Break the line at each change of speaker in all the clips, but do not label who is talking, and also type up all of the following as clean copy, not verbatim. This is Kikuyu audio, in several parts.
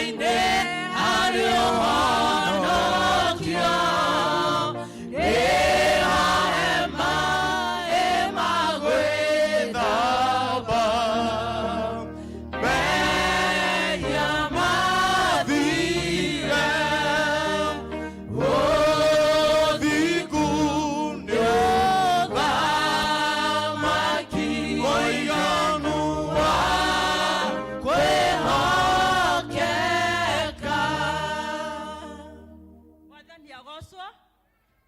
Rĩtwa-inĩ harĩ ũhonokio, nĩho hema ĩmagwĩthamba. Mehia mathire, ũthingu nĩ ũthamaki mũiganu wa kwĩhokeka.
Mwathani agocwo.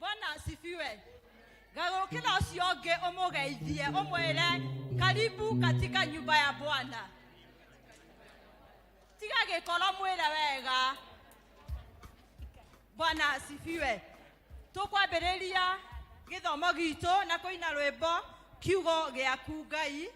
Bwana asifiwe. Garũrũkĩra ũcio ũngĩ ũmũgeithie ũmwĩre karibu katika nyumba ya Bwana. Tiga gĩkoro mwĩre wega. Bwana asifiwe. Tũkwambĩrĩria gĩthomo gitũ na kũina rwĩmbo kiugo gĩaku Ngai.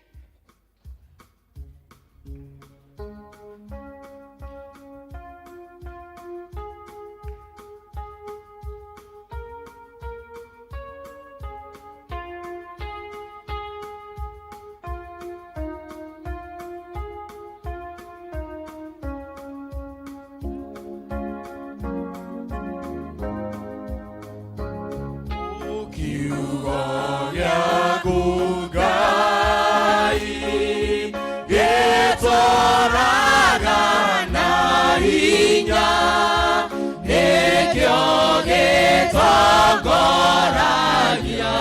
Kiugo gĩaku Ngai gĩtũraga na hinya, nĩkĩo gĩtongoragia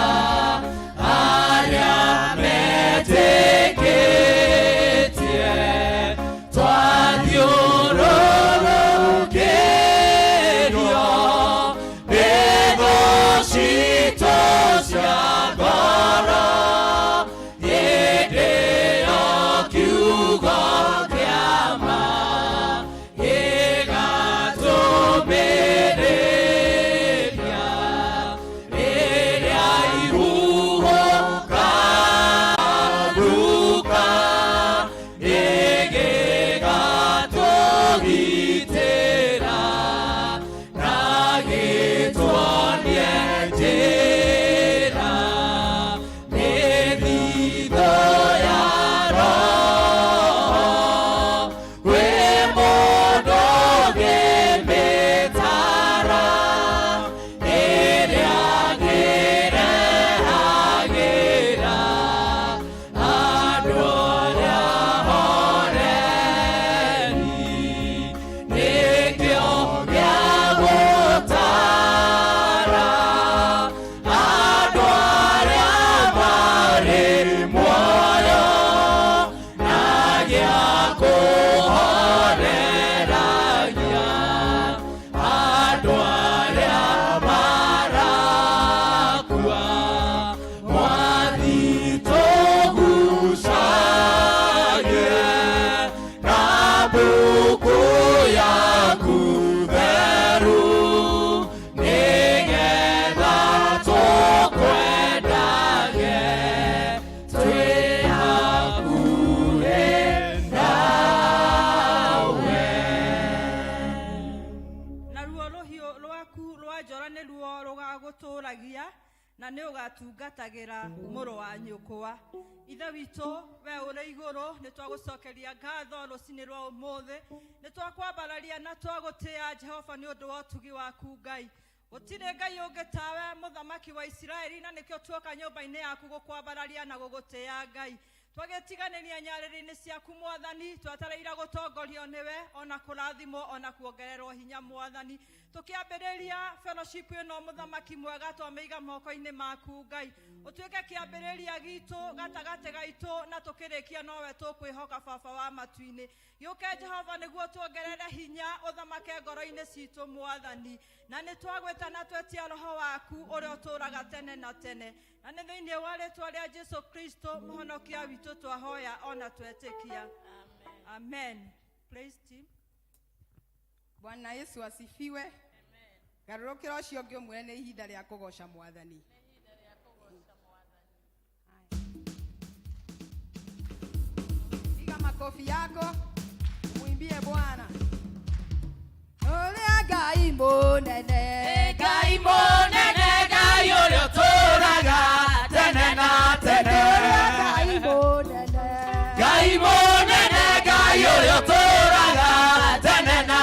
arĩa metĩkĩtie. Twathiũrũrũkĩrio nĩ thũ citũ cia ngoro, hĩndĩ ĩyo kiugo kĩa ma gĩgatũmĩrĩria. Rĩrĩa ihuhũka ĩgĩgatũgitĩra na gĩtuonie njĩra. Mĩthithũ ya Roho kwĩ mũndũ ũngĩmĩtara, ĩrĩa ngĩrehagĩra andũ arĩa horeri, nĩkĩo gĩa gũtara andũ arĩa marĩ muoyo na gĩa kũhoreragia andũ arĩa marakua. Mwathi tũgucagie na mbuku yaku theru, nĩgetha tũkwendage twĩ hakuhĩ nawe.
Naruo rũhiũ rwaku rwa njora nĩruo rũgagũtũũragia na nĩ ũgatungatagĩra mũrũ wa nyũkwa. Ithe witũ we ũrĩ igũrũ, nĩ twagũcokeria ngatho rũcinĩ rwa ũmũthĩ, nĩ twakwambararia na twagũtĩa Jehova nĩ ũndũ wa ũtugi waku Ngai. Gũtirĩ Ngai ũngĩ tawe, mũthamaki wa Isiraeli, na nĩkĩo tuoka nyũmba-inĩ yaku gũkwambararia na gũgũtĩa Ngai. Twagĩtiganĩria nyarĩrĩ-inĩ ciaku Mwathani, twetereire gũtongorio nĩwe, ona kũrathimwo ona kuongererwo hinya Mwathani. Tũkĩambĩrĩria fellowship ĩno mũthamaki mwega, twamĩiga moko-inĩ maku Ngai. Ũtuĩke kĩambĩrĩria gitũ gatagatĩ gaitũ, na tũkĩrĩkia nowe tũkwĩhoka Baba wa matu-inĩ. Gĩũke Jehova nĩguo tuongerere hinya, ũthamake ngoro-inĩ citũ Mwathani. Na nĩ twagwĩta na twetia roho waku ũrĩa ũtũũraga tene na tene. Na nĩ thĩinĩ wa rĩtwa rĩa Jesu Kristo mũhonokia witũ twahoya ona twetĩkia. Amen. Praise team.
Bwana Yesu asifiwe. Garũrũkĩra ũcio ũngĩ ũmwĩre nĩ ihinda rĩa kũgoca Mwathani. Piga makofi yako, muimbie Bwana. Ũrĩa Ngai mũnene,
Ngai mũnene, Ngai ũrĩa ũtũũraga tene na tene.
Ũrĩa Ngai mũnene,
Ngai mũnene, Ngai ũrĩa ũtũũraga tene na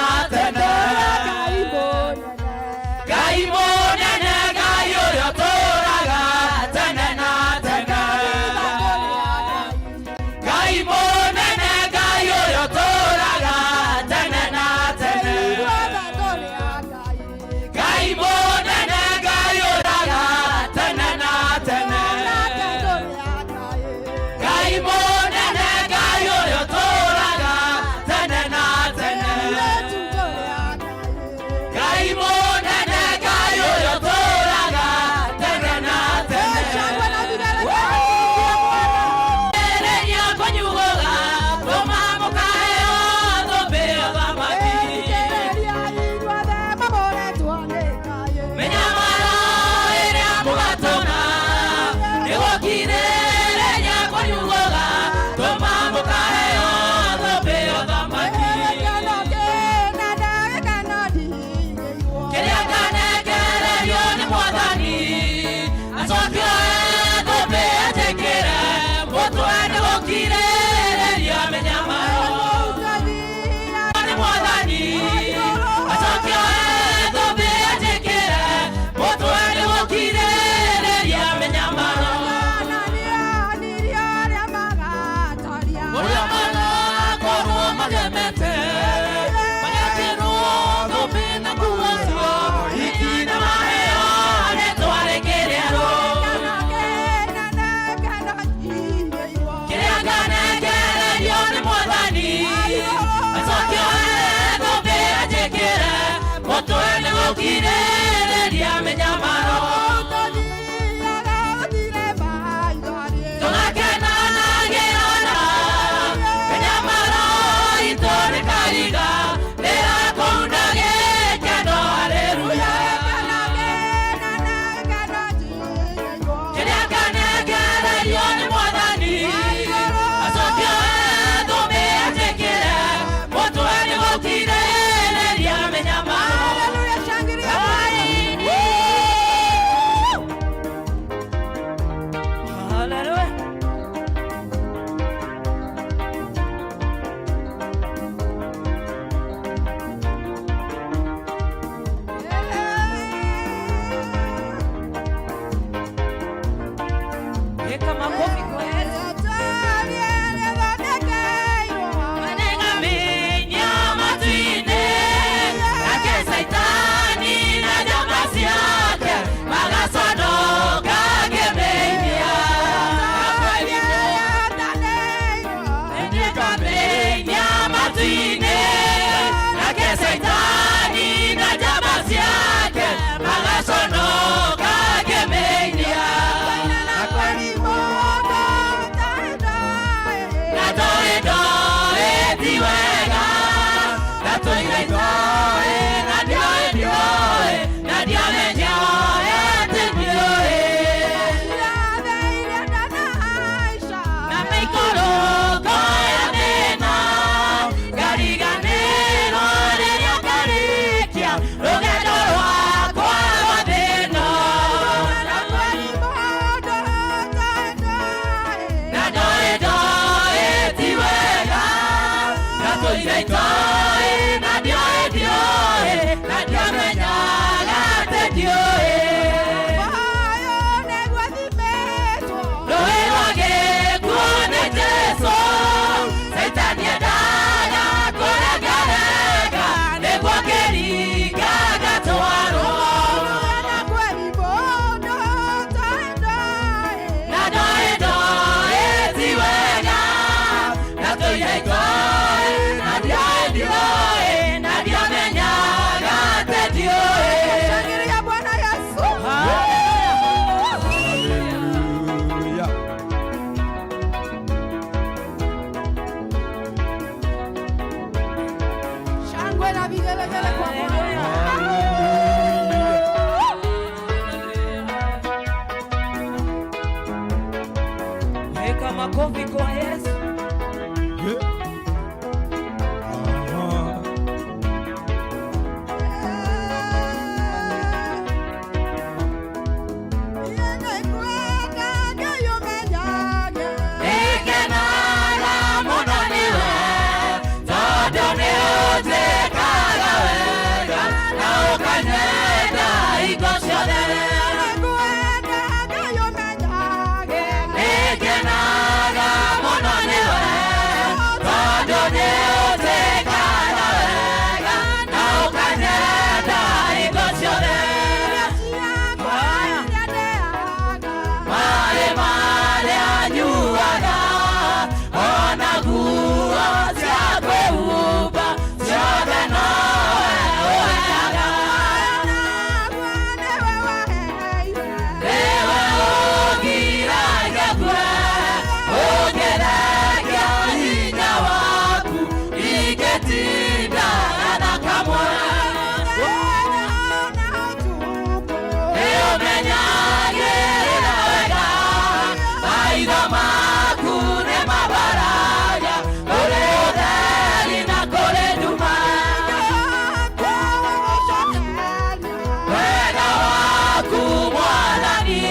na vigelegele kwa Bwana.
Weka makofi kwa Yesu.
Nĩngenaga mũno nĩwe, tondũ nĩũnjĩkaga wega, na ũkanyenda hingo ciothe. Nĩngenaga mũno nĩwe, tondũ nĩũnjĩkaga wega, na ũkanyenda hingo ciothe. Marĩ marĩa nyuaga, ona nguo cia kwĩhumba, ciothe nowe ũheaga. Nĩwe ũngiragia ngue, ũngĩrekia hinya waku, ingĩtindaga na kamwe. Nĩũmenyagĩrĩra wega, maitho maku nĩ mabaraga, kũrĩ ũtheri na kũrĩ nduma. Wega waku Mwathani,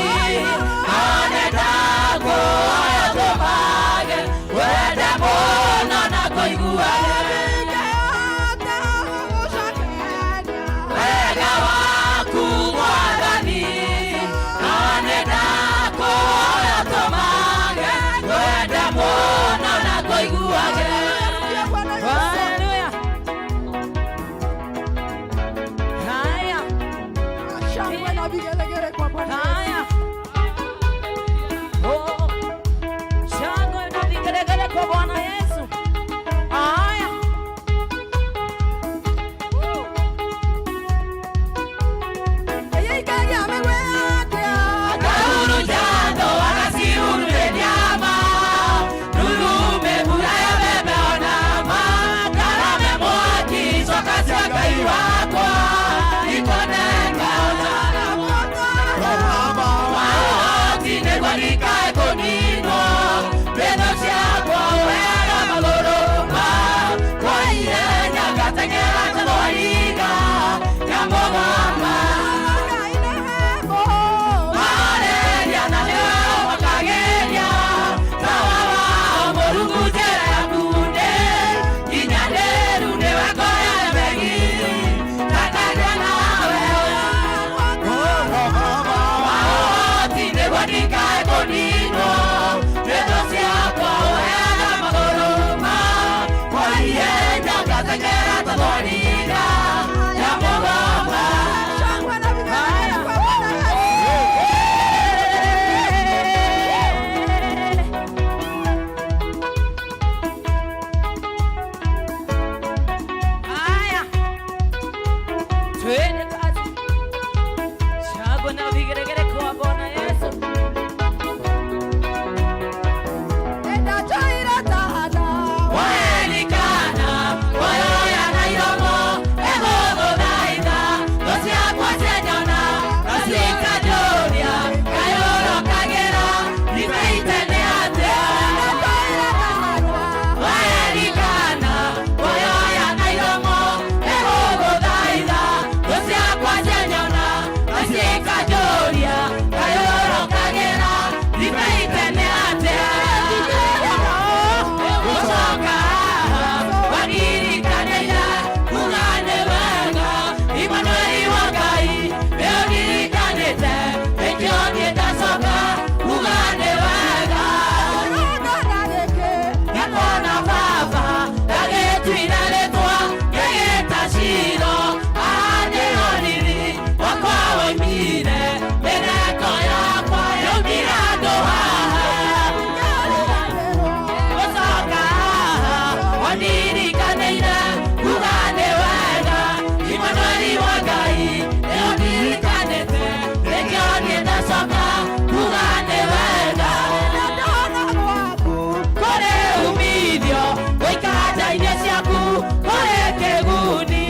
no nĩndakũhoya ũtũmage, wende mũno na kũiguage. Wega waku Mwathani, no nĩndakũhoya ũtũmage, wende mũno na kũiguage.
Haleluya. Haya.
Shangwe na vigelegele kwa Bwana Yesu.
Haya. Oh. Shangwe na vigelegele kwa Bwana Yesu. Haya.
Akahurunjano, akacihurunjĩria ma, ndurume mbura ya mbembe ona ma, ngarame mwaki, coka cia Ngai wakwa, ikoneka ona Wahoti nĩguo ndikae kũninwo, mbĩtũ ciakwa ũheaga magũrũ makwa ihenya ngateng'era ta thwariga ya mũgamba. Mareria na nĩwe ũmakagĩria, tawa wao Mũrungu njĩra yaku ndĩ, nginyanĩru nĩwe ngoro ya megi, ndakaria nawe. Wahoti nĩguo ndikae kũninwo, mbĩtũ ciakwa ũheaga magũrũ makwa ihenya ngateng'era ta thwariga ya mũgamba.
Shangwe na vigelegele kwa Bwana Yesu.
Haya. Twende kazi. Shangwe na vigelegele kwa Bwana Yesu.
Waelikana, wayoya na iromo, egũgũthaitha, thũ ciakwa cianyona, na cikanjũria, kayũrokagĩra, ndikaite nĩ atĩa. Waelikana, wayoya na iromo, egũgũthaitha, thũ ciakwa cianyona, na cikanjũria, kayũrokagĩra, ndikaite nĩ atĩa. Gũcoka wanirikanĩire kuga nĩ wega Imanueli wa Ngai nĩũndirikanĩte nĩkĩo niĩ ndacoka kuga nĩ wega Ngĩkuona baba ndagĩtuire rĩtwa ngĩgĩta Shilo haha nĩho riri wakwa woimire mĩtheko yakwa yaumire handũ haha gũcoka wanirikanĩire kuga nĩ wega Imanueli wa Ngai nĩũndirikanĩte nĩkĩo niĩ ndacoka kuga nĩ wega kũrĩ umithio gũikara nja-inĩ ciaku kũrĩ kĩguni.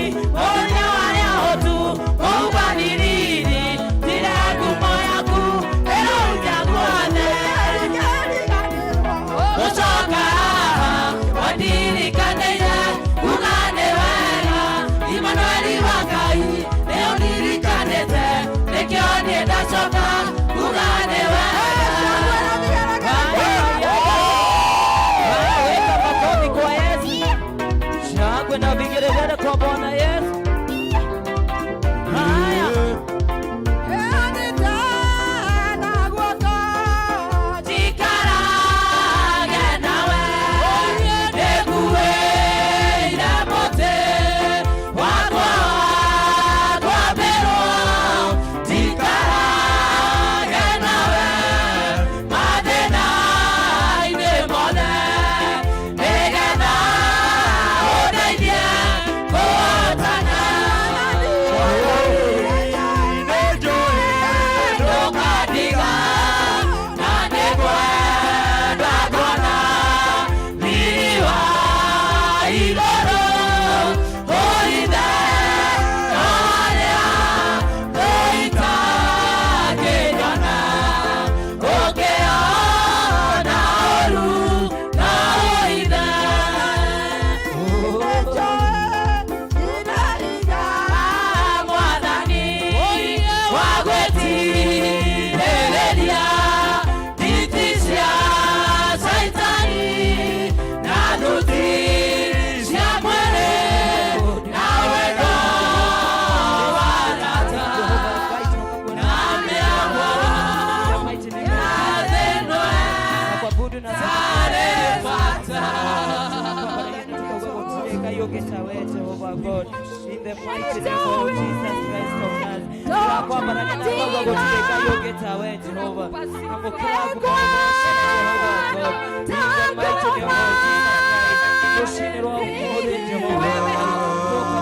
God, in the mighty name of Jesus Christ of Nazareth. Tũrakwambarania na twauga gũtirĩ Ngai ũngĩ tawe Jehova. Amũkĩra ngumo Jehova God, in the mighty name of Jesus Christ. Rũcinĩ rwa ũmũthĩ Jehova,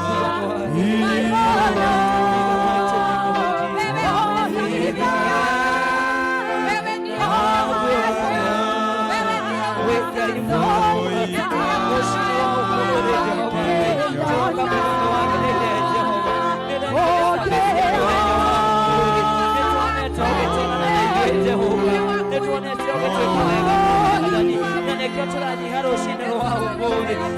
tũroka kuuga nĩ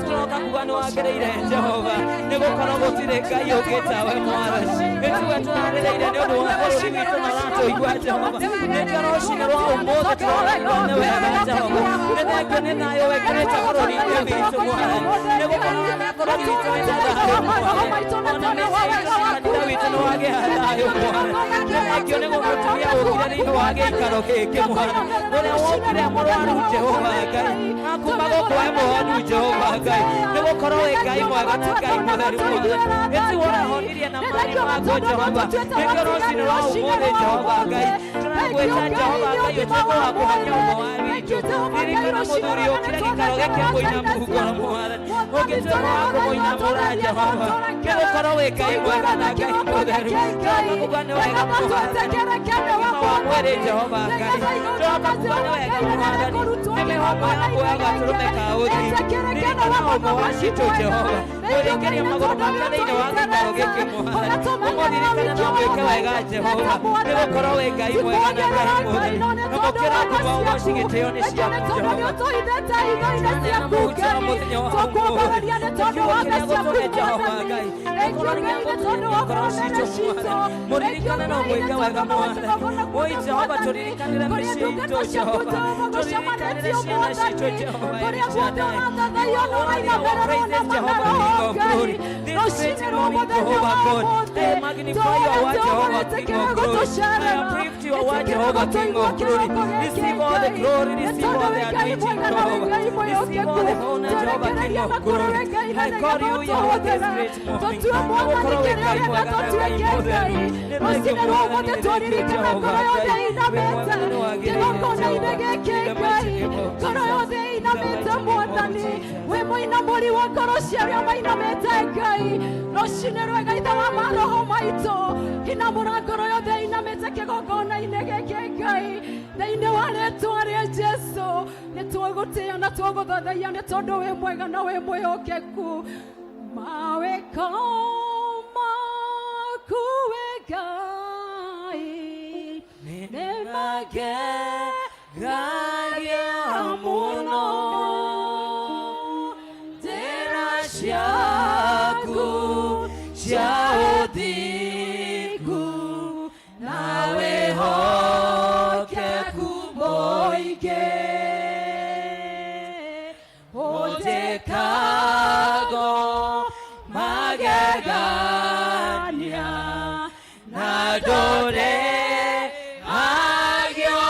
Tũroka kuga nĩ wagĩrĩire Jehova nĩ gũkorwo gũtirĩ Ngai ũngĩ tawe Mwathani. Nĩ tuge tũrarĩrĩire nĩ ũndũ wa bũrũri witũ na ũratũigua Jehova. Nĩkĩo rũcinĩ rwa ũmũthĩ tũrona nĩ wega Jehova. Nĩ thengiũ nĩ thayũ wĩkĩrĩte bũrũri-inĩ witũ Mwathani. Nĩ gũkorwo na bũrũri witũ wĩna thayũ Mwathani. Ona mĩciĩ kanitha witũ nĩ wagĩa thayũ Mwathani. Nĩ thengiũ nĩ mũtumia ũkire thĩinĩ wa gĩikaro gĩkĩ Mwathani. Ũrĩa wokire mũrwaru Jehova Ngai. Akuma gũkũ e mũhonu Jehova Ngai. Nĩ gũkorwo wĩ Ngai mwega na Ngai mũtheru Mwathani. Nĩ tiwe ũrahonirie na marĩ maku Jehova. Nĩkĩo rũcinĩ rwa ũmũthĩ Jehova Ngai. Tũragwĩta Jehova Ngai ũtuĩke wa kũhonia ũmwe wa witũ. Ririkana mũthuri ũkire gĩikaro gĩkĩ mũinamu ngoro Mwathani. Ũngĩtuĩka wa kũmũinamũra Jehova. Nĩ gũkorwo wĩ Ngai mwega na Ngai mũtheru. Tũroka kuga nĩ wega Mwathani. Ũgima wa mwĩrĩ Jehova Ngai. Tũroka kuga nĩ wega Mwathani. Nĩ mĩhoko yaku ya gatũrũme ka ũthingu. Ririkana ũmwe wa citũ Jehova. Ũrĩkĩrie magũrũ make thĩinĩ wa gĩikaro gĩkĩ Mwathani. Ũmũririkane na ũmwĩke wega Jehova. Nĩ gũkorwo wĩ Ngai mwega na Ngai mũtheru. Amũkĩra ngumo ũgoci gĩtĩo nĩ ciaku Jehova. Mũririkane na ũmwĩke wega Mwathani. Oi Jehova tũririkanĩre mĩciĩ itũ Jehova. Tũririkanĩre ciana citũ Jehova. Jehovah King of glory. This great morning, Jehovah God, I magnify your word, Jehovah King of glory. I uplift your word, Jehovah King of glory. Receive all the glory, receive all the anointing, Jehovah. Receive all the honor, Jehovah King of glory. I call you Yahweh this great morning. Nĩgũkorwo wĩ Ngai mwega na Ngai mũtheru. Nĩ thengiũ Mwathani, nĩ thengiũ Jehova Ngai. Wĩ mwega na nĩ wagĩrĩire, Jehova. In the mighty name of
Ngoro yothe
Jesus.
inamĩte Mwathani, wĩ mũinamũri wa ngoro cia arĩa mainamĩte Ngai. Rũcinĩ rwega Ithe wa maroho maitũ, inamũra ngoro yothe inamĩte kĩgongona-inĩ gĩkĩ Ngai. Thĩinĩ wa rĩtwa rĩa Jesũ, nĩ twagũtĩĩa na twagũthathaiya nĩ tondũ wĩ mwega na wĩ mwĩhokeku. Mawĩko maku wĩ Ngai nĩ
Magegagia mũno njĩra ciaku cia ũthingu na wĩhokeku mũingĩ ũnjĩkago magegania na ndũrĩ agio.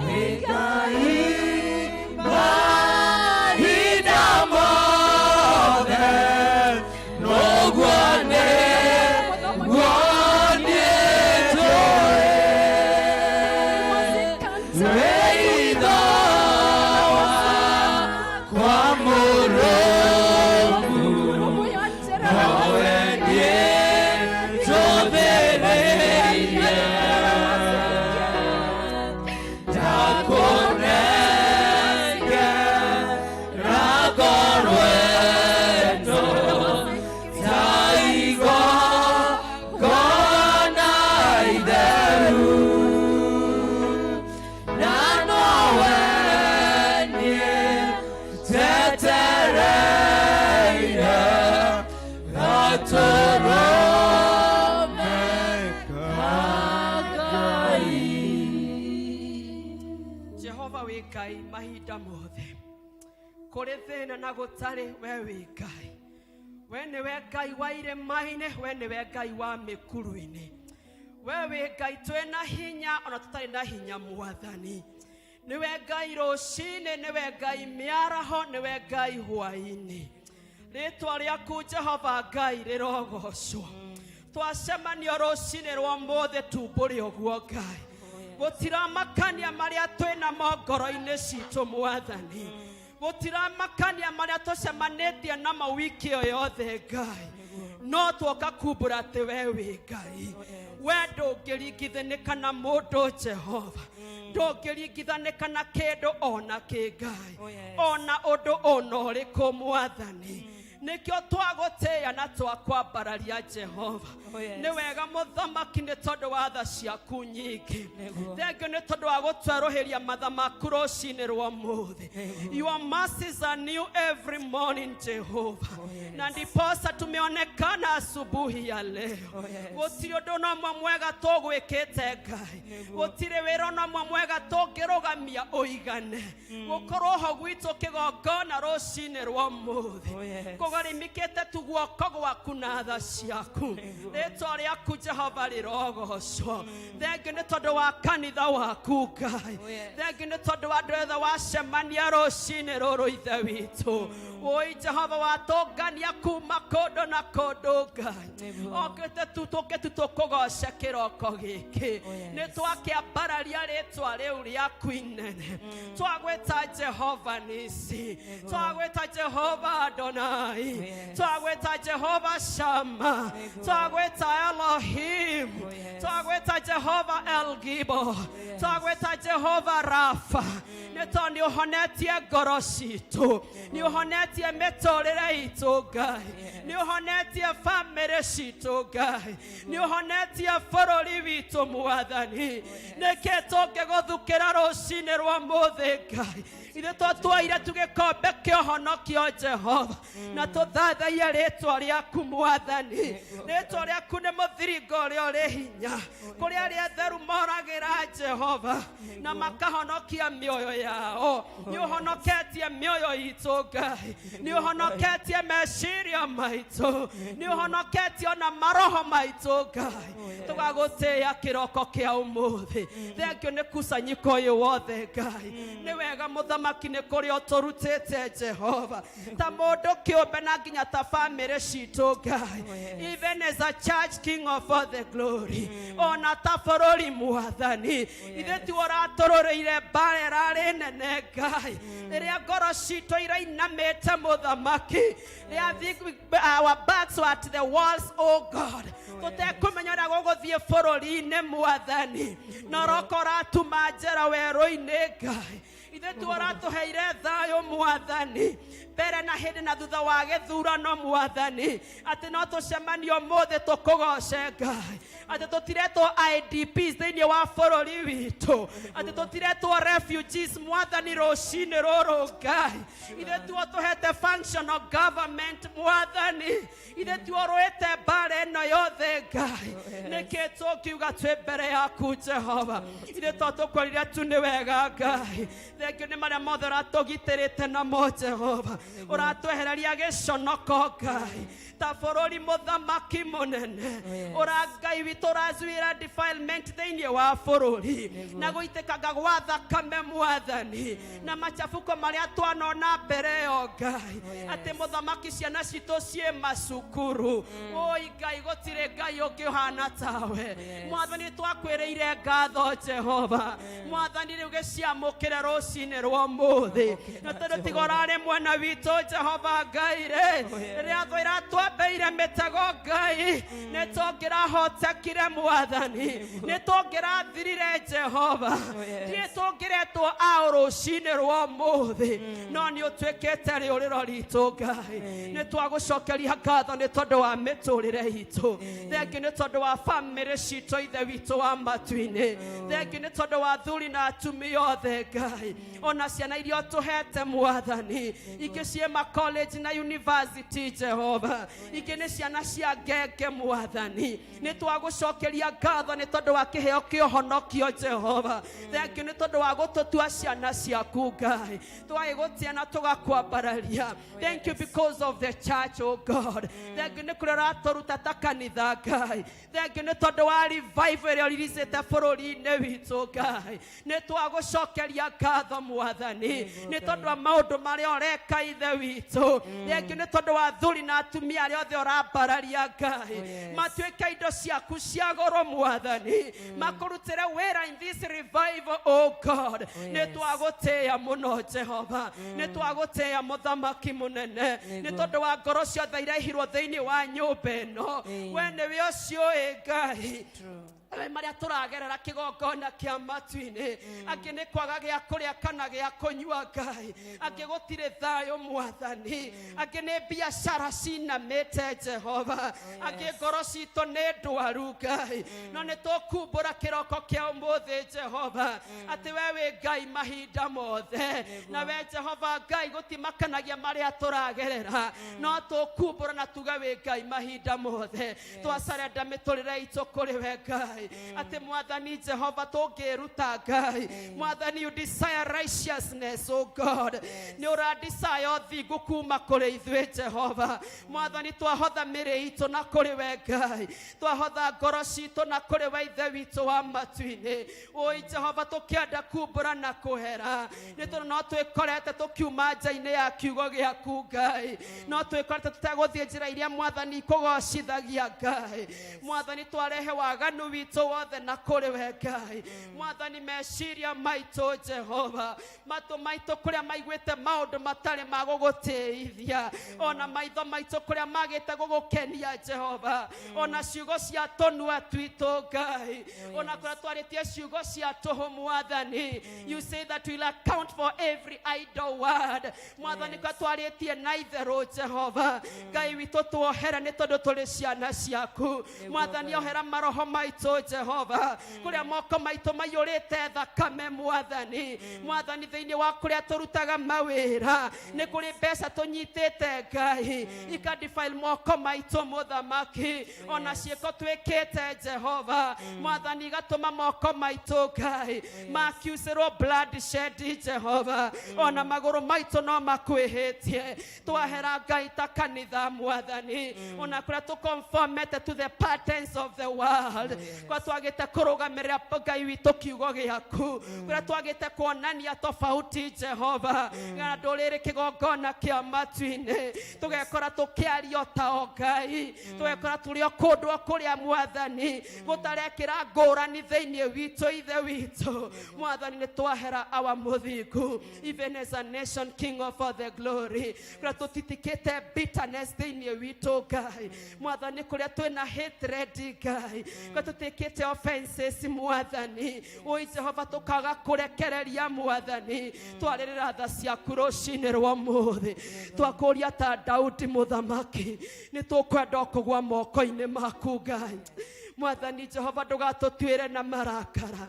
Wĩ Ngai mahinda mothe, noguo nĩguo niĩ njũĩ. Wĩ Ithe wakwa mũrũmu, nowe niĩ njũthĩrĩirie. Ndakũnengera ngoro ĩno ta igongona itheru, na nowe niĩ njetereire gatũrũme ka Ngai.
Jehova, wĩ Ngai mahinda mothe. Kũrĩ thĩna na gũtarĩ, we wĩ Ngai. We nĩwe Ngai wa irĩma-inĩ, we nĩwe Ngai wa mĩkuru-inĩ. We wĩ Ngai twĩna hinya ona tũtarĩ na hinya. Mwathani, nĩwe Ngai rũcinĩ, nĩwe Ngai mĩaraho, nĩwe Ngai hwaĩ-inĩ. Rĩtwa rĩaku, Jehova Ngai, rĩrogocwo. Twacemanio rũcinĩ rwa mũthĩ, tumbũre ũguo Ngai. Gũtiramakania marĩa twĩnamo ngoro-inĩ citũ, Mwathani. Gũtiramakania marĩa tũcemanĩtie namo wiki ĩyo yothe, Ngai, no tuoka kumbũra atĩ we wĩ Ngai. We ndũngĩringithanĩka na mũndũ, Jehova. Ndũngĩringithanĩka na kĩndũ ona kĩ, Ngai, ona ũndũ ona ũrĩkũ. Mwathani, nĩkĩo twagũtĩĩa na twakwambararia, Jehova. Nĩ wega, Mũthamaki, nĩ tondũ wa tha ciaku nyingĩ. Thengiũ nĩ tondũ wa gũtwerũhĩria matha maku rũcinĩ rwa ũmũthĩ. Your mercies are new every morning, Jehova, na ndiposa tumeonekana asubuhi ya leo. Gũtirĩ ũndũ na ũmwe mwega tũgwĩkĩte, Ngai. Gũtirĩ wĩra ona ũmwe mwega tũngĩrũgamia ũigane gũkorwo ho gwitũ kĩgongona rũcinĩ rwa ũmũthĩ. Kũgarimikĩte tu guoko gwaku na tha ciaku. Rĩtwa rĩaku, Jehova, rĩrogocwo. Thengiũ nĩ tondũ wa kanitha waku, Ngai. Thengiũ nĩ tondũ wa andũ othe wacemania rũcinĩ rũrũ, Ithe witũ. Woi Jehova, watũngania kuma kũndũ na kũndũ, Ngai. Okĩte tu tũke tu tũkũgoce kĩroko gĩkĩ. Nĩ twakĩambararia rĩtwa rĩu rĩaku inene. Twagwĩta Jehova Nisi, twagwĩta Jehova Adonai, twagwĩta Jehova Shama, twagwĩta Elohim, twagwĩta Jehova El Gibo, twagwĩta Jehova Rafa, nĩ tondũ nĩ ũhonetie ngoro citũ, nĩ ũhonetie mĩtũrĩre itũ, Ngai, nĩ ũhonetie bamĩrĩ citũ, Ngai, nĩ ũhonetie bũrũri witũ. Mwathani, nĩkĩ tũngĩgũthukĩra rũcinĩ rwa mũthĩ, Ngai? Ithuĩ twatwaire tu gĩkombe kĩa ũhonokio, Jehova, na tũthathaiye rĩtwa rĩaku. Mwathani, rĩtwa rĩaku nĩ mũthiringo ũrĩa ũrĩ hinya, kũrĩa arĩa atheru moragĩra, Jehova, na makahonokia mĩoyo yao. Nĩ ũhonoketie mĩoyo itũ, Ngai. Nĩ ũhonoketie meciria maitũ, nĩ ũhonoketie ona maroho maitũ, Ngai. Tũgagũtĩĩa kĩroko kĩa ũmũthĩ. Thengio nĩ kusanyiko ũyũ wothe, Ngai. Nĩ wega, Mũthamaki, nĩ kũrĩa ũtũrutĩte, Jehova, ta mũndũ kĩũmbe na nginya ta bamĩrĩ citũ, Ngai, even as a church, King of all the glory, ona ta bũrũri. Mwathani, ithuĩ tiwe ũratũrũrĩire mbara ĩrarĩ nene, Ngai, rĩrĩa ngoro citũ irainamĩte. Mũthamaki, rĩrĩa our backs were at the walls, oh God, tũtekũmenya ũrĩa gũgũthiĩ bũrũri-inĩ, Mwathani, na ũroka ũratuma njĩra werũ-inĩ. Ngai, ithuĩ tiwe ũratũheire thayũ, Mwathani, mbere na hĩndĩ na thutha wa gĩthurano. Mwathani, atĩ no tũcemanie ũmũthĩ tũkũgoce, Ngai, atĩ tũtiretwo IDPs thĩinĩ wa bũrũri witũ, atĩ tũtiretwo refugees. Mwathani, rũcinĩ rũrũ, Ngai, ithuĩ tiwe ũtũhete functional government. Mwathani, ithuĩ tiwe ũrũĩte mbara ĩno yothe. Ngai, nĩkĩ tũngiuga twĩ mbere yaku, Jehova? Ithuĩ to tũkwĩrire tu nĩ wega, Ngai. Thengio nĩ marĩa mothe ũratũgitĩrĩte namo Jehova, ũratwehereria gĩconoko Ngai ta bũrũri mũthamaki mũnene. Ũra Ngai witũ ũrazuĩra defilement thĩinĩ wa bũrũri na gũitĩkanga gwa thakame Mwathani, na machafuko marĩa twanona mbere ĩyo Ngai, atĩ mũthamaki ciana citũ ciĩ macukuru. Oi Ngai, gũtirĩ Ngai ũngĩ ũhana tawe. Mwathani, twakwĩrĩire ngatho Jehova. Mwathani, rĩu gĩciamũkĩre rũcinĩ rwa ũmũthĩ, na tondũ tiga ũrarĩ mwena witũ Jehova Ngai rĩ, rĩrĩa thũ iratwambĩire mĩtego Ngai, nĩ tũngĩrahotekire Mwathani, nĩ tũngĩrathirire Jehova, nĩ tũngĩretwo ao rũcinĩ rwa ũmũthĩ, no nĩ ũtuĩkĩte rĩũrĩro ritũ Ngai. Nĩ twagũcokeria ngatho nĩ tondũ wa mĩtũrĩre itũ. Thengiũ nĩ tondũ wa bamĩrĩ citũ, Ithe witũ wa matu-inĩ. Thengiũ nĩ tondũ wa athuri na atumia othe Ngai, ona ciana iria ũtũhete Mwathani, ingĩ ciĩ ma college na university Jehova, ingĩ nĩ ciana cia ngenge Mwathani. Nĩ twagũcokeria ngatho nĩ tondũ wa kĩheo kĩa ũhonokio Jehova. Thengiũ nĩ tondũ wa gũtũtua ciana ciaku Ngai, twagĩgũtia na tũgakwambararia. Thank you because of the church, oh God. Thank you nĩ kũrĩa ũratũruta ta kanitha Ngai. Thank you nĩ tondũ wa revival ĩrĩa ũriricĩte bũrũri-inĩ witũ Ngai. Nĩ twagũcokeria ngatho Mwathani nĩ tondũ wa maũndũ marĩa ũreka Ithe witũ. Thank you nĩ tondũ wa athuri na atumia arĩa othe ũrambararia Ngai, matuĩke indo ciaku cia goro Mwathani, makũrutĩre wĩra in this revival, oh God. Nĩ twagũtĩĩa mũno Jehova, nĩ twagũtĩĩa mũthamaki mũnene, nĩ tondũ wa ngoro ciothe irehirwo thĩinĩ wa nyũmba ĩno. We nĩwe ũciũĩ Ngai we marĩa tũragerera kĩgongona kĩa matu-inĩ. Angĩ nĩ kwaga gĩa kũrĩa kana gĩa kũnyua Ngai, angĩ gũtirĩ thayũ Mwathani, angĩ nĩ biacara cinamĩte Jehova, angĩ ngoro citũ nĩ ndwaru Ngai, no nĩ tũkumbũra kĩroko kĩa ũmũthĩ Jehova atĩ we wĩ Ngai mahinda mothe, na we Jehova Ngai gũtimakanagia marĩa tũragerera, no tũkumbũra na tuge wĩ Ngai mahinda mothe. Twacarenda mĩtũrĩre itũ kũrĩ we Ngai, atĩ Mwathani Jehova tũngĩruta Ngai Mwathani, you desire righteousness, oh God. Nĩ ũra desire ũthingu kuma kũrĩ ithuĩ Jehova Mwathani. Twahotha mĩrĩ itũ na kũrĩ we Ngai, twahotha ngoro citũ na kũrĩ we Ithe witũ wa matu-inĩ. Oi Jehova, tũkĩenda kumbũra na kũhera nĩ tondũ no twĩkorete tũkiuma nja-inĩ ya kiugo gĩaku Ngai, no twĩkorete tũtegũthiĩ njĩra iria Mwathani ikũgocithagia Ngai Mwathani. Twarehe waganu witũ wothe na kũrĩ we Ngai Mwathani, meciria maitũ Jehova, matũ maitũ kũrĩa maiguĩte maũndũ matarĩ ma gũgũtĩithia, ona maitho maitũ kũrĩa magĩte gũgũkenia Jehova, ona ciugo cia tũnua twitũ Ngai, ona kũrĩa twarĩtie ciugo cia tũhũ Mwathani. You say that we'll account for every idle word Mwathani. Kũrĩa twarĩtie na itherũ Jehova Ngai witũ, tuohere nĩ tondũ tũrĩ ciana ciaku Mwathani. Ohera maroho maitũ Jehova, kũrĩa moko maitũ maiyũrĩte thakame Mwathani. Mwathani, thĩinĩ wa kũrĩa tũrutaga mawĩra nĩ kũrĩ mbeca tũnyitĩte Ngai ikadefile moko maitũ mũthamaki, ona ciĩko twĩkĩte Jehova Mwathani igatũma moko maitũ Ngai makiucĩrwo bloodshed Jehova, ona magũrũ maitũ no makwĩhĩtie. Twahera Ngai ta kanitha Mwathani, ona kũrĩa tũconformete to the patterns of the world, kũrĩa twagĩte kũrũgamĩrĩra Ngai witũ kiugo gĩaku, kũrĩa twagĩte kuonania tofauti Jehova na ndũrĩrĩ kĩgongona kĩa matu-inĩ, tũgekora tũkĩaria ta o Ngai, tũgekora tũrĩ o kũndũ o kũrĩa Mwathani gũtarekĩra ngũrani thĩinĩ witũ. Ithe witũ Mwathani, nĩ twahera awa mũthingu, even as a nation, King of all the glory, kũrĩa tũtitikĩte bitterness thĩinĩ witũ Ngai Mwathani, kũrĩa twĩna hatred Ngai, kũrĩa tũtĩkĩte offenses Mwathani. Oi Jehova, tũkaga kũrekereria Mwathani, twarĩrĩra tha ciaku rũcinĩ rwa ũmũthĩ. Twakũria ta Daudi mũthamaki, nĩ tũkwenda kũgwa moko-inĩ maku Ngai.
Mwathani Jehova, ndũgatũtuĩre na marakara,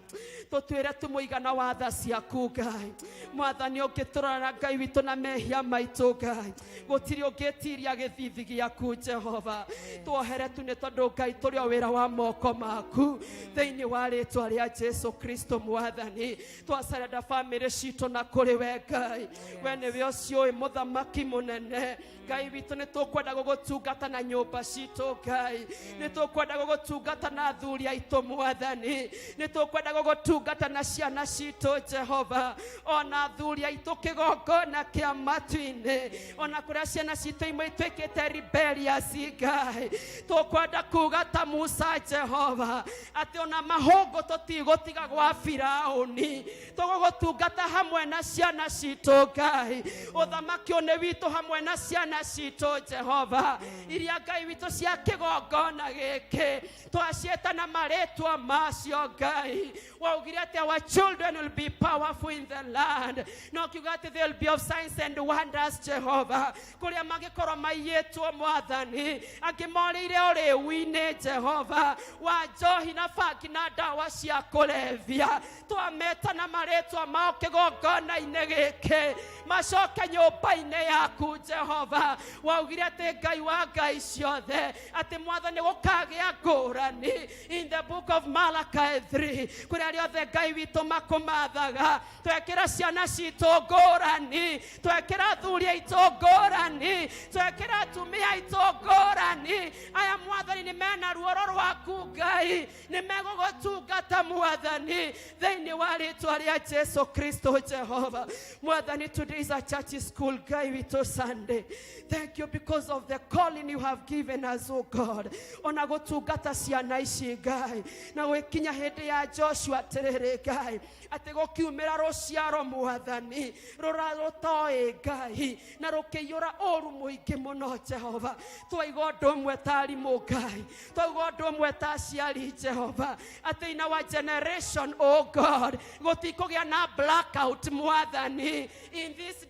tũtuĩre tu mũigana wa tha ciaku Ngai. Mwathani, ũngĩtũrora Ngai witũ na mehia maitũ Ngai, gũtirĩ ũngĩtiria gĩthithi gĩaku Jehova. Tuohere tu nĩ tondũ Ngai tũrĩ o wĩra wa moko maku. Thĩinĩ wa rĩtwa rĩa Jesu Kristo Mwathani, twacerenda bamĩrĩ citũ na kũrĩ we Ngai, we nĩwe ũcio ũĩ mũthamaki mũnene. Ngai witũ, nĩ tũkwenda gũgũtungata na nyũmba citũ Ngai, nĩ tũkwenda gũgũtungata na athuri aitũ Mwathani, nĩ tũkwenda gũgũtungata na ciana citũ Jehova, ona athuri aitũ kĩgongona kĩa matu-inĩ, ona kũrĩa ciana citũ imwe ituĩkĩte rebellious Ngai, tũkwenda kuga ta Musa Jehova, atĩ ona mahũngũ tũtigũtiga gwa Firaũni, tũgũgũtungata hamwe na ciana citũ Ngai. Ũthamaki ũyũ nĩ witũ hamwe na ciana citũ Jehova, iria Ngai witũ cia kĩgongona gĩkĩ twaciĩta na marĩtwa macio Ngai. Waugire atĩ our children will be powerful in the land, no kiuga atĩ they will be of signs and wonders Jehova, kũrĩa mangĩkorwo maiyĩtwo Mwathani, angĩ morĩire ũrĩu-inĩ Jehova wa njohi na bangi na ndawa cia kũrebia, twameta na marĩtwa mao kĩgongona-inĩ gĩkĩ, macoke nyũmba-inĩ yaku Jehova. Waugire atĩ Ngai wa ngai ciothe, atĩ Mwathani gũkagĩa ngũrani in the book of Malachi 3, kũrĩa rĩothe Ngai witũ makũmathaga. Twekĩra ciana citũ ngũrani, twekĩra athuri aitũ ngũrani, twekĩra atumia aitũ ngũrani. Aya Mwathani nĩ mena ruoro rwaku Ngai, nĩ megũgũtungata Mwathani, thĩinĩ wa rĩtwa rĩa Jesu Kristo Jehova. Mwathani, today is a church school Ngai witũ Sunday. Thank you because of the calling you have given us, oh God, ona gũtungata ciana ici Ngai, na gwĩkinya hĩndĩ ya Joshua atĩrĩrĩ Ngai, atĩ gũkiumĩra rũciaro Mwathani rũra rũtoĩ Ngai na rũkĩiyũra ũru mũingĩ mũno Jehova. Twaiga ũndũ ũmwe ta arimũ Ngai, twauga ũndũ ũmwe ta aciari Jehova, atĩ in our generation, oh God, gũtikũgĩa na blackout Mwathani in this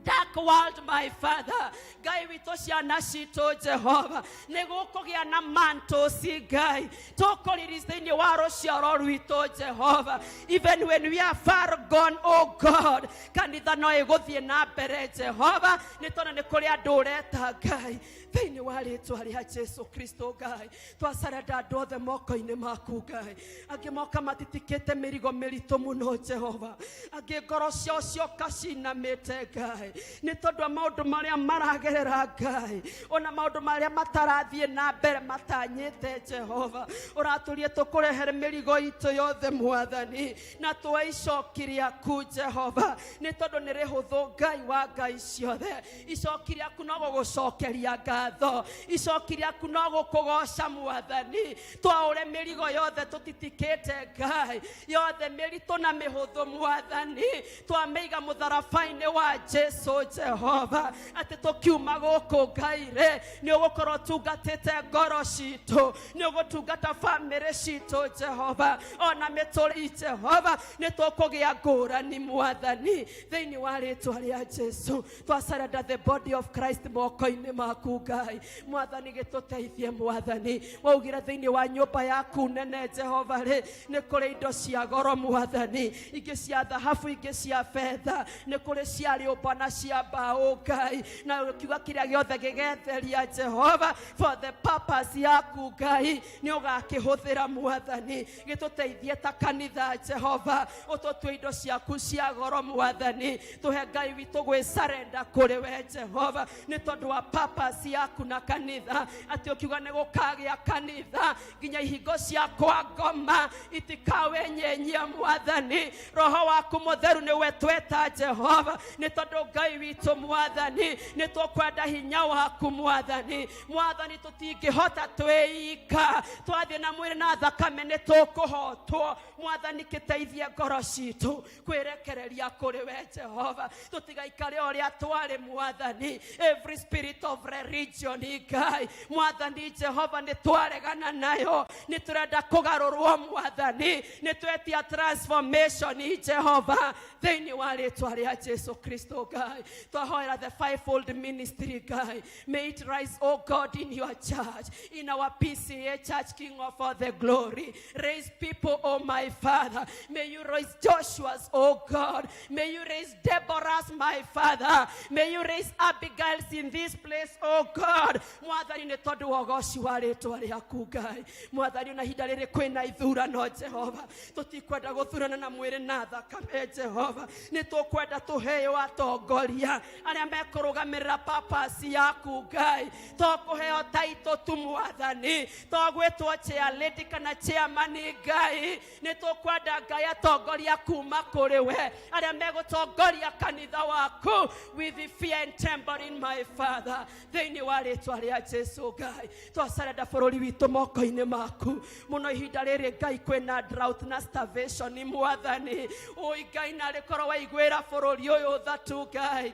dark world, my Father. Ngai witũ, ciana citũ Jehova, nĩ gũkũgĩa na mantles Ngai tũkũriri thĩinĩ wa rũciaro rwitũ Jehova. Even when we are far gone, oh God, kanitha no ĩgũthiĩ na mbere Jehova, nĩ tondũ nĩ kũrĩ andũ ũreta Ngai. Thĩinĩ wa rĩtwa rĩa Jesu Kristo Ngai, twacarenda andũ othe moko-inĩ maku Ngai. Angĩ moka matitikĩte mĩrigo mĩritũ mũno Jehova, angĩ ngoro ciao cioka cinamĩte Ngai, nĩ tondũ wa maũndũ marĩa maragerera Ngai, ona maũndũ marĩa matarathiĩ na mbere matanyĩte Jehova. Ũratũrie tũkũrehere mĩrigo itũ yothe Mwathani, na tuoe icoki rĩaku Jehova, nĩ tondũ nĩ rĩhũthũ Ngai wa ngai ciothe. Icoki rĩaku no gũgũcokeria ngatho, icoki rĩaku no gũkũgoca Mwathani. Twaũre mĩrigo yothe tũtitikĩte Ngai, yothe mĩritũ na mĩhũthũ Mwathani, twamĩiga mũtharaba-inĩ wa Jesu Jehova, atĩ tũkiuma gũkũ Ngai rĩ, nĩ ũgũkorwo ũtungatĩte ngoro citũ, nĩ ũgũtungata bamĩrĩ citũ Jehova, ona mĩtũrĩ Jehova, nĩ tũkũgĩa ngũrani Mwathani, thĩinĩ wa rĩtwa rĩa Jesu. Twacarenda the body of Christ moko-inĩ maku Ngai. Mwathani, gĩtũteithie Mwathani. Waugire thĩinĩ wa nyũmba yaku nene Jehova rĩ, nĩ kũrĩ indo cia goro Mwathani, ingĩ cia thahabu, ingĩ cia betha, nĩ kũrĩ cia rĩũmba na cia mbaũ Ngai, na ũkiuga kĩrĩa gĩothe gĩgetheria Jehova for the purpose yaku Ngai, nĩ ũgakĩhũthĩra Mwathani. Gĩtũteithie ta kanitha Jehova, ũtũtue indo ciaku cia goro Mwathani. Tũhe Ngai witũ gwĩcarenda kũrĩ we Jehova, nĩ tondũ wa purpose yaku na kanitha, atĩ ũkiuga nĩ gũkagĩa kanitha nginya ihingo cia kwa ngoma itikawenyenyia Mwathani. Roho waku mũtheru nĩwe tweta Jehova, nĩ tondũ Ngai witũ Mwathani, nĩ tũkwenda hinya waku Mwathani. Mwathani, tũtingĩhota twĩika, twathiĩ na mwĩrĩ na thakame nĩ tũkũhotwo Mwathani. Kĩteithie ngoro citũ kwĩrekereria kũrĩ we Jehova, tũtigaikare ũrĩa twarĩ Mwathani. Every spirit of religion Ngai Mwathani Jehova, nĩ twaregana nayo, nĩ tũrenda kũgarũrwo Mwathani, nĩ twetia transformation Jehova, thĩinĩ wa rĩtwa rĩa Jesu Kristo Ngai. Ngai. Twahoera the fivefold ministry, Ngai. May it rise, oh God, in your church, in our PCA church, King of all the glory. Raise people, oh my Father. May you raise Joshua's, oh God. May you raise Deborah's, my Father. May you raise Abigail's in this place, oh God. Mwathani nĩ tondũ wa ũgoci wa rĩtwa rĩaku Ngai. Mwathani ona ihinda rĩrĩ kwĩna ithurano Jehova, tũtikwenda gũthurana na mwĩrĩ na thakame Jehova, nĩ tũkwenda tũheo atongoria arĩa mekũrũgamĩrĩra papasi yaku Ngai, to kũheo taitũ tu Mwathani, to gwĩtwo chair lady kana chairman Ngai, nĩ tũkwenda Ngai atongoria kuma kũrĩ we arĩa megũtongoria kanitha waku with fear and trembling, my Father, thĩinĩ wa rĩtwa rĩa Jesu Ngai. Twacarenda bũrũri witũ moko-inĩ maku mũno ihinda rĩrĩ Ngai kwĩna drought na starvation Mwathani. Oi Ngai, narĩ korwo waiguĩra bũrũri ũyũ tha tu Ngai.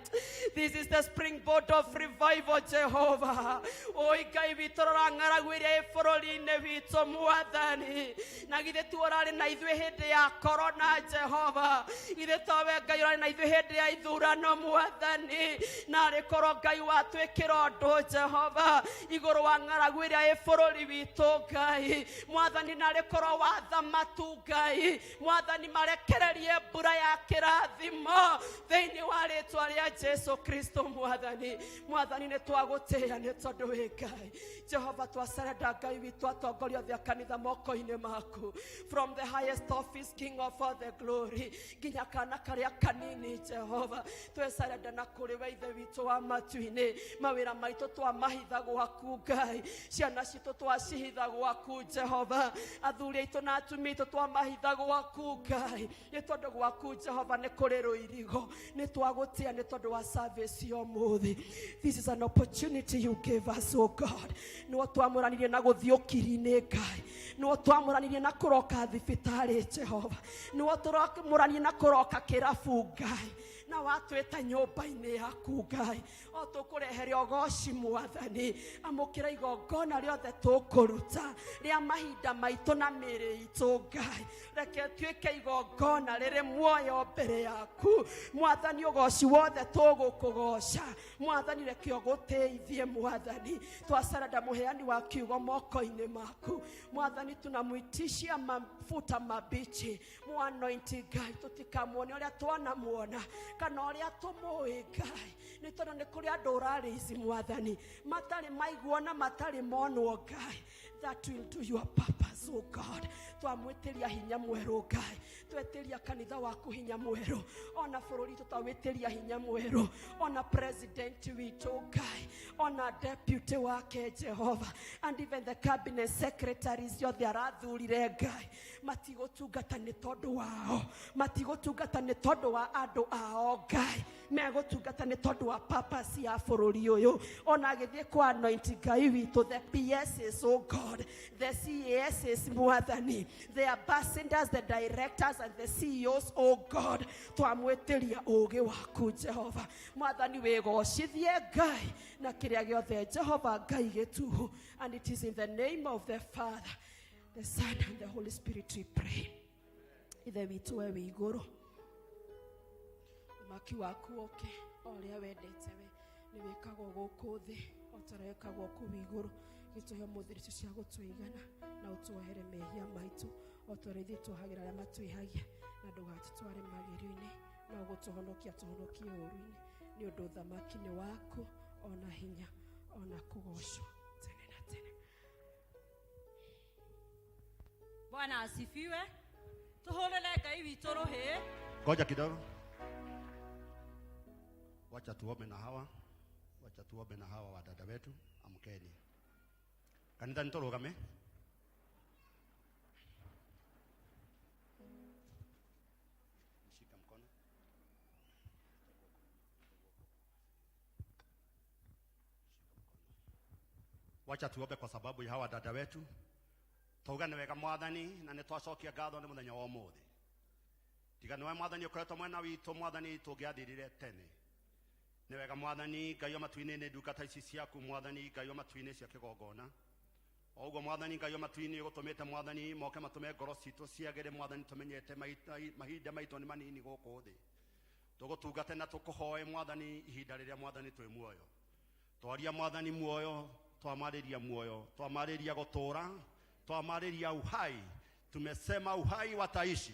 This is the springboard of revival, Jehovah. Oi Ngai witũ, rora ng'aragu ĩrĩa ĩ bũrũri-inĩ witũ Mwathani, na githĩ tu ũrarĩ na ithuĩ hĩndĩ ya corona Jehova, githĩ towe Ngai ũrarĩ na ithuĩ hĩndĩ ya ithurano Mwathani, narĩ korwo Ngai watwĩkĩra ũndũ Jehova igũrũ wa ng'aragu ĩrĩa ĩ bũrũri witũ Ngai Mwathani, narĩ korwo watha matu Ngai Mwathani marekererie mbura ya kĩrathimo thĩinĩ wa rĩtwa rĩa Jesu Kristo Mwathani. Mwathani nĩ twagũtĩĩa nĩ tondũ wĩ Ngai Jehova. Twacerenda Ngai witũ atongoria othe a kanitha moko-inĩ maku, from the highest office, King of all the glory, nginya kana karĩa kanini Jehova, twecarenda na kũrĩ we Ithe witũ wa matu-inĩ. Mawĩra maitũ twamahitha gwaku Ngai, ciana citũ twacihitha gwaku Jehova, athuri aitũ na atumia aitũ twamahitha gwaku Ngai, nĩ tondũ gwaku Jehova nĩ kũrĩ rũirigo. Nĩ twagũtĩa nĩ tondũ wa service ya ũmũthĩ. This is an opportunity you gave us, oh God. Nĩwo twamũranirie na gũthiĩ ũkiri-inĩ Ngai, nĩwo twamũranirie na kũroka thibitarĩ Jehova, nĩwo tũramũranirie na kũroka kĩrabu Ngai, na watwĩta nyũmba-inĩ yaku Ngai, o tũkũrehere ũgoci Mwathani. Amũkĩra igongona rĩothe tũkũruta rĩa mahinda maitũ na mĩĩrĩ itũ Ngai, reke tuĩke igongona rĩrĩ muoyo mbere yaku Mwathani. Ũgoci wothe tũgũkũgoca Mwathani, reke ũgũtĩithie Mwathani. Twacarenda mũheani wa kiugo moko-inĩ maku Mwathani, tunamwitishia mafuta mabichi muanointi Ngai, tũtikamuone ũrĩa twanamuona kana ũrĩa tũmũĩ Ngai, nĩ tondũ nĩ kũrĩ andũ ũrarĩici Mwathani matarĩ maiguo na matarĩ monwo Ngai, that will do your purpose, oh God. Twamwĩtĩria hinya mwerũ Ngai, twetĩria kanitha waku hinya mwerũ, ona bũrũri tũtawĩtĩria hinya mwerũ, ona president witũ Ngai, ona deputy wake Jehova, and even the cabinet secretaries othe arathurire Ngai, matigũtungata nĩ tondũ wao, matigũtungata nĩ tondũ wa andũ ao Ngai, megũtungata nĩ tondũ wa purpose ya bũrũri ũyũ. Ona agĩthiĩ kwa anoint Ngai witũ the PSs, oh God, the CASs Mwathani, the ambassadors, the directors and the CEOs, oh God, twamwĩtĩria ũũgĩ waku Jehova. Mwathani wĩgocithie Ngai na kĩrĩa gĩothe Jehova Ngai gĩtuhu, and it is in the name of the Father, the Son and the Holy Spirit we pray. Ithe witũ we wĩ igũrũ, ũmaki waku ũke, o ũrĩa wendete we nĩ wĩkagwo gũkũ thĩ o ta ũrĩa wĩkagwo kũu igũrũ. Gĩtũhe ũmũthĩ irio cia gũtũigana, na ũtuohere mehia maitũ o ta ũrĩa ithuĩ tuohagĩra arĩa matwĩhagia, na ndũgatũtware magerio-inĩ, no gũtũhonokia tũhonokie ũũru-inĩ, nĩ ũndũ ũthamaki nĩ waku, ona hinya, ona kũgocwo tene na tene.
Bwana asifiwe. Tuhũrĩre Ngai witũ rũhĩ.
Ngoja kidogo, wacha tuombe na hawa, wacha tuombe na hawa wadada wetu. Amkeni kanitha, nitũrũgame. Shika mkono. Shika mkono. Wacha tuombe kwa sababu ya hawa dada wetu. Tauga nĩ wega Mwathani, na nĩ twacokia ngatho nĩ mũthenya wa ũmũthĩ. Tiga nĩwe Mwathani ũkoretwo mwena witũ, Mwathani, tũngĩathirire tene. Nĩ wega Mwathani Ngai wa matu-inĩ, nĩ ndungata ici ciaku Mwathani Ngai wa matu-inĩ cia kĩgongona. O ũguo Mwathani Ngai wa matu-inĩ ũgũtũmĩte Mwathani moke matũme ngoro citũ ciagĩre Mwathani, tũmenyete mahinda maitũ nĩ manini gũkũ thĩ. Tũgũtungate na tũkũhoe Mwathani ihinda rĩrĩa Mwathani twĩ muoyo. Twaria Mwathani muoyo, twamarĩria muoyo, twamarĩria gũtũũra, twamarĩria uhai. Tumesema uhai wataishi,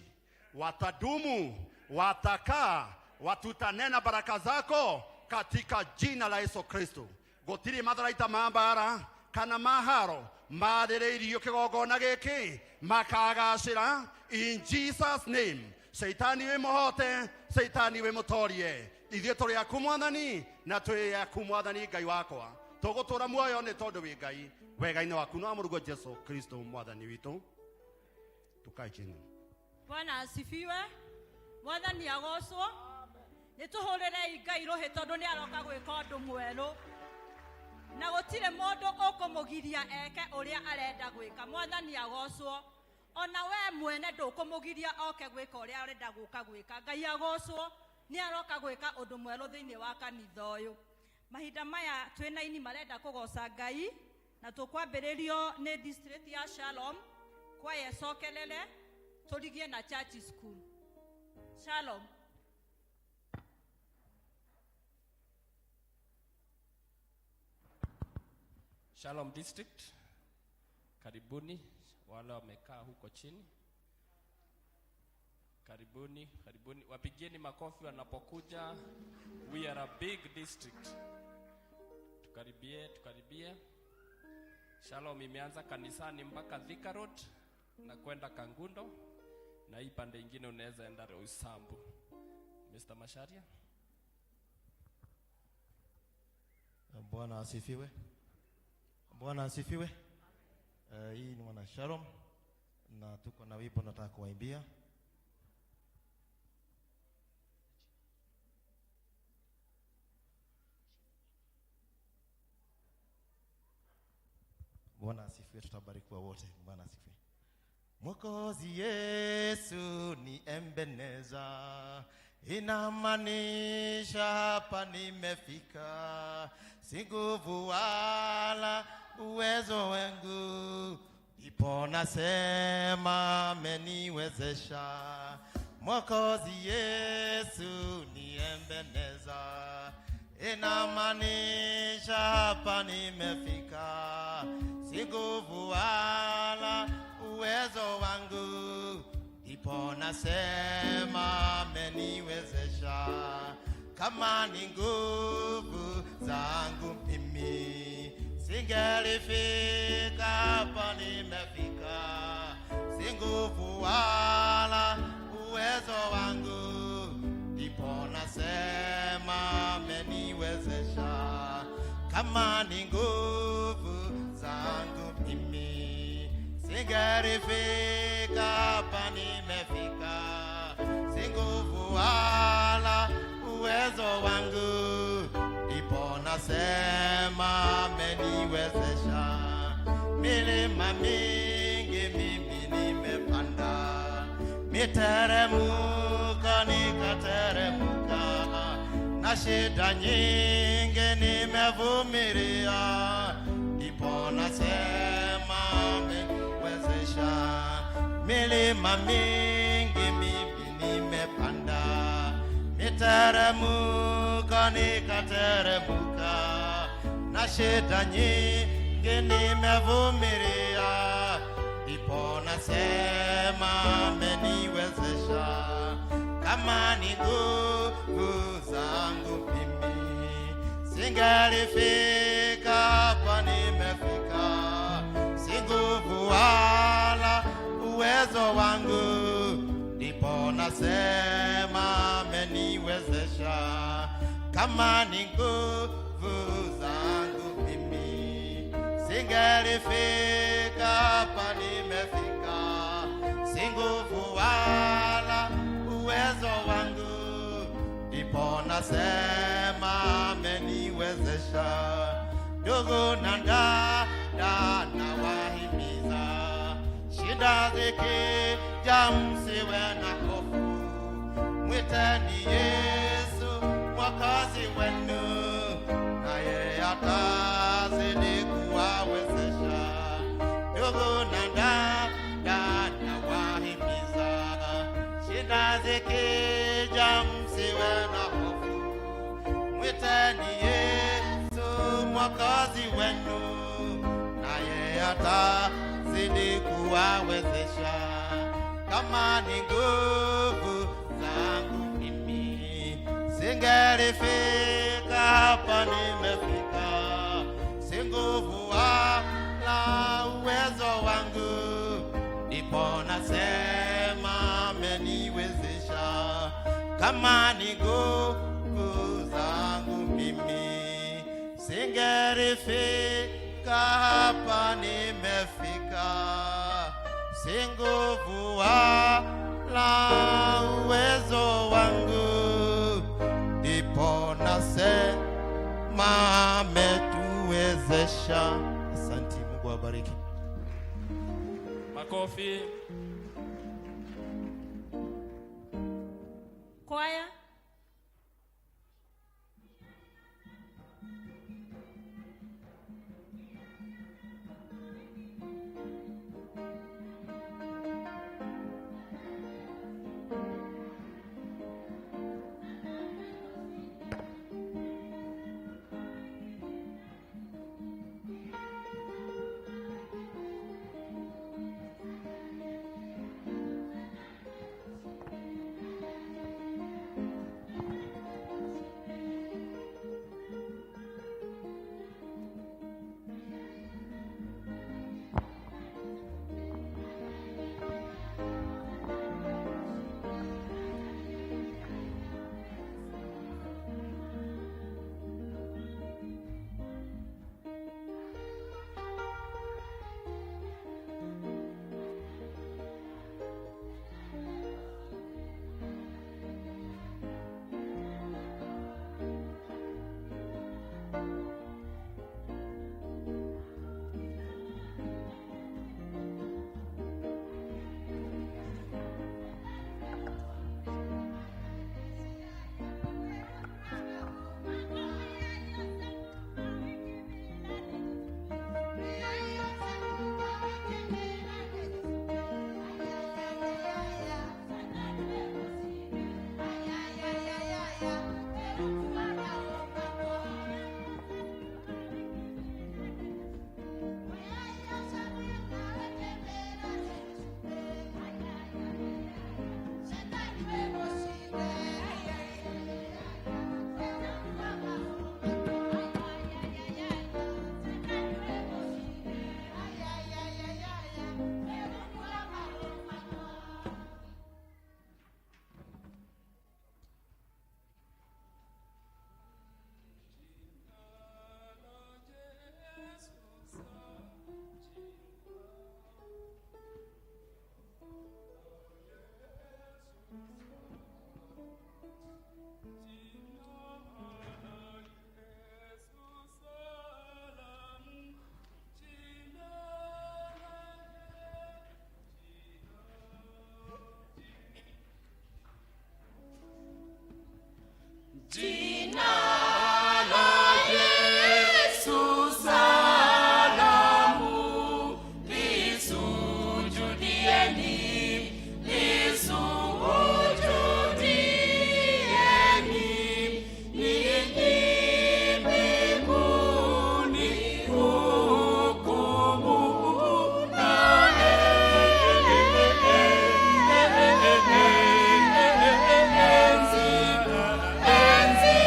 watadumu, watakaa, watutanena baraka zako katika jina la Yesu Kristo. Gũtirĩ matharaita ma mbara kana maharo marĩrĩirio kĩgongona gĩkĩ makagacĩra in Jesus name. Shaitani wĩ mũhote, Shaitani wĩ mũtorie. Ithuĩ tũrĩ aku Mwathani na twĩ aku Mwathani Ngai wakwa. Tũgũtũra muoyo nĩ tondũ wĩ Ngai. Wega-inĩ waku no amũrugo Jesu Kristo Mwathani witũ. Tukae chini.
Bwana asifiwe. Mwathani agocwo. Nĩ tũhũrĩrei Ngai rũhĩ tondũ nĩ aroka gwĩka ũndũ mwerũ na gũtirĩ mũndũ ũkũmũgiria eke ũrĩa arenda gwĩka. Mwathani agocwo. Ona we mwene ndũkũmũgiria oke gwĩka ũrĩa arenda gũka gwĩka. Ngai agocwo, nĩ aroka gwĩka ũndũ mwerũ thĩinĩ wa kanitha ũyũ. Mahinda maya twĩna aini marenda kũgoca Ngai na tũkwambĩrĩrio nĩ district ya Shalom kwaya ĩcokerere tũrigie na church school. Shalom.
Shalom District, karibuni wale wamekaa huko chini, karibuni, karibuni, wapigieni makofi wanapokuja. We are a big district. Tukaribie, tukaribie. Shalom imeanza kanisani mpaka Thika Road na kwenda Kangundo, na hii pande ingine unaweza enda Roysambu. Mr. Masharia.
Bwana asifiwe. Bwana asifiwe. Hii ni mwana Shalom na tuko na wimbo nataka kuwaimbia. Bwana asifiwe, tutabarikiwa wote. Bwana asifiwe. Mwokozi Yesu ni Ebeneza, inamaanisha hapa nimefika, si nguvu wala uwezo wangu, ndipo nasema ameniwezesha. Mwokozi Yesu ni Ebeneza, inamaanisha hapa nimefika, si nguvu wala uwezo wangu, ndipo nasema ameniwezesha. Kama ni nguvu zangu mimi, singelifika hapa nimefika, si nguvu wala uwezo wangu, ndipo nasema ameniwezesha. Kama ni nguvu zangu mimi, singelifika hapa nimefika, si nguvu wala uwezo wangu, ndipo nasema ameniwezesha. Milima mingi mimi nimepanda, miteremko nikateremka, na shida nyingi nimevumilia, ndipo nasema ameniwezesha. Milima mingi mimi nimepanda, miteremko nikateremka, na shida nyingi nimevumilia, ndipo nasema ameniwezesha. Kama ni nguvu zangu mimi, singelifika hapa nimefika, si nguvu wala uwezo wangu, ndipo nasema ameniwezesha. Kama ni nguvu zangu mimi, singelifika hapa nimefika, si nguvu wala uwezo wangu, ndipo nasema ameniwezesha. Ndugu na dada nawahimiza, shida zikija msiwe na hofu, mwiteni Yesu Mwokozi wenu, naye atazidi kuwawezesha. Ndugu na dada nawahimiza, shida zikija msiwe msiwe na hofu, mwiteni Yesu Mwokozi wenu, naye atazidi kuwawezesha. Kama ni nguvu zangu mimi, singelifika hapa nimefika. Si nguvu wala uwezo wangu, ndipo nasema ameniwezesha. Kama ni nguvu zangu mimi, singelifika hapa nimefika. Si nguvu wala uwezo wangu, ndipo nasema ametuwezesha. Asante, Mungu awabariki.
Makofi.
Kwaya.
Jina la Yesu salamu, lisujudieni, lisujudieni, ninyi mbinguni hukumu na enzi, enzi.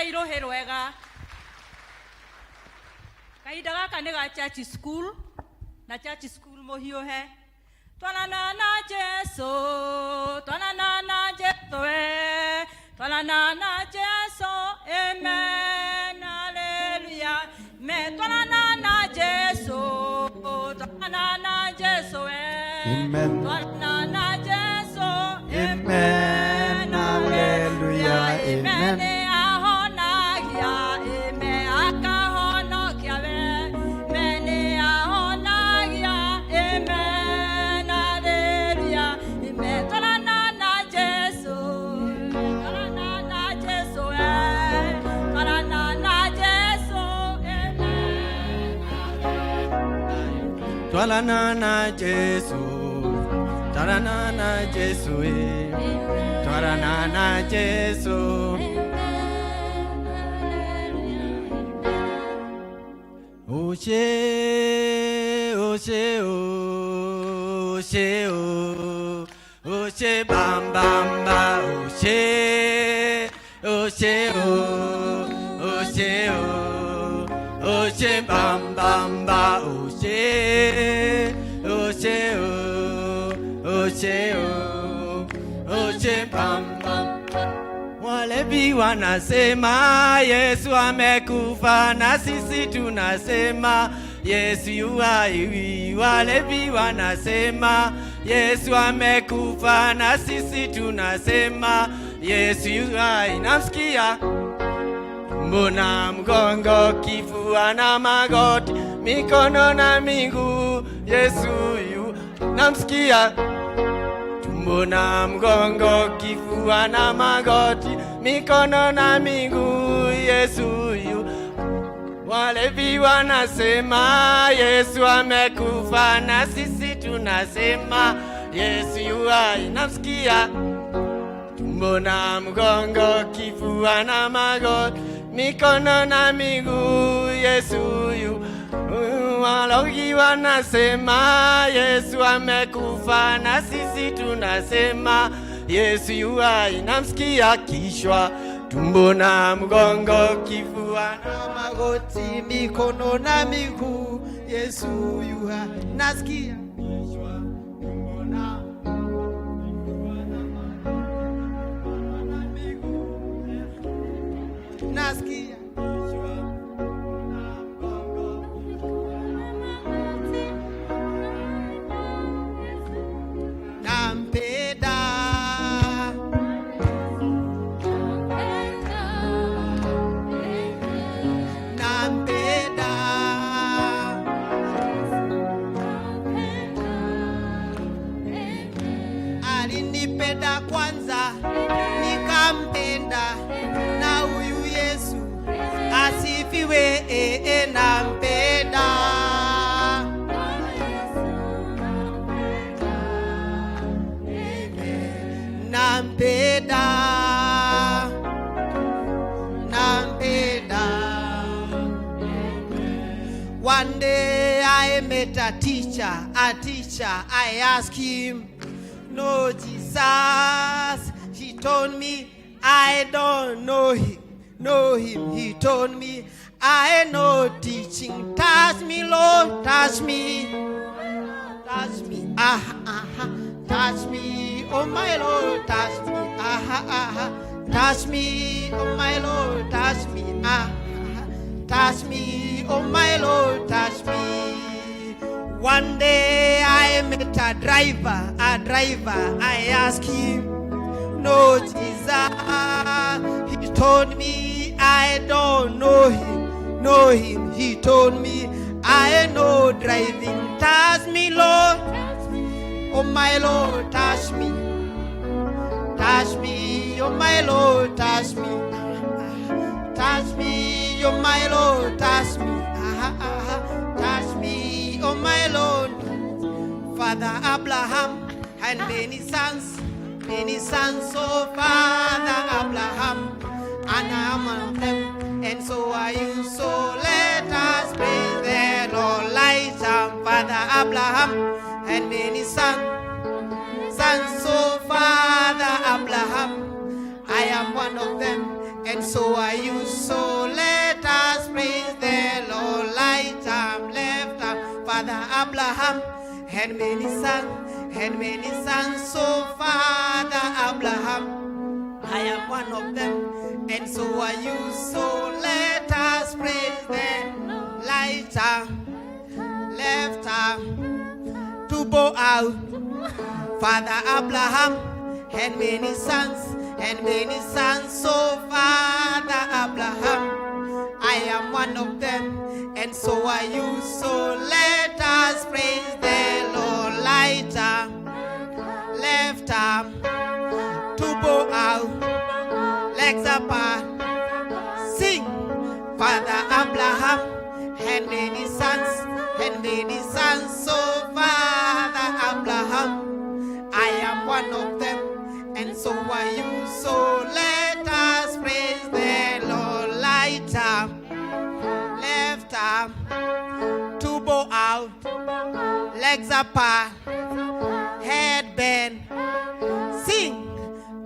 Hũrai rũhĩ rwega. Kahinda gaka nĩ ga church school na church school mũhiũhe. Twarana na Jesu, twarana na Jesu we, twarana na Jesu, amen, hallelujah. Me twarana na Jesu, twarana na Jesu we,
Amen.
twarana na Jesu,
Amen. Hallelujah.
amen.
Amen.
Ahonagia, amen, akahonokia we, mene ahonagia, amen, hallelujah. Amen. Twarana na Jesu, twarana na Jesu we, twarana na Jesu, amen.
Twalana na Jesu, twarana na Jesu, eh. Twarana na Jesu. Oṣé, oṣé o, oṣé o, oṣé bam bam ba, oṣé, oṣé o, oṣé o, oṣé bam bam ba, oṣé, oṣé o, oṣé o, oṣé bam bam. Walevi wanasema Yesu amekufa, na sisi tunasema Yesu yu hai. Walevi wanasema Yesu amekufa, na sisi tunasema Yesu yu hai. Namsikia mbona mgongo, kifua na magoti, mikono na miguu, Yesu yu namsikia tumbo na mgongo, kifua na magoti, mikono na miguu, Yesu yu. Walevi wanasema Yesu amekufa, na sisi tunasema Yesu yu hai. Namsikia tumbo na mgongo, kifua na magoti, mikono na miguu, Yesu yu. Walogi wanasema Yesu amekufa, na sisi tunasema Yesu yu hai. Namsikia kichwa, tumbo na mgongo, kifua
na magoti, mikono na miguu, Yesu yu hai. Nasikia
kichwa, tumbo na
nasikia nampenda nampenda alinipenda kwanza nikampenda na huyu Yesu asifiwe eh, eh, nampenda nampenda nampenda. One day I met a teacher, I asked him, no Jesus. He told me, I don't know him, know him. He told me, I know teaching. Touch me, Lord, touch me. Touch me, aha, aha. Touch me, oh my Lord, touch me, aha, aha. Touch me, oh my Lord, touch me, aha. Touch me, oh my Lord, touch me. One day I met a driver, I asked him, no Jesus. He told me, I don't know him, know him. He told me, I know driving. Touch me, Lord. Oh my Lord, touch me. Touch me, oh my Lord, touch me. Touch me, oh my Lord, touch me. Touch me, oh my Lord. Father Abraham and many sons, oh Father Abraham, and I am one of them, and so are you. So let us praise the Lord. Light Father Abraham and many sons, oh Father Abraham, I am one of them, and so are you. had many sons, had many sons. So Father Abraham, I am one of them, and so are you. So let us praise the lighter, left arm, to bow out. Father Abraham had many sons, had many sons. So Father Abraham, I am one of them, and so are you. So let us praise the Lord. Lighter, left arm, to bow out, legs apart. Sing, Father Abraham had many sons, had many sons. So Father Abraham, I am one of them, and so are you. So let us praise the Lord. Light arm, left arm, to bow out, legs apart, head bent. Sing,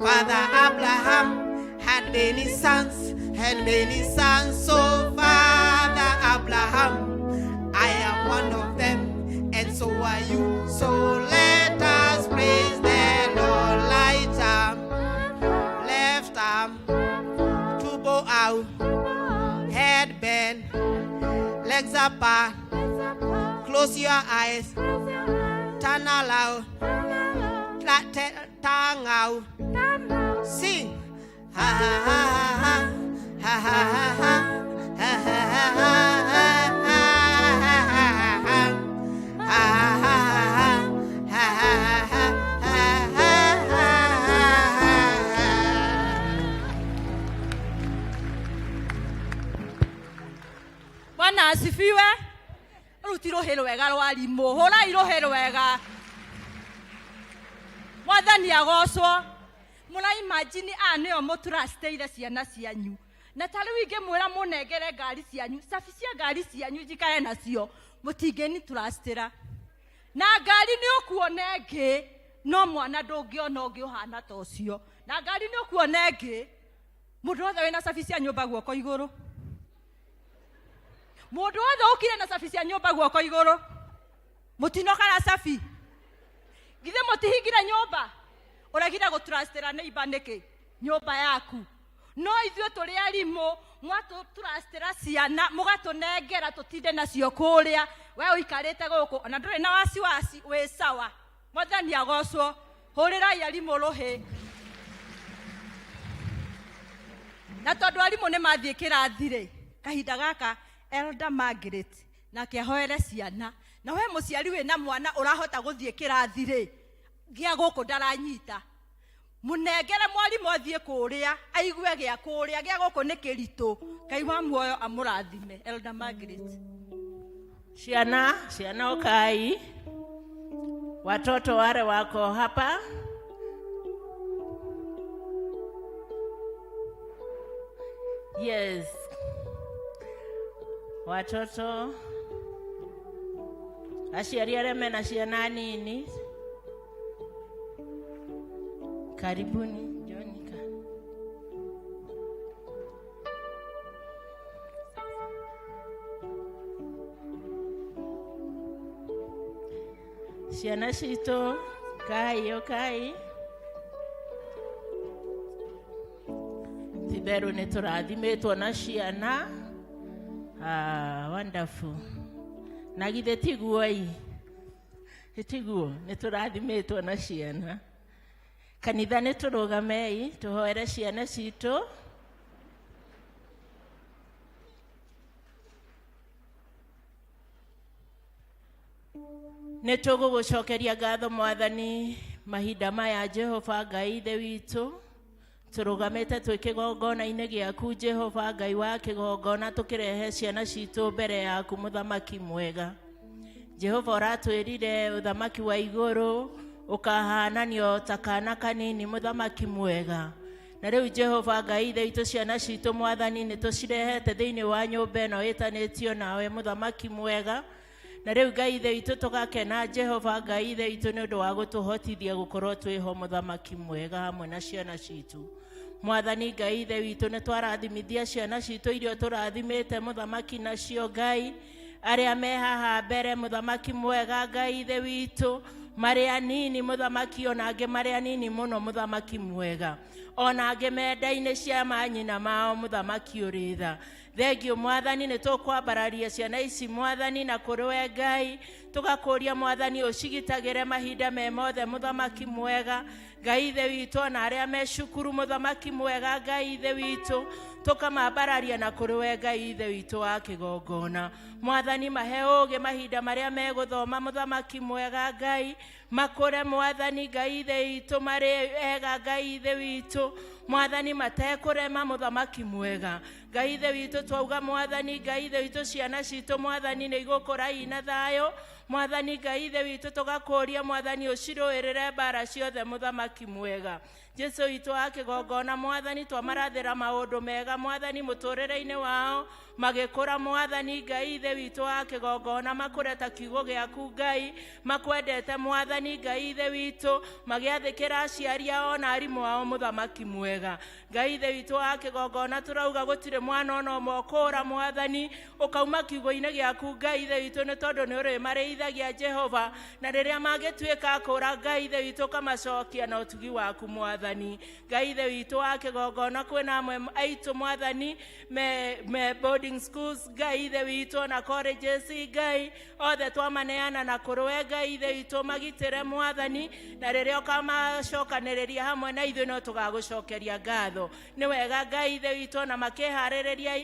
Father Abraham had many sons, had many sons. So Father Abraham, I am one of them, and so are you. So let us praise the Lord. Light arm, left arm, to bow out, head bent, legs apart, close your eyes, turn aloud, tongue out, sing. Ha ha ha ha ha ha ha ha ha ha ha ha ha ha ha ha ha.
Bwana asifiwe. Rĩu ti rũhĩ rwega rwa rimũ, hũrai rũhĩ rwega. Mwathani agocwo. Mũra imagine aya nĩo mũtrustĩire ciana cianyu. Na ta rĩu ingĩmwĩra mũnengere ngari cianyu, cabi cia ngari cianyu njikare nacio, mũtingĩni trustĩra. Na ngari nĩ ũkuona ĩngĩ, no mwana ndũngĩona ũngĩ ũhana ta ũcio. Na ngari nĩ ũkuona ĩngĩ, mũndũ wothe wĩna cabi cia nyũmba guoko igũrũ. Mũndũ wothe ũkire na cabi cia nyũmba guoko igũrũ. Mũtinoka na cabi. Githĩ mũtihingire nyũmba? Ũregire gũtrustĩra neighbor nĩkĩ? Nyũmba yaku. No ithuĩ tũrĩ arimũ, mwatũtrustĩra ciana, mũgatũnengera tũtinde nacio kũrĩa. We ũikarĩte gũkũ, ona ndũrĩ na wasiwasi, wĩ sawa. Mwathani agocwo. Hũrĩrai arimũ rũhĩ. Na tondũ arimũ nĩ mathiĩ kĩrathi rĩ, kahinda gaka Elder Margaret nake ahoere ciana. Na we mũciari wĩna mwana ũrahota gũthiĩ kĩrathi rĩ, gĩa gũkũ ndaranyita, mũnengere mwarimũ athiĩ kũrĩa aigue gĩa kũrĩa, gĩa gũkũ nĩ kĩritũ. Ngai wa muoyo amũrathime. Elder Margaret.
Ciana, ciana ukai. Watoto wale wako hapa. Yes. Watoto aciari arĩa mena ciana nini, karibuni. Jonika. Ciana citũ, kai ũkai. Titherũ nĩ tũrathimĩtwo na ciana. Ah, wonderful. Na githĩ tiguo ĩ? Tiguo, nĩ tũrathimĩtwo na ciana. Kanitha nĩ tũrũgamei tũhoere ciana citũ. Nĩ tũgũgũcokeria ngatho Mwathani mahinda maya Jehova Ngai Ithe witũ. Tũrũgamĩte twĩ kĩgongona-inĩ gĩaku Jehova Ngai wa kĩgongona, tũkĩrehe ciana citũ mbere yaku mũthamaki mwega. Jehova ũratwĩrire ũthamaki wa igũrũ ũkahananio ta kana kanini mũthamaki mwega. Na rĩu Jehova Ngai Ithe witũ, ciana citũ Mwathani nĩ tũcirehete thĩinĩ wa nyũmba ĩno ĩtanĩtio nawe mũthamaki mwega. Na rĩu Ngai Ithe witũ tũgakena Jehova Ngai Ithe witũ nĩ ũndũ wa gũtũhotithia gũkorwo twĩho mũthamaki mwega hamwe na ciana citũ. Mwathani Ngai Ithe witũ nĩ twarathimithia ciana citũ iria tũrathimĩte mũthamaki nacio Ngai. Arĩa me haha mbere mũthamaki mwega Ngai ithe witũ, marĩ anini mũthamaki, ona angĩ marĩ anini mũno mũthamaki mwega, ona angĩ menda-inĩ cia manyina mao mũthamaki ũrĩ tha. Thengio mwathani, nĩ tũkwambararia ciana ici mwathani na kũrĩ we Ngai, tũgakũria mwathani ũcigitagĩre mahinda me mothe mũthamaki mwega Ngai ithe witũ, ona arĩa me cukuru mũthamaki mwega Ngai ithe witũ, tũkamambararia na kũrĩ we Ngai ithe witũ wa kĩgongona. Mwathani mahe ũũgĩ mahinda marĩa megũthoma mũthamaki mwega Ngai, makũre mwathani Ngai ithe witũ marĩ ega Ngai ithe witũ, mwathani matekũrema mũthamaki mwega Ngai ithe witũ. Twauga mwathani Ngai ithe witũ, ciana citũ mwathani nĩ igũkũra ina thayũ mwathani Ngai ithe witũ, tũgakũria mwathani ũcirũĩrĩre mbara ciothe mũthamaki mwega Jesu witũ wa kĩgongona. Mwathani twamarathĩra maũndũ mega mwathani mũtũrĩre-inĩ wao magĩkũra mwathani Ngai ithe witũ wa kĩgongona, makũre ta kiugo gĩaku Ngai, makwendete mwathani Ngai ithe witũ, magĩathĩkĩra aciari ao na arimũ ao mũthamaki mwega Ngai ithe witũ wa kĩgongona. Tũrauga gũtirĩ mwana ona ũmwe ũkũra mwathani ũkauma kiugo-inĩ gĩaku Ngai ithe witũ, nĩ tondũ nĩ ũrĩmarĩithagia Jehova, na rĩrĩa mangĩtuĩka kũra Ngai ithe witũ ũkamacokia na ũtugi waku mwathani Ngai ithe witũ wa kĩgongona. Kwĩna amwe aitũ mwathani me boarding schools Ngai ithe witũ na colleges Ngai, othe twamaneana na kũrĩ we Ngai ithe witũ, magitĩre mwathani, na rĩrĩa ũkamacokanĩrĩria hamwe na ithuĩ no tũgagũcokeria ngatho. Nĩ wega Ngai ithe witũ, na makĩharĩrĩria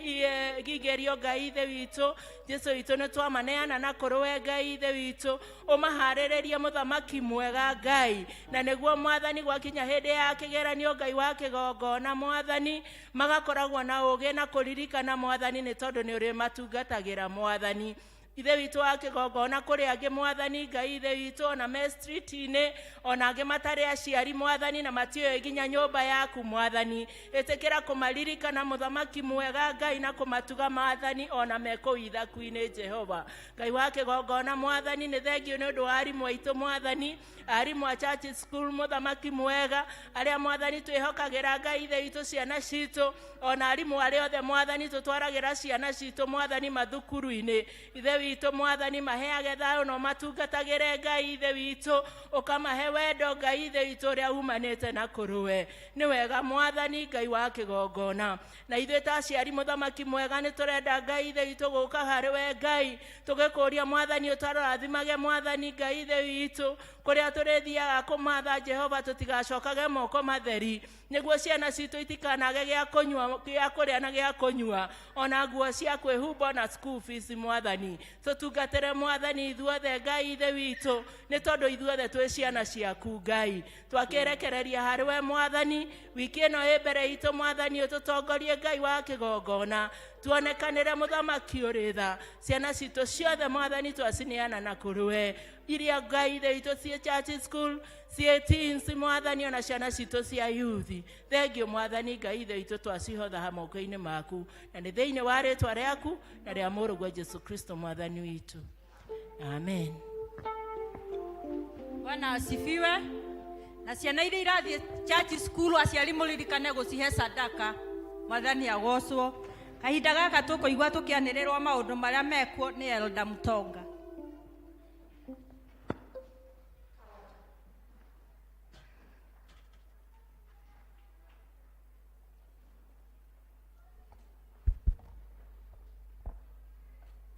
igerio Ngai ithe witũ Jesu witũ, nĩ twamaneana na kũrĩ we Ngai ithe witũ, ũmaharĩrĩrie mũthamaki mwega Ngai, na nĩguo mwathani gwakinya hĩndĩ ya kĩgeranio Ngai wa kĩgongona mwathani magakoragwo na ũũgĩ na kũririkana mwathani, nĩ tondũ nĩ ũrĩmatungatagĩra mwathani ithe witũ wa kĩgongona. Kũrĩ angĩ mwathani Ngai ithe witũ ona me street-inĩ, ona angĩ matarĩ aciari mwathani na matiũĩ nginya nyũmba yaku mwathani, ĩtĩkĩra kũmaririkana mũthamaki mwega Ngai na kũmatuga mwathani ona me kũu ithaku-inĩ Jehova Ngai wa kĩgongona. Mwathani nĩ thengio nĩ ũndũ wa arimũ aitũ mwathani, arimũ a church school mũthamaki mwega, arĩa mwathani twĩhokagĩra Ngai ithe witũ ciana citũ, ona arimũ arĩa othe mwathani tũtwaragĩra ciana citũ mwathani mathukuru-inĩ ithe witũ mwathani, maheage thayũ na ũmatungatagĩre Ngai ithe witũ, ũkamahe wendo Ngai ithe witũ ũrĩa umanĩte na kũrũwe. Nĩ wega mwathani Ngai wa kĩgongona, na ithuĩ ta aciari mũthamaki mwega nĩ tũrenda Ngai ithe witũ gũka harĩ we Ngai, tũgĩkũria mwathani ũtarathimage mwathani Ngai ithe witũ kũrĩa tũrĩthiaga kũmatha Jehova, tũtigacokage moko matheri, nĩguo ciana citũ itikanage gĩa kũnyua, gĩa kũrĩa na gĩa kũnyua, ona nguo cia kwĩhumba na school fees mwathani. Tũtungatĩre mwathani ithuothe Ngai ithe witũ, nĩ tondũ ithuothe twĩ ciana ciaku Ngai. Twakĩrekereria harĩ we mwathani wiki ĩno ĩ mbere itũ mwathani, ũtũtongorie Ngai wa kĩgongona, tuonekanĩre mũthamaki ũrĩ tha. Ciana citũ ciothe mwathani twacineana na kũrĩ we, iria Ngai ithe witũ ciĩ church school, ciĩ teens mwathani, ona ciana citũ cia youth. Thengio mwathani Ngai ithe witũ, twacihotha moko-inĩ maku, na nĩ thĩinĩ wa rĩtwa rĩaku na rĩa mũrũguo Jesu Kristo mwathani witũ, amen.
Bwana asifiwe. Na ciana iria irathiĩ church school, aciari mũririkane gũcihe sadaka. Mwathani agocwo. Kahinda gaka tũkũigua tũkĩanĩrĩrwo maũndũ marĩa mekuo nĩ Elda Mutonga.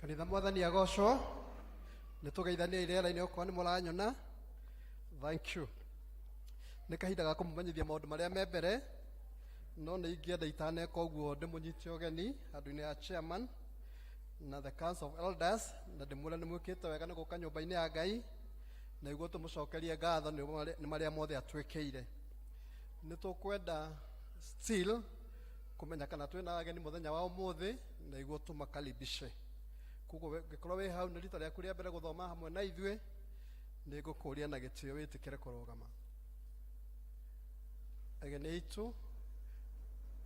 Kanitha, mwathani agocwo. Nĩ tũgeithania irera-inĩ okorwo nĩ mũranyona. Thank you. Nĩ kahinda ga kũmũmenyithia maũndũ marĩa me mbere, no nĩ ingĩenda itaneka ũguo ndĩmũnyite ũgeni handũ-inĩ ya chairman na the council of elders, na ndĩmwĩre nĩ mwĩkĩte wega nĩ gũka nyũmba-inĩ ya Ngai, na iguo tũmũcokerie ngatho nĩ marĩa mothe atwĩkĩire. Nĩ tũkwenda still kũmenya kana twĩna ageni mũthenya wa ũmũthĩ, na iguo tũmakaribishe. Koguo ũngĩkorwo wĩ hau nĩ rita rĩaku rĩa mbere gũthoma hamwe na ithuĩ, nĩ ngũkũria na gĩtĩo wĩtĩkĩre kũrũgama. Ageni aitũ,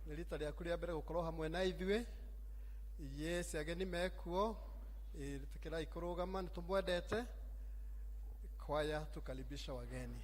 nĩ rita rĩaku rĩa mbere gũkorwo hamwe na ithuĩ? Yes, ageni mekuo, ĩtĩkĩrai kũrũgama. Nĩ tũmwendete. Kwaya, tukaribisha wageni.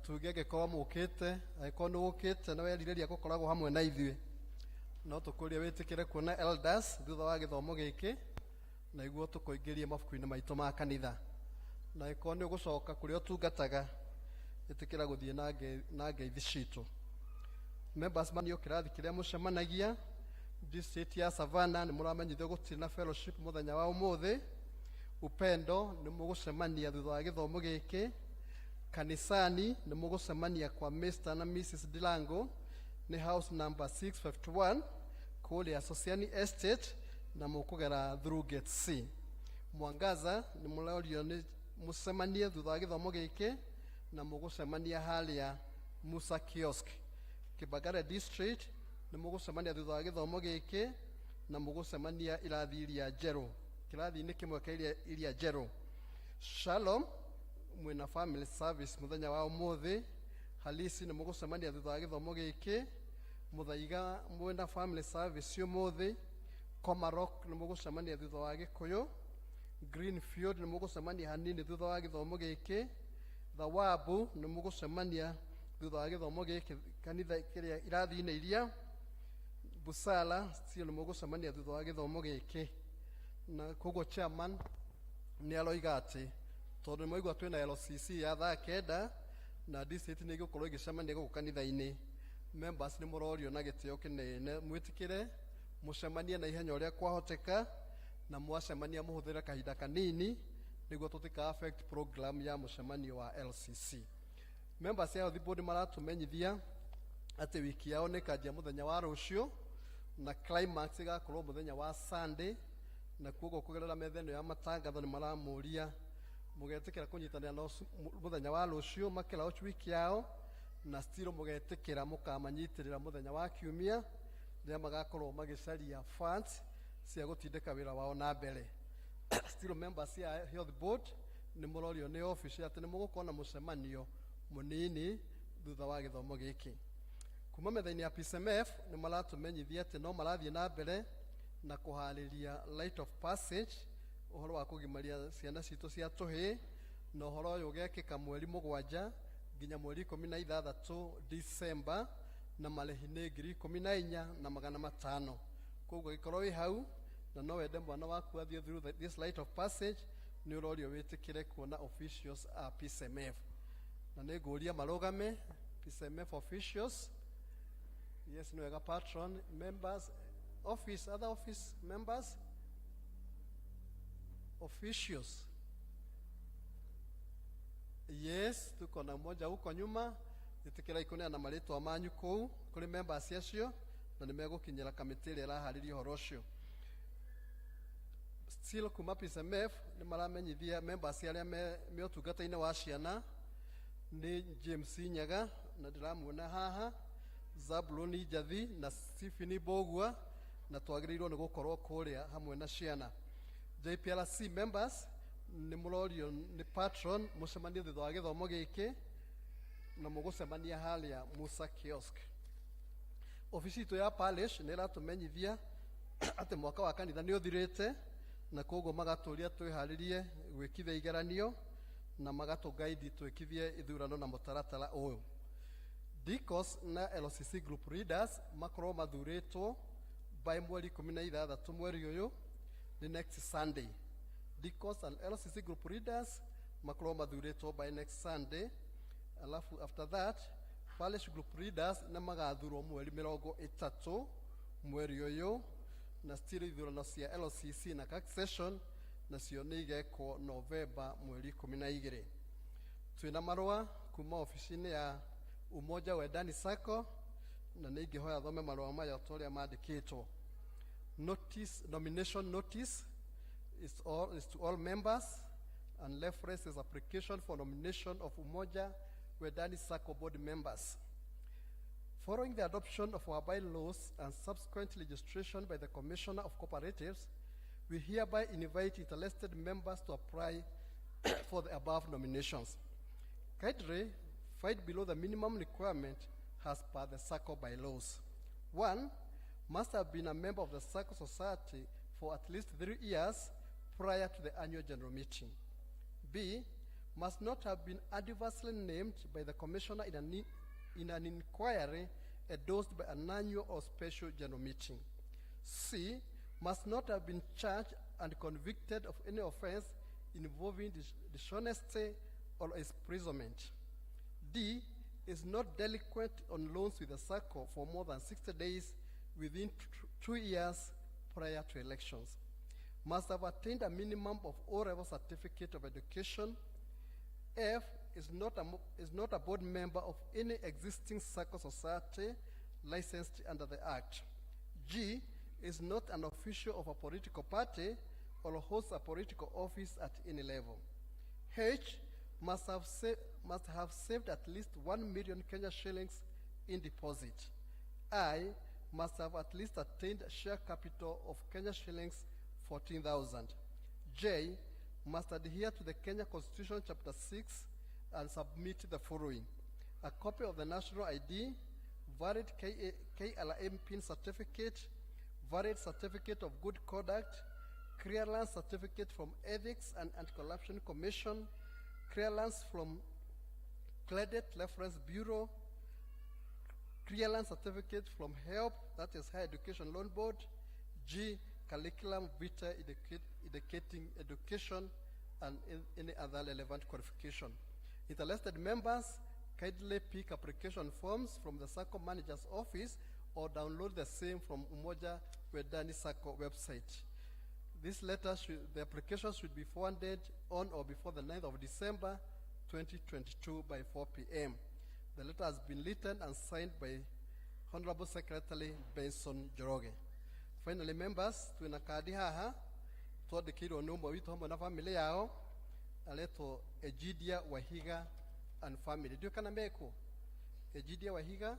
Tuge angĩkorwo mũkĩte, angĩkorwo nĩ ũkĩte na werirĩria gũkoragwo hamwe na ithuĩ, no tũkũrie wĩtĩkĩre kuona elders thutha wa gĩthomo gĩkĩ, na iguo tũkũingĩrie mabuku-inĩ maitũ ma kanitha. Na angĩkorwo nĩ ũgũcoka kũrĩa ũtungataga, ĩtĩkĩra gũthiĩ na ngeithi citũ. Members manio kĩrathi kĩrĩa mũcemanagia district ya Savannah nĩ mũramenyithio gũtirĩ na fellowship mũthenya wa ũmũthĩ. Upendo nĩ mũgũcemania thutha wa gĩthomo gĩkĩ. Kanisani nĩ mũgũcemania kwa Mr na Mrs Dilango nĩ house number 651 kũrĩa Sosiani Estate na mũkũgera through gate C. Mwangaza nĩ mũrorio nĩ mũcemanie thutha wa gĩthomo gĩkĩ na mũgũcemania harĩa Musa Kiosk. Kibagare District nĩ mũgũcemania thutha wa gĩthomo gĩkĩ na mũgũcemania irathi iria njerũ, kĩrathi-inĩ kĩmwe kĩa iria njerũ. Shalom mwĩna family service mũthenya wa ũmũthĩ. Halisi nĩ mũgũcemania thutha wa gĩthomo gĩkĩ. Mũthaiga mwĩna family service ũmũthĩ. Komarok nĩ mũgũcemania thutha wa Gĩkũyũ. Greenfield nĩ mũgũcemania hanini thutha wa gĩthomo gĩkĩ. Thawabu nĩ mũgũcemania thutha wa gĩthomo gĩkĩ kanitha kĩrĩa irathi-inĩ iria. Busala still nĩ mũgũcemania thutha wa gĩthomo gĩkĩ. Na koguo chairman nĩ aroiga atĩ tondũ nĩ mwaigua twĩna LCC ya thaa 9 na district nĩ ĩgũkorwo ĩgĩcemania gũkũ kanitha-inĩ, members nĩ mũrorio na gĩtĩo kĩnene mwĩtĩkĩre mũcemanie na ihenya ũrĩa kwahoteka, na mwacemania mũhũthĩre kahinda kanini nĩguo tũtika affect program ya mũcemanio wa LCC. Members ya Health Board maratũmenyithia atĩ wiki yao nĩ ĩkanjia mũthenya wa rũciũ na climax ĩgakorwo mũthenya wa Sunday, na koguo kũgerera metha ĩno ya matangatho nĩ maramũria mũgetĩkĩra kũnyitanĩra nao mũthenya wa rũciũ makĩlaunch wiki yao, na still mũgetĩkĩra mũkamanyitĩrĩra mũthenya wa kiumia rĩrĩa magakorwo magĩcaria funds cia gũtindĩka wĩra wao na mbere. Still members ya Health Board nĩ mũrorio nĩ office atĩ nĩ mũgũkorwo na mũcemanio mũnini thutha wa gĩthomo gĩkĩ. Kuma metha-inĩ ya PCMF nĩ maratũmenyithia atĩ no marathiĩ na mbere na kũharĩria rite of passage, ũhoro wa kũgimaria ciana citũ cia tũhĩĩ, na ũhoro ũyũ ũgekĩka mweri 7 nginya mweri 16 December, na marĩhi nĩ 14,500. Koguo angĩkorwo wĩ hau na no wende mwana waku athiĩ through this rite of passage, nĩ ũrorio wĩtĩkĩre kuona officials a PCMF. Na nĩ ngũria marũgame PCMF officials. Yes, nĩ wega patron members, office, other office members, officials. Yes, tuko na mmoja huko nyuma. Ĩtĩkĩrai kũneana marĩtwa manyu kũu kũrĩ members acio, na nĩ megũkinyĩra kamĩtĩ ĩrĩa ĩraharĩria ũhoro ũcio. Still kuma PCMF nĩ maramenyithia members arĩa me ũtungata-inĩ wa ciana nĩ James Nyaga, na ndĩramuona haha, Zabuloni Njathi na Stephen Mbũgua, na twagĩrĩirwo nĩ gũkorwo kũrĩa hamwe na ciana. JPRC members nĩ mũrorio nĩ patron mũcemanie thutha wa gĩthomo gĩkĩ, na mũgũcemania harĩa Musa Kiosk. Ofici itũ ya parish nĩ ĩratũmenyithia atĩ mwaka wa kanitha nĩ ũthirĩte, na koguo magatũria twĩharĩrie gwĩkithia igeranio na magatũgaidi twĩkithie ithurano na mũtaratara ũyũ. Deacons na LCC group leaders makorwo mathurĩtwo by mweri 16 mweri ũyũ, nĩ next Sunday. Deacons and LCC group leaders makorwo mathurĩtwo by next Sunday. Alafu after that parish group leaders nĩ magathurwo mweri 30 mweri ũyũ, na still ithurano cia LCC na CAC session nacio nĩ igekwo Novemba mweri 12. Twĩna marũa kuma ofici-inĩ ya Umoja Wendani Sacco, na nĩ ingĩhoya thome marũa maya ta ũrĩa mandĩkĩtwo. Notice, nomination notice is to all members and references application for nomination of Umoja Wendani Sacco board members. Following the adoption of our bylaws and subsequent registration by the Commissioner of Cooperatives, we hereby invite interested members to apply for the above nominations. Kindly find below the minimum requirement as per the SACCO bylaws. 1, must have been a member of the SACCO society for at least 3 years prior to the annual general meeting. B, must not have been adversely named by the commissioner in an, in an inquiry endorsed by an annual or special general meeting. C, must not have been charged and convicted of any offense involving dishonesty or imprisonment. D, is not delinquent on loans with the SACCO for more than 60 days within 2 years prior to elections. Must have attained a minimum of O-level certificate of education. F, is not a board member of any existing SACCO society licensed under the Act. G, is not an official of a political party or holds a political office at any level. H, must have saved at least 1 million Kenya shillings in deposit. I, must have at least attained share capital of Kenya shillings 14,000. J, must adhere to the Kenya Constitution Chapter 6 and submit the following: a copy of the national ID, valid KLM PIN certificate, valid certificate of good conduct, clearance certificate from Ethics and Anti-Corruption Commission, clearance from Credit Reference Bureau, clearance certificate from HELB, that is Higher Education Loan Board, G, curriculum vitae indicating education and any other relevant qualification. Interested members, kindly pick application forms from the SACCO manager's office or download the same from Umoja Wendani SACCO website. This letter should, the application should be forwarded on or before the 9th of December 2022 by 4 p.m. The letter has been written and signed by Honorable Secretary Benson Njoroge. Finally, members, twina kandi haha twandĩkĩirwo nĩ ũmwe witũ hamwe na family yao aretwo Egidia Wahiga and family. Ndiũĩ kana mekuo? Egidia Wahiga?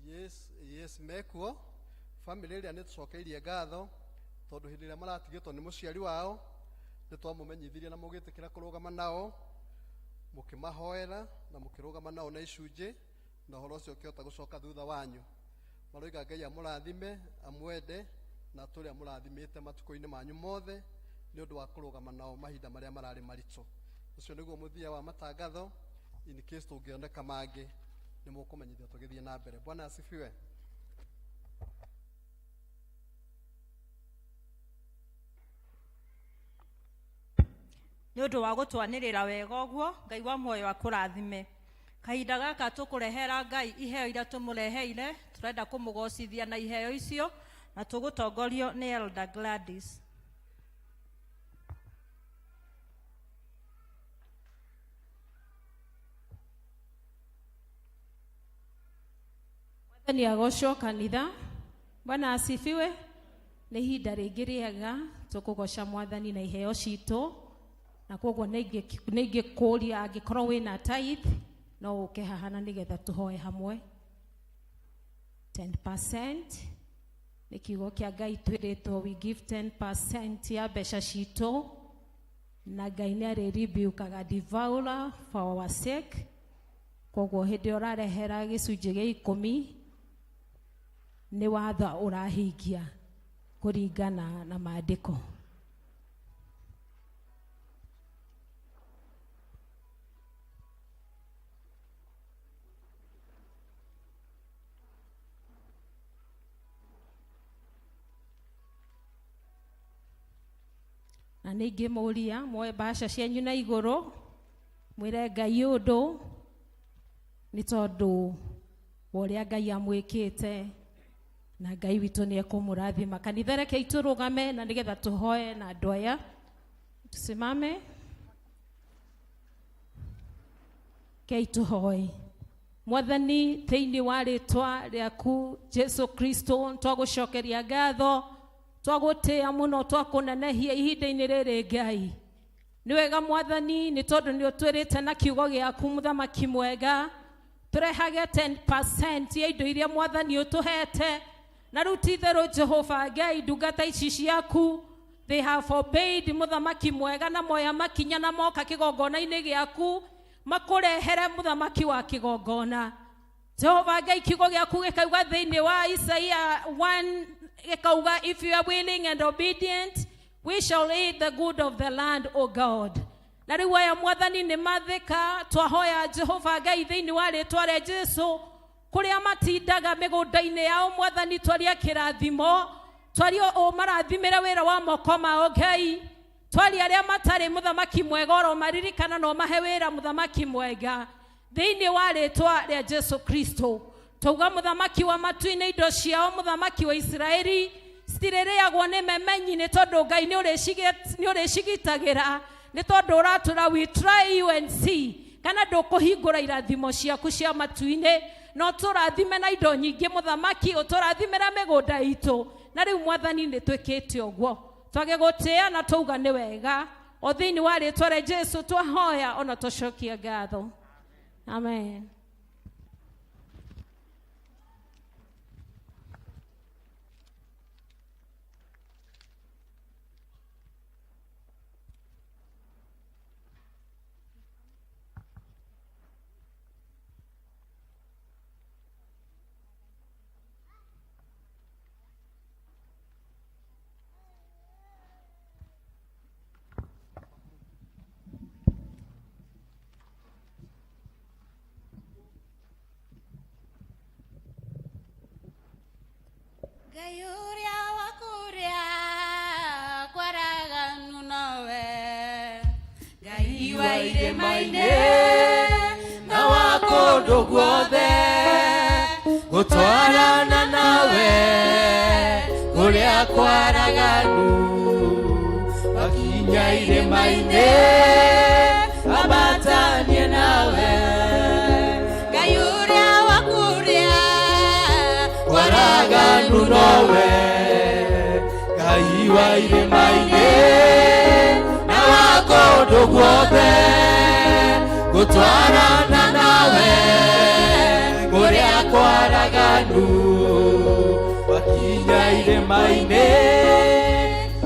Yes, yes, mekuo. Family ĩrĩa nĩ tũcokeirie ngatho tondũ hĩndĩ ĩrĩa maratigĩtwo nĩ mũciari wao nĩ twamũmenyithirie na mũgĩtĩkĩra kũrũgama nao mũkĩmahoera na mũkĩrũgama nao na icunjĩ na ũhoro ũcio ũkĩhota gũcoka thutha wanyu. Maroiga Ngai amũrathime, amwende na atũre amũrathimĩte matukũ-inĩ manyu mothe nĩ ũndũ wa kũrũgama nao mahinda marĩa mararĩ maritũ. Ũcio nĩguo mũthia wa matangatho. In case tũngĩoneka mangĩ nĩ mũkũmenyithio tũgĩthiĩ na mbere. Bwana asifiwe.
Nĩ ũndũ wa gũtwanĩrĩra wega ũguo, Ngai wa muoyo akũrathime. Kahinda gaka tũkũrehera Ngai iheo iria tũmũreheire, tũrenda kũmũgocithia na iheo icio na tũgũtongorio nĩ Elder Gladys.
Mwathani agocwo kanitha. Bwana asifiwe. Nĩ ihinda rĩngĩ rĩega tũkũgoca Mwathani na iheo citũ, na koguo nĩ ingĩkũria angĩkorwo wĩna tithe no ũke haha na nĩgetha tũhoe hamwe. 10% nĩ kiugo kĩa Ngai twĩrĩtwo we give 10% ya mbeca citũ, na Ngai nĩ arĩribiukaga devourer for our sake. Koguo hĩndĩ ĩrĩa ũrarehera gĩcunjĩ gĩa ikũmi nĩ watho ũrahingia kũringana na maandĩko. Na nĩ ingĩmũria muoe mbaca cianyu na igũrũ mwĩre Ngai ũndũ nĩ tondũ wa ũrĩa Ngai amwĩkĩte, na Ngai witũ nĩ ekũmũrathima. Kanitha, rekei tũrũgame na nĩgetha tũhoe na andũ aya. Tusimame, kei tũhoe. Mwathani, thĩinĩ wa rĩtwa rĩaku Jesu Kristo, twagũcokeria ngatho, twagũtĩĩa mũno, twakũnenehia ihinda-inĩ rĩrĩ. Ngai, nĩ wega Mwathani, nĩ tondũ nĩ ũtwĩrĩte na kiugo gĩaku, mũthamaki mwega, tũrehage 10% ya indo iria Mwathani ũtũhete. Na rĩu ti itherũ Jehova Ngai, ndungata ici ciaku, they have obeyed, mũthamaki mwega, na moya makinya na moka kĩgongona-inĩ gĩaku makũrehere mũthamaki wa kĩgongona. Jehova Ngai, kiugo gĩaku gĩkauga thĩinĩ wa Isaia 1, gĩkauga, "If you are willing and obedient, we shall eat the good of the land, O God." Na rĩu aya mwathani nĩ mathĩka, twahoya Jehova Ngai thĩinĩ wa rĩtwa rĩa Jesu, kũrĩa matindaga mĩgũnda-inĩ yao mwathani, twaria kĩrathimo, twaria ũmarathimĩre wĩra wa moko mao Ngai, twaria arĩa matarĩ mũthamaki mwega oro maririkana no mahe wĩra mũthamaki mwega thĩinĩ wa rĩtwa rĩa Jesu Kristo. Twauga mũthamaki wa matu-inĩ indo ciao mũthamaki wa Isiraeli citirĩrĩagwo nĩ memenyi, nĩ tondũ Ngai nĩ ũrĩcigitagĩra, nĩ tondũ ũratũra we try you and see kana ndũkũhingũra irathimo ciaku cia matu-inĩ, no tũrathime na indo nyingĩ mũthamaki, ũtũrathimĩre mĩgũnda itũ. Na rĩu mwathani nĩ twĩkĩte ũguo, twagĩgũtĩĩa na twauga nĩ wega, o thĩinĩ wa rĩtwa rĩa Jesu twahoya ona tũcokia ngatho. Amen.
Ngai ũrĩa wa kũrĩa kwaraganu nowe, Ngai wa irĩma-inĩ
na wa kũndũ guothe, gũtwarana nawe kũrĩa kwaraganu, wakinya irĩma-inĩ ambatanie nawe.
Ngai ũrĩa wa kũrĩa
kwaraganu nowe, Ngai wa irĩma-inĩ na wa kũndũ guothe, gũtwarana nawe kũrĩa kwaraganu, wakinya irĩma-inĩ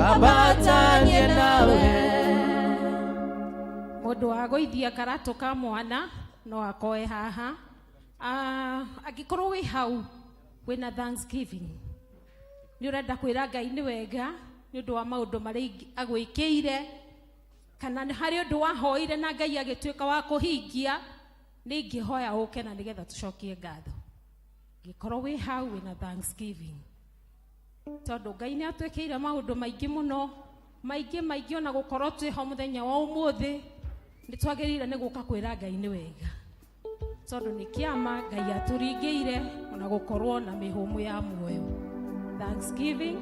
ambatanie nawe.
Mũndũ wa gũithia karatũ ka mwana no akoe haha. Angĩkorwo wĩ hau wĩna thanksgiving, nĩ ũrenda kwĩra Ngai nĩ wega nĩ ũndũ wa maũndũ marĩa agwĩkĩire, kana nĩ harĩ ũndũ wahoire na Ngai agĩtuĩka wa kũhingia, nĩ ingĩhoya ũke na nĩgetha tũcokie ngatho. Angĩkorwo wĩ hau wĩna thanksgiving, tondũ Ngai nĩ atwĩkĩire maũndũ maingĩ mũno, maingĩ maingĩ, ona gũkorwo twĩho mũthenya wa ũmũthĩ, nĩ twagĩrĩire nĩ gũka kwĩra Ngai nĩ wega, tondũ nĩ kĩama Ngai atũringĩire ona gũkorwo na mĩhũmũ ya muoyo. Thanksgiving.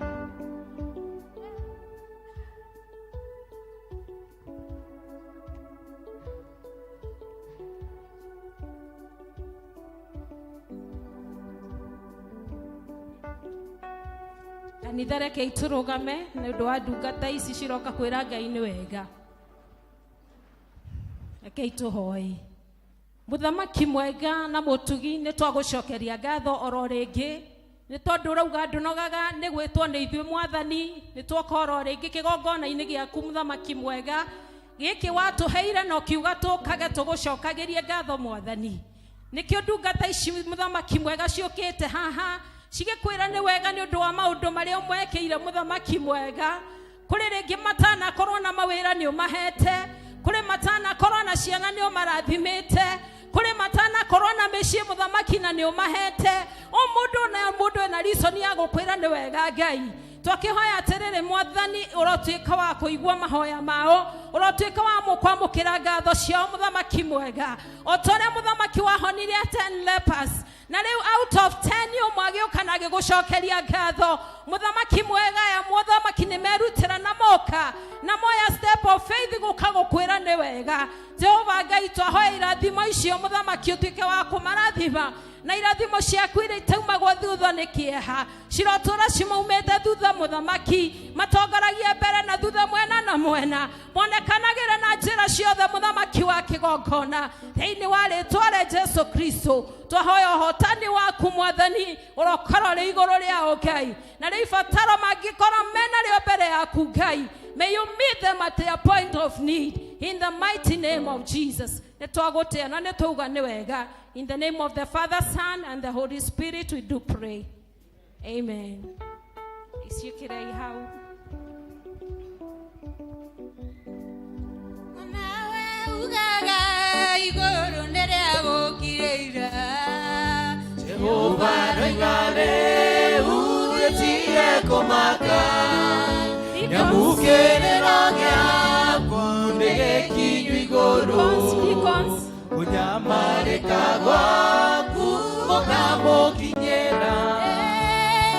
Kanitha reke itũrũgame nĩ ũndũ wa ndungata ici ciroka kwĩra Ngai nĩ wega. Reke itũhoe. Mũthamaki mwega na mũtugi, nĩ twagũcokeria ngatho oro rĩngĩ, nĩ tondũ ũrauga ndũnogaga nĩ gwĩtwo nĩ ithuĩ mwathani. Nĩ twoka oro rĩngĩ kĩgongona-inĩ gĩaku mũthamaki mwega, gĩkĩ watũheire na ũkiuga tũkage tũgũcokagĩrie ngatho mwathani. Nĩkĩo ndungata ici mũthamaki mwega ciũkĩte haha cigĩkwĩra nĩ wega nĩ ũndũ wa maũndũ marĩa ũmwekĩire mũthamaki mwega. Kũrĩ rĩngĩ matanakorwo na mawĩra nĩ ũmahete, kũrĩ matanakorwo na ciana nĩ ũmarathimĩte, kũrĩ matanakorwo na mĩciĩ mũthamaki na nĩ ũmahete. O mũndũ na mũndũ ena reason ya gũkwĩra nĩ wega Ngai. Twakĩhoya atĩrĩrĩ mwathani, ũrotuĩka wa kũigua mahoya mao, ũrotuĩka wa kwamũkĩra ngatho ciao mũthamaki mwega, o ta ũrĩa mũthamaki wahonirie 10 lepers, na rĩu out of 10 ũmwe agĩũka na agĩgũcokeria ngatho mũthamaki mwega. Ya mũthamaki nĩ merutĩra na moka na moya step of faith gũka gũkwĩra nĩ wega. Jehova Ngai, twahoya irathimo icio mũthamaki ũtuĩke wa kũmarathima, na irathimo ciaku iria itaumagwo thutha nĩ kĩeha cirotũra cimaumĩte thutha mũthamaki, matongoragie mbere na thutha, mwena na mwena, monekanagĩre na njĩra ciothe mũthamaki wa kĩgongona. Thĩinĩ wa rĩtwa rĩa Jesu Kristo twahoya ũhotani waku mwathani ũrokorwo rĩ igũrũ rĩao Ngai, na rĩu ibataro mangĩkorwo mena rĩo mbere yaku Ngai, may you meet them at their point of need in the mighty name of Jesus. Nĩ twagũtĩa na nĩ twauga nĩ wega. In the name of the Father, Son and the Holy Spirit we do pray. Amen. Iciĩkĩrei hau.
Nawe.
Jehova roiga rĩu gĩtige kũmaka nyamũkĩrĩro gĩaku nĩ gĩkinyu igũrũ kũnyamarĩka gwaku gũkamũkinyĩra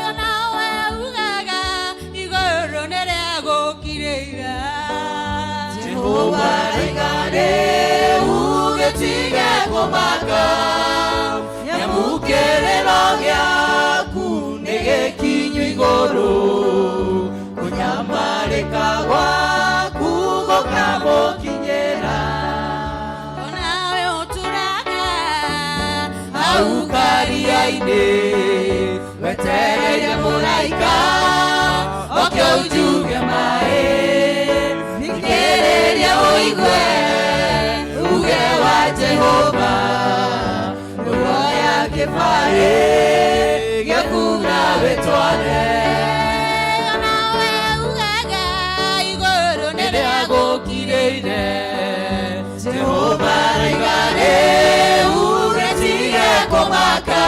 Onawe ugaga igũrũ nĩ rĩagũkirĩire.
Jehova roiga rĩu gĩtige kũmaka nyamũkĩrĩro gĩaku nĩ gĩkinyu igũrũ kũnyamarĩka gwaku gũkamũkinyĩra
Onawe ũtũraga
hau karia-inĩ wetereire mũraika oke unjuge maĩ thikĩrĩria ũigue uge wa Jehova nĩwoya kĩbarĩ gĩaku na wĩtware
Onawe ugaga igũrũ nĩ
nĩrĩagũkirĩire Jehova roiga rĩu gĩtige kũmaka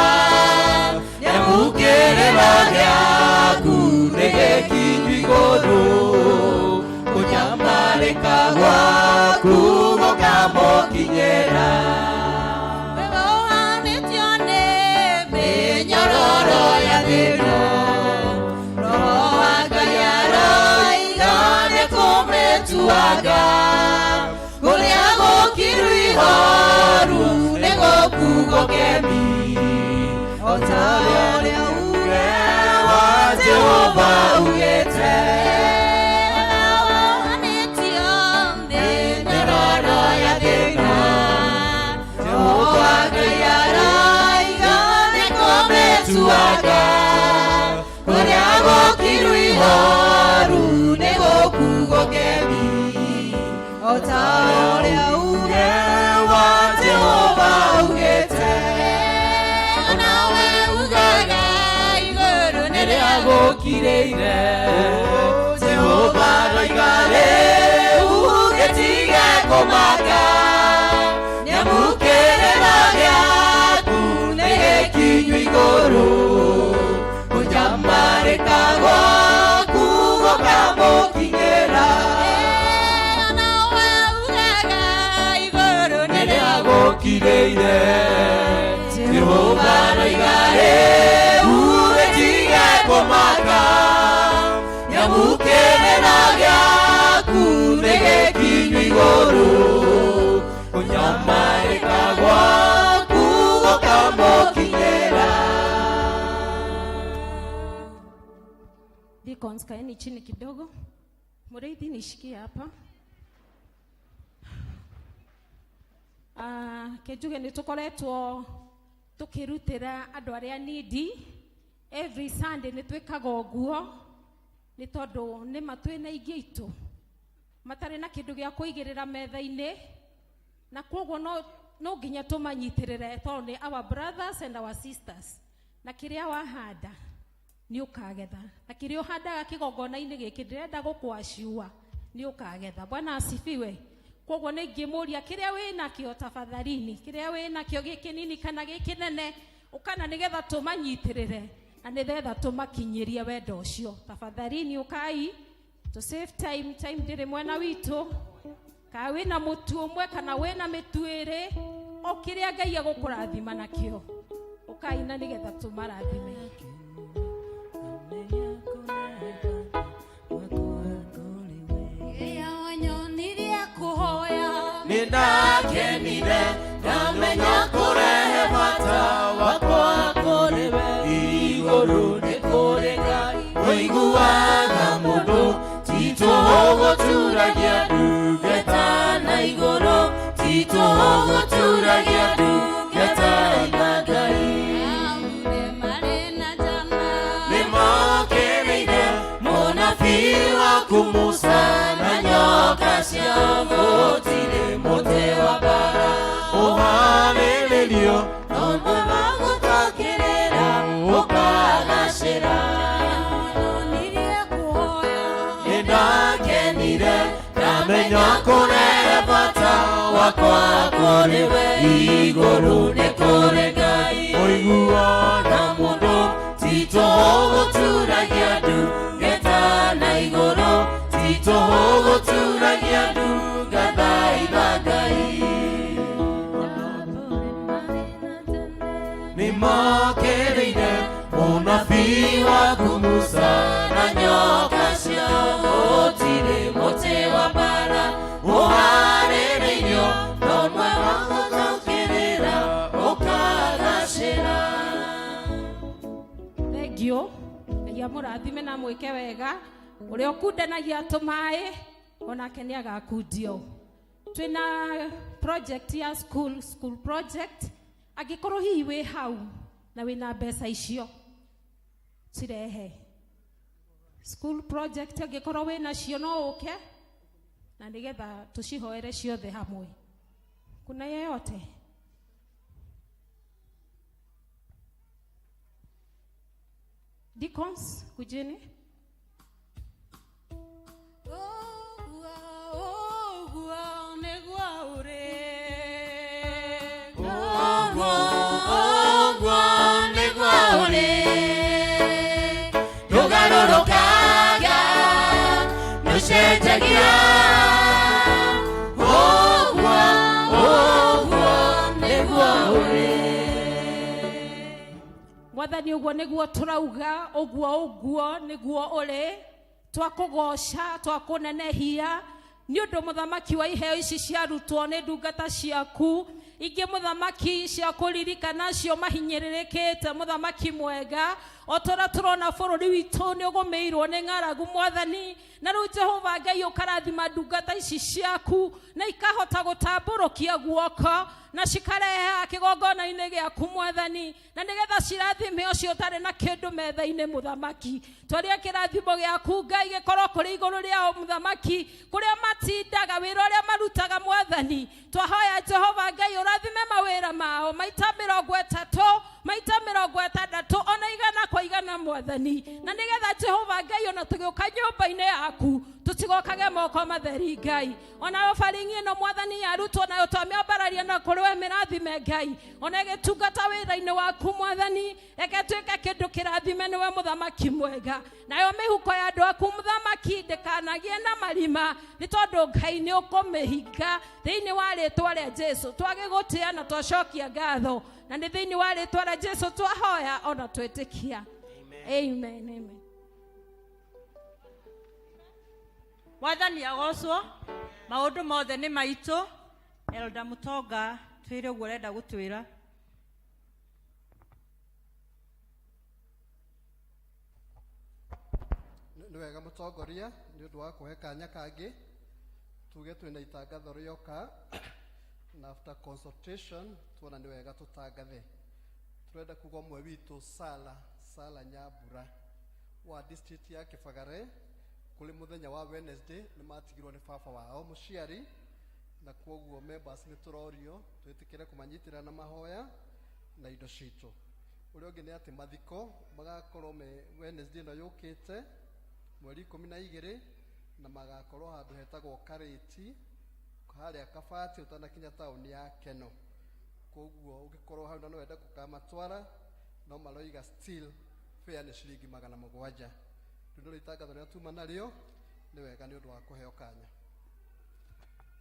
nyamũkĩrĩro gĩaku nĩ gĩkinyu igũrũ kũnyamarĩka gwaku gũkamũkinyĩra
Ũhanĩtio nĩ
mĩnyororo ya thĩna roho wa Ngai aroiga nĩ kũmĩtuanga kũrĩa gũkiru ihoru nĩ gũkugo kemi o ta ũrĩa uge wa Jehova ugĩte
Ũhanĩtio nĩ
mĩnyororo ya thĩna Jehova Ngai aroiga nĩ kũmĩtuanga kũrĩa gũkiru ihoru nĩ gũkugo kemi o ta ũrĩa uge wa Jehova ugĩte
Onawe ugaga igũrũ nĩ
nĩrĩagũkirĩire Jehova roiga rĩu gĩtige kũmaka nyamũkĩrĩro gĩaku nĩ gĩkinyu igũrũ kũnyamarĩka gwaku gũkamũkinyĩra
Onawe ugaga igũrũ nĩ
nĩrĩagũkirĩire Jehova roiga rĩu gĩtige kũmaka nyamũkĩrĩro gĩaku nĩ gĩkinyu igũrũ kũnyamarĩka gwaku gũkamũkinyĩra
Deacons, kaeni chini kidogo. Mũrĩithi nishikie hapa. Ke njuge nĩ tũkoretwo tũkĩrutĩra andũ arĩa needy every Sunday nĩ twĩkaga ũguo nĩ tondũ nĩ ma twĩna aingĩ aitũ matarĩ na kĩndũ gĩa kũigĩrĩra metha-inĩ na kwoguo no nginya tũmanyitĩrĩre tondũ nĩ our brothers and our sisters na kĩrĩa wahanda nĩ ũkagetha na kĩrĩa ũhandaga kĩgongona-inĩ gĩkĩ ndĩrenda gũkwaciua nĩ ũkagetha. Bwana asifiwe. Kwoguo nĩ ingĩmũria kĩrĩa wĩnakĩo tafadhalini, kĩrĩa wĩnakĩo gĩ kĩnini kana gĩ kĩnene ũkana nĩgetha tũmanyitĩrĩre na nĩgetha tũmakinyĩrie wendo ũcio. Tafadhalini ũkai to save time, time ndĩrĩ mwena witũ. Kana wĩna mũtu ũmwe kana wĩna mĩtu ĩrĩ, o kĩrĩa Ngai egũkũrathima nakĩo ũkai na nĩgetha tũmarathime.
Rĩrĩa wanyonirie kũhoya
Nĩndakenire ndamenya kũrehe bata wakwa kũrĩ we igũrũ nĩ kũrĩ Ngai ũiguaga mũndũ ti tũhũ gũturagia ndungata na igũrũ ti tũhũ gũturagia ndungata na Ngai
marĩ na njama
nĩmokĩrĩire mũnabii waku Musa na nyoka ciao gũtirĩ mũtĩ wa mbara ũharĩrĩrio no nĩmagũtũkĩrĩra ũkagacĩra
Wanyonirie kũhoya
nĩndakenire ndamenya kũrehe bata wakwa kũrĩ we igũrũ nĩ kũrĩ Ngai ũiguaga Mũnabii waku Musa na nyoka cia gũtirĩ mũtĩ wa mbara ũharĩrĩirio no mwe wa gũthũkĩrĩra ũkagacĩra.
Thengio Ngai amũrathime na mwĩke wega. Ũrĩa ũkundanagia tũmaĩ onake nĩ agakundio. Twĩna project ya school project. Angĩkorwo hihi wĩ hau na wĩna mbeca icio, cirehe school project. Angĩkorwo wĩna cio no ũke na nĩgetha tũcihoere ciothe hamwe. Kuna yeyote? Deacons, kujeni.
Ũguo nĩguo ũrĩ.
Ũguo, ũguo nĩguo ũrĩ. Ndũgarũrũkaga, ndũcenjagia. Ũguo, ũguo nĩguo ũrĩ.
Mwathani, ũguo nĩguo tũrauga, ũguo ũguo nĩguo ũrĩ. Twakũgoca, twakũnenehia nĩ ũndũ mũthamaki wa iheo ici ciarutwo nĩ ndungata ciaku ingĩ, mũthamaki, cia kũririkana acio mahinyĩrĩrĩkĩte. Mũthamaki mwega, o ta ũrĩa tũrona bũrũri witũ nĩ ũgũmĩirwo nĩ ng'aragu, mwathani, na rĩu Jehova Ngai ũkarathima ndungata ici ciaku na ikahota gũtambũrũkia guoko na cikareha kĩgongona-inĩ gĩaku, mwathani, na nĩgetha cirathime ũcio ũtarĩ na kĩndũ metha-inĩ. Mũthamaki, twaria kĩrathimo gĩaku Ngai gĩkorwo kũrĩ igũrũ rĩao, mũthamaki, kũrĩa matindaga, wĩra ũrĩa marutaga. Mwathani, twahoya Jehova Ngai ũrathime mawĩra mao maita 30, maita 60, ona igana kwa igana, mwathani, na nĩgetha Jehova Ngai ona tũgĩũka nyũmba-inĩ yaku tũtigokage moko matheri, Ngai. Ona baringi ĩno, mwathani, yarutwo nayo twamĩambararia na kũrĩ we, mĩrathime, Ngai, ona ĩgĩtungata wĩra-inĩ waku, mwathani, reke tuĩke kĩndũ kĩrathime nĩwe, mũthamaki mwega. Nayo mĩhuko ya andũ aku, mũthamaki, ndĩkanagie na marima, nĩ tondũ Ngai nĩ ũkũmĩhinga thĩinĩ wa rĩtwa rĩa Jesu. Twagĩgũtĩa na twacokia ngatho, na nĩ thĩinĩ wa rĩtwa rĩa Jesu twahoya ona twĩtĩkia. Amen, amen.
Mwathani agocwo. Maũndũ mothe nĩ maitũ. Elda Mũtonga, twĩre ũguo ũrenda gũtwĩra.
Nĩ wega mũtongoria nĩ ũndũ wa kũhe kanya kangĩ tuge twĩna itangatho rĩoka, na after consultation tuona nĩ wega tũtangathe. Tũrenda kuga ũmwe witũ, Sala Nyambura wa district ya Kĩbagare, kũrĩ mũthenya wa Wednesday nĩ matigirwo nĩ baba wao mũciari, na kwoguo members nĩ tũrorio twĩtĩkĩre kũmanyitĩrĩra na mahoya na indo citũ. Ũrĩa ũngĩ nĩ atĩ mathiko magakorwo me Wednesday ĩno yũkĩte, mweri 12, na magakorwo handũ hetagwo Karĩti, harĩa Kabati ũtanakinya taũni ya Keno. Koguo ũngĩkorwo hau na no wende gũkamatwara, no maroiga still fare nĩ ciringi 700. Rĩu nĩrĩo itangatho rĩrĩa tuma narĩo. Nĩ wega nĩ ũndũ wa kũheo kanya.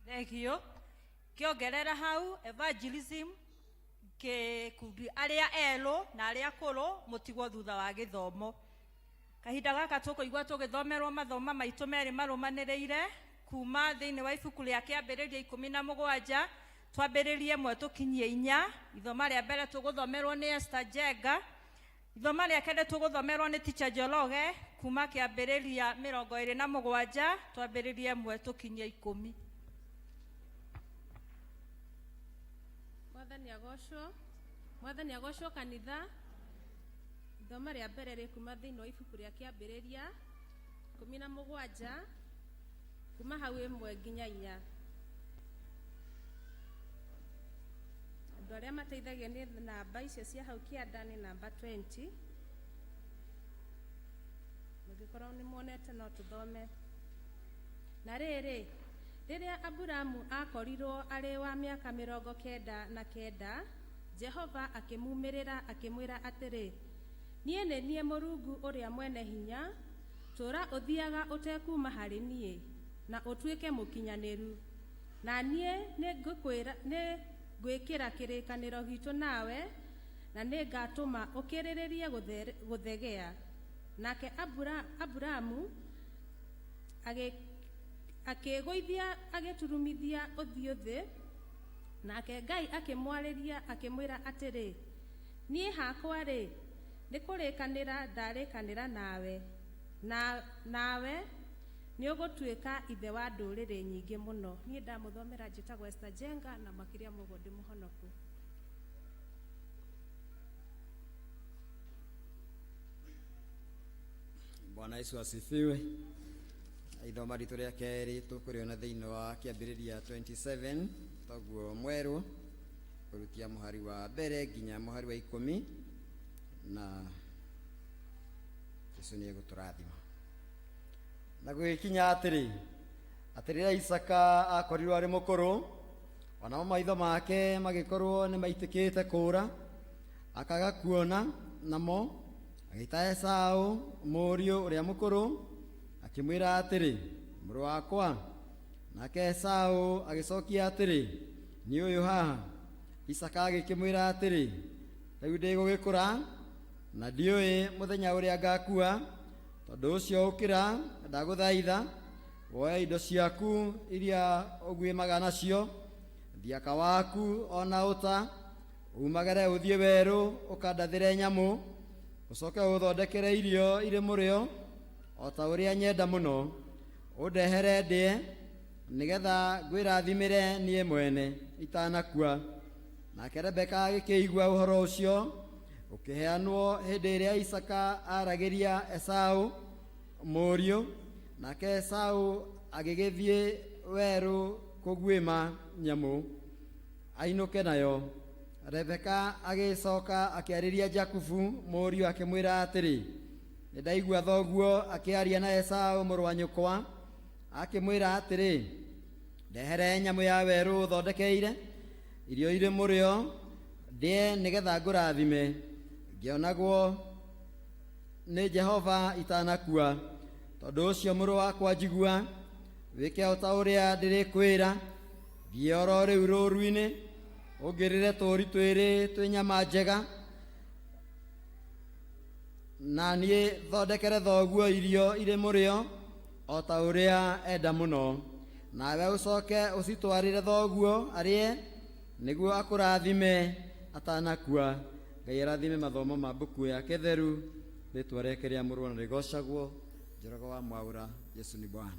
Thengio. Kĩongerera hau evangelism gĩkundi, arĩa erũ na arĩa akũrũ mũtigwo thutha wa gĩthomo. Kahinda gaka tũkũigua tũgĩthomerwo mathoma maitũ merĩ marũmanĩrĩire kuma thĩinĩ wa ibuku rĩa Kĩambĩrĩria 17, twambĩrĩrie 1 tũkinyie 4. Ithoma rĩa mbere tũgũthomerwo nĩ Esther Njenga, ithoma rĩa kerĩ tũgũthomerwo nĩ Teacher Njoroge kuma Kĩambĩrĩria 27, twambĩrĩrie 1 tũkinyie 10.
Mwathani agocwo. Mwathani agocwo, kanitha. Ithoma rĩa mbere rĩ kuma thĩinĩ wa ibuku rĩa Kĩambĩrĩria 17, kuma hau 1 nginya 4. Andũ arĩa mateithagio nĩ namba icio cia hau kĩanda nĩ namba 20. Mũngĩkorwo nĩ muonete, no tũthome. Na rĩrĩ, rĩrĩa Aburamu akorirwo arĩ wa mĩaka 99, Jehova akĩmumĩrĩra akĩmwĩra atĩrĩ, "Niĩ nĩ niĩ Mũrungu ũrĩa mwene hinya, tũũra ũthiaga ũtekuma harĩ niĩ, na ũtuĩke mũkinyanĩru. Na niĩ nĩ ngwĩkĩra kĩrĩkanĩro gitũ nawe, Na nĩngatũma ũkĩrĩrĩrie gũthegea. Nake Aburamu akĩĩgũithia agĩturumithia ũthiũ thĩ. Nake Ngai akĩmwarĩria akĩmwĩra atĩrĩ, niĩ hakwa-rĩ, nĩ kũrĩkanĩra ndarĩkanĩra nawe, nawe nĩũgũtuĩka ithe wa ndũrĩrĩ nyingĩ mũno. Niĩ ndamũthomera njĩtagwo Esther Njenga na makĩria mũguo ndĩ mũhonoku.
Bwana Yesu asifiwe. Ithoma ritũ rĩa kerĩ tũkũrĩona thĩinĩ wa kĩambĩrĩria 27 toguo mwerũ kũrutia mũhari wa mbere nginya mũhari wa 10 na Jesu nĩ egũtũrathima. Na gũgĩkinya atĩrĩ, atĩ rĩrĩa Isaka akorirwo arĩ mũkũrũ, onamo maitho make magĩkorwo nĩ maitĩkĩte kũũra, akaga kuona namo, agĩta Esau mũriũ ũrĩa mũkũrũ, akĩmwĩra atĩrĩ, mũrũ wakwa. Nake Esau agĩcokia atĩrĩ, nĩ ũyũ haha. Isaka agĩkĩmwĩra atĩrĩ, rĩu ndĩgũgĩkũra na ndiũĩ mũthenya ũrĩa ngakua, tondũ ũcio ũkĩra, ndagũthaitha, woe indo ciaku iria ũguĩmaga nacio, thiaka waku ona ũta, umagare ũthiĩ werũ ũkandathĩre nyamũ, ũcoke ũthondekere irio irĩ mũrĩo o ta ũrĩa nyenda mũno, ũndehere ndĩe, nĩgetha ngwĩrathimĩre niĩ mwene itanakua. Nake Rebeka agĩkĩigua ũhoro ũcio ũkĩheanwo hĩndĩ ĩrĩa Isaka aaragĩria Esau mũriũ, nake Esau agĩgĩthiĩ werũ kũguĩma nyamũ ainũke nayo. Rebeka agĩcoka akĩarĩria Jakubu mũriũ akĩmwĩra atĩrĩ, nĩndaigua thoguo akĩaria na Esau mũrũ wa nyũkwa, akĩmwĩra atĩrĩ, ndehere nyamũ ya werũ ũthondekeire irio irĩ mũrĩo ndĩe nĩgetha ngũrathime, ngĩonagwo nĩ Jehova itanakua. Tondũ ũcio mũrũ wakwa njigua, wĩke o ta ũrĩa ndĩrĩkwĩra, thiĩ oro rĩu rũũru-inĩ ũngĩrĩre tũũri twĩrĩ twĩ nyama njega, na niĩ thondekere thoguo irio irĩ mũrĩo o ta ũrĩa enda mũno, nawe ũcoke ũcitwarĩre thoguo arĩe, nĩguo akũrathime atanakua. Ngai arathime mathomo ma mbuku yake theru, rĩtwa rĩake rĩa mũrũ na rĩgocagwo. Njoroge wa Mwaũra, Yesu ni Bwana.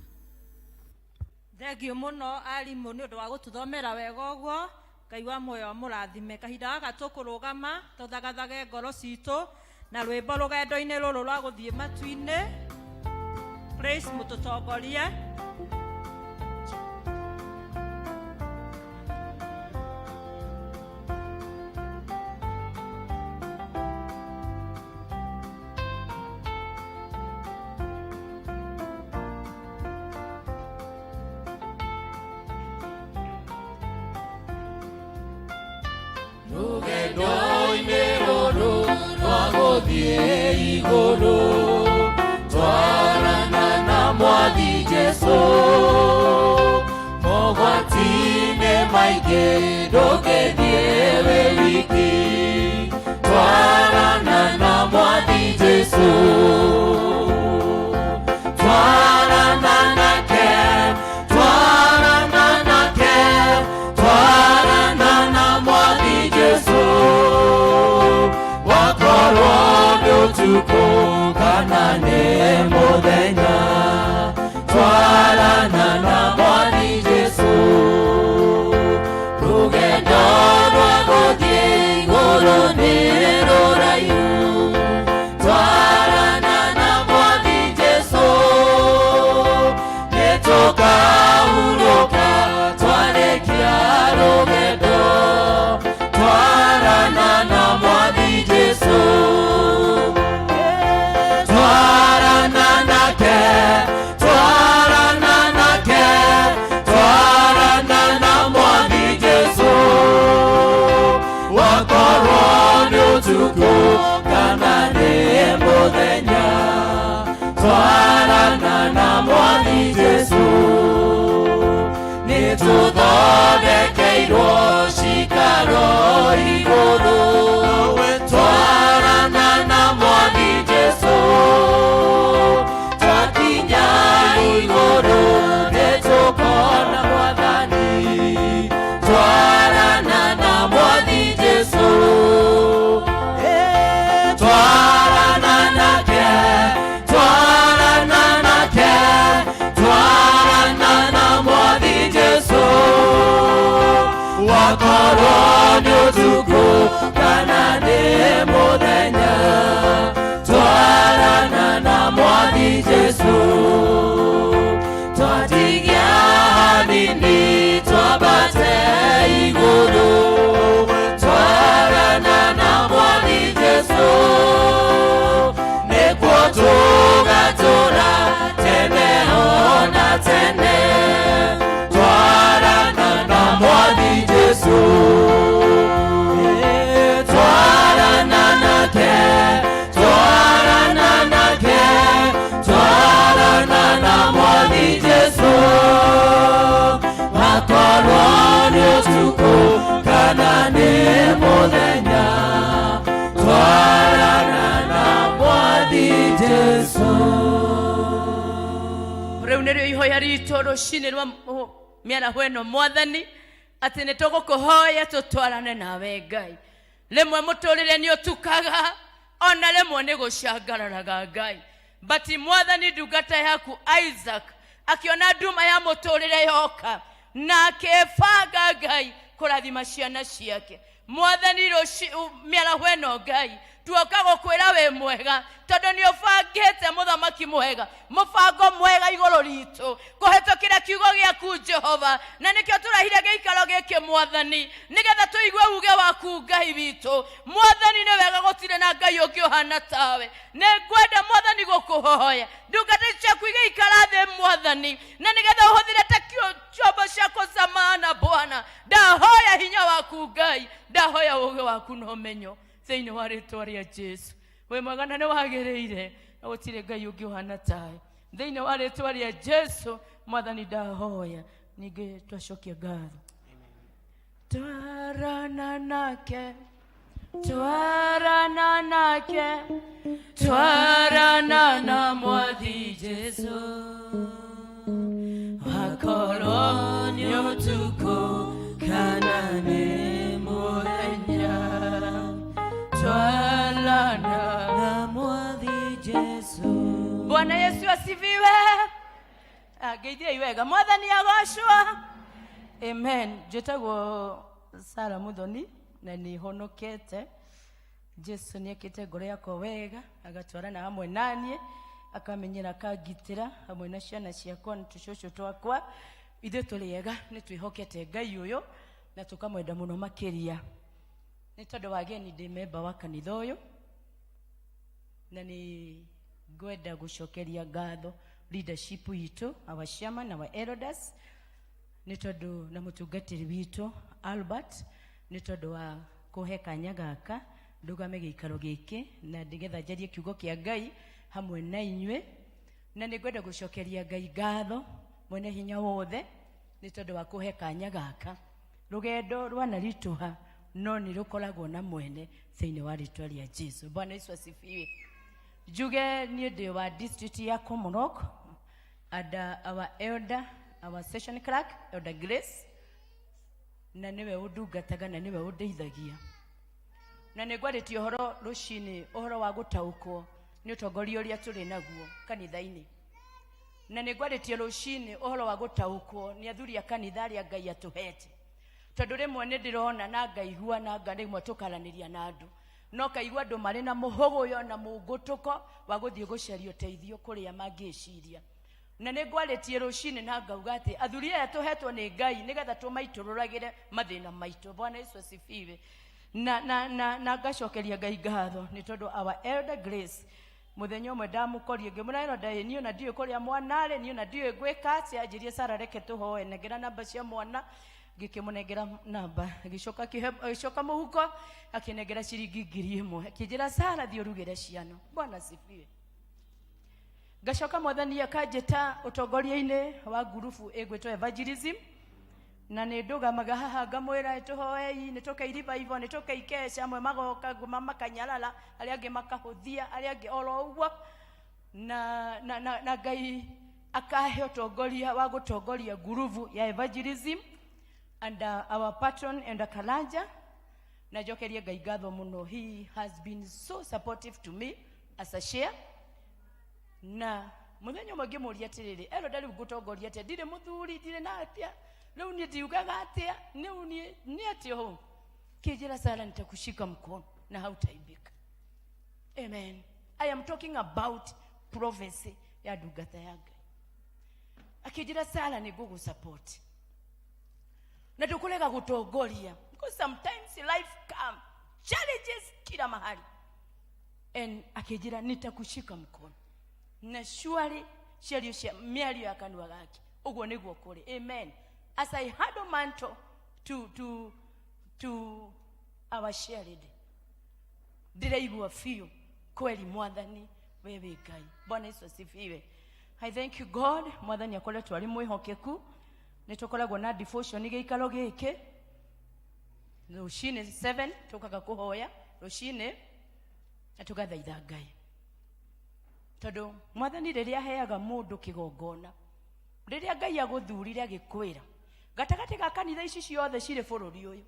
Thengio mũno arimũ nĩ ũndũ wa gũtũthomera wega ũguo. Ngai wa muoyo amũrathime. Kahinda gaka tũkũrũgama tũthagathage ngoro citũ na rwĩmbo rũgendo-inĩ rũrũ rwa gũthiĩ matu-inĩ. Praise mũtũtongorie.
Rũgendo-inĩ rũrũ rwa gũthiĩ igũrũ, twarana na Mwathi Jesũ. Mogwati-inĩ maingĩ ndũngĩthiĩ wĩ wiki, twarana na Mwathi Jesũ. Twarana nake, twarana nake, twarana na Mwathi Jesũ. Wakorwo nĩ ũtukũ kana nĩ mũthenya, twarana na Mwathi Jesũ. Rũgendo rwa gũthiĩ igũrũ nĩ rũraihu, twarana na Mwathi Jesũ. Nĩtũkahurũka twarĩkia rũgendo, twarana na Mwathi Jesũ. Twarana nake, twarana nake, twarana na Mwathi Jesũ. Wakorwo nĩ ũtukũ kana nĩ mũthenya, twarana na Mwathi Jesũ. Nĩtũthondekeirwo cikaro igũrũ, ũtukũ kana nĩ mũthenya twarana na mwathi Jesu.
Rĩu nĩrĩo ihoya ritũ rũcinĩ rwa mĩaraho ĩno mwathani atĩ nĩ tũgũkũhoya tũtwarane nawe ngai rĩmwe mũtũrĩre nĩ ũtukaga ona rĩmwe nĩ gũcangararaga ngai but mwathani ndungata yaku isaac akiona nduma ya mũtũrĩre yoka na akĩbanga ngai kũrathima ciana ciake mwathani mĩaraho ĩno ngai tuoka gũkwĩra wĩ mwega tondũ nĩ ũbangĩte mũthamaki mwega mũbango mwega igũrũ ritũ kũhetũkĩra kiugo gĩaku jehova na nĩkĩo tũrahire gĩikaro gĩkĩ mwathani nĩgetha tũigue uge waku ngai witũ mwathani nĩ wega gũtirĩ na ngai ũngĩ ũhana tawe nĩ ngwenda mwathani gũkũhoya ndungata ciaku igĩikara thĩ mwathani na nĩgetha ũhũthĩre ta chombo cia kũcamana bwana ndahoya hinya waku ngai ndahoya ũgĩ waku na ũmenyo thĩinĩ wa rĩtwa rĩa jesu wĩ mwega na nĩ wagĩrĩire na gũtirĩ ngai ũngĩ ũhana tawe thĩinĩ wa rĩtwa rĩa jesu mwathani ndahoya ningĩ twacokia ngatho twarana nake twarana nake twarana na mwathi jesu
wakorwo nĩ ũtukũ kana nĩ mũthenya twarana na mwathi Jesu.
Bwana Yesu asifiwe. Ah, ngeithiai wega mwathani agocwo amen njĩtagwo Sara Muthoni na nĩ honokete Jesu nĩ ekĩte ngoro yakwa wega agatwarana hamwe naniĩ akamenyera akangitĩra hamwe na ciana ciakwa na tũcũcũ twakwa ithuĩ tũrĩ ega nĩ twĩhokete ngai ũyũ na tũkamwenda mũno makĩria nĩ tondũ wa ageni ndĩ memba wa kanitha ũyũ na nĩ ngwenda gũcokeria ngatho leadership itũ our chairman our elders nĩ tondũ na mũtungatĩri witũ Albert nĩ tondũ wa kũhe kanya gaka ndũgame gĩikaro gĩkĩ na nĩgetha njarie kiugo kĩa ngai hamwe na inyuĩ na nĩ ngwenda gũcokeria ngai ngatho mwene hinya wothe nĩ tondũ wa kũhe kanya gaka rũgendo rwanaritũha no nĩ rũkoragwo na mwene thĩinĩ wa rĩtwa rĩa Jesu Bwana Yesu asifiwe njuge niĩ ndĩ wa district ya Komorok and our elder our session clerk elder Grace na nĩwe ũndungataga na nĩwe ũndeithagia na nĩ ngwarĩtie ũhoro rũcinĩ ũhoro wa gũtaũkwo nĩ ũtongoria ũrĩa tũrĩ naguo kanitha-inĩ na nĩ ngwarĩtie rũcinĩ ũhoro wa gũtaũkwo nĩ athuri a kanitha arĩa ngai atũhete tondũ rĩmwe nĩ ndĩrona na ngaigua na nga rĩmwe tũkaranĩria na andũ no kaigua andũ marĩ na mũhũgũyo na mũngũtũko wa gũthiĩ gũcaria ũteithio kũrĩa mangĩciria na nĩ ngwarĩtie rũcinĩ na ngauga atĩ athuri aya tũhetwo nĩ ngai nĩgetha tũmaitũrũragĩre mathĩna maitũ bwana yesu asifiwe na, na, na, na ngacokeria ngai ngatho nĩ tondũ our elder grace mũthenya ũmwe ndamũkorie ngĩmwĩra elder ĩ niĩ ona ndiũĩ kũrĩa mwana arĩ niĩ ona ndiũĩ ngwĩka atĩa anjĩrie Sara reke tũhoe nengera namba cia mwana ngĩkĩmũnengera namba agĩcoka agĩcoka mũhuko akĩnengera ciringi 1000 akĩnjĩra Sara thiĩ ũrugĩre ciana bwana asifiwe ngacoka mwathani akanjĩta ũtongoria-inĩ wa ngurubu ĩgwĩtwo evangelism na nĩ ndũgamaga haha ngamwĩra tũhoei nĩ tũkei revival nĩ tũkei kesha amwe magoka nguma makanyarara arĩa angĩ makahũthia arĩa angĩ oro ũguo na, na, na, na ngai akahe ũtongoria wa gũtongoria ngurubu ya evangelism and our patron and Kalanja na njokerie ngai ngatho mũno he has been so supportive to me as a share na muthenya ũmwe ngĩmũria atĩrĩrĩ ero rĩu ngũtongoria atĩa ndirĩ mũthuri ndirĩ na atĩa rĩu niĩ ndiugaga atĩa rĩu niĩ nĩ atĩa ũũ kĩnjĩra Sara nitakushika mkono na hautaibika amen I am talking about prophecy ya ndungata ya ngai akĩnjĩra Sara nĩ ngũgũsupport na ndũkũrega gũtongoria because sometimes life come challenges kila mahali and akĩnjĩra nitakushika mkono na surely ciario cia mĩario ya kanua gake ũguo nĩguo kũrĩ amen as I had a mantle to our shared ndĩraigua biũ kweli mwathani we wĩ ngai bwana yesu asifiwe I thank you god mwathani akoretwo arĩ mwĩhokeku nĩ tũkoragwo na devotion gĩikaro gĩkĩ Rũcinĩ 7 tũkaga kũhoya rũcinĩ na tũgathaitha Ngai, tondũ mwathani rĩrĩa aheaga mũndũ kĩgongona, rĩrĩa Ngai agũthurire agĩkwĩra gatagatĩ ga kanitha ici ciothe cirĩ bũrũri ũyũ,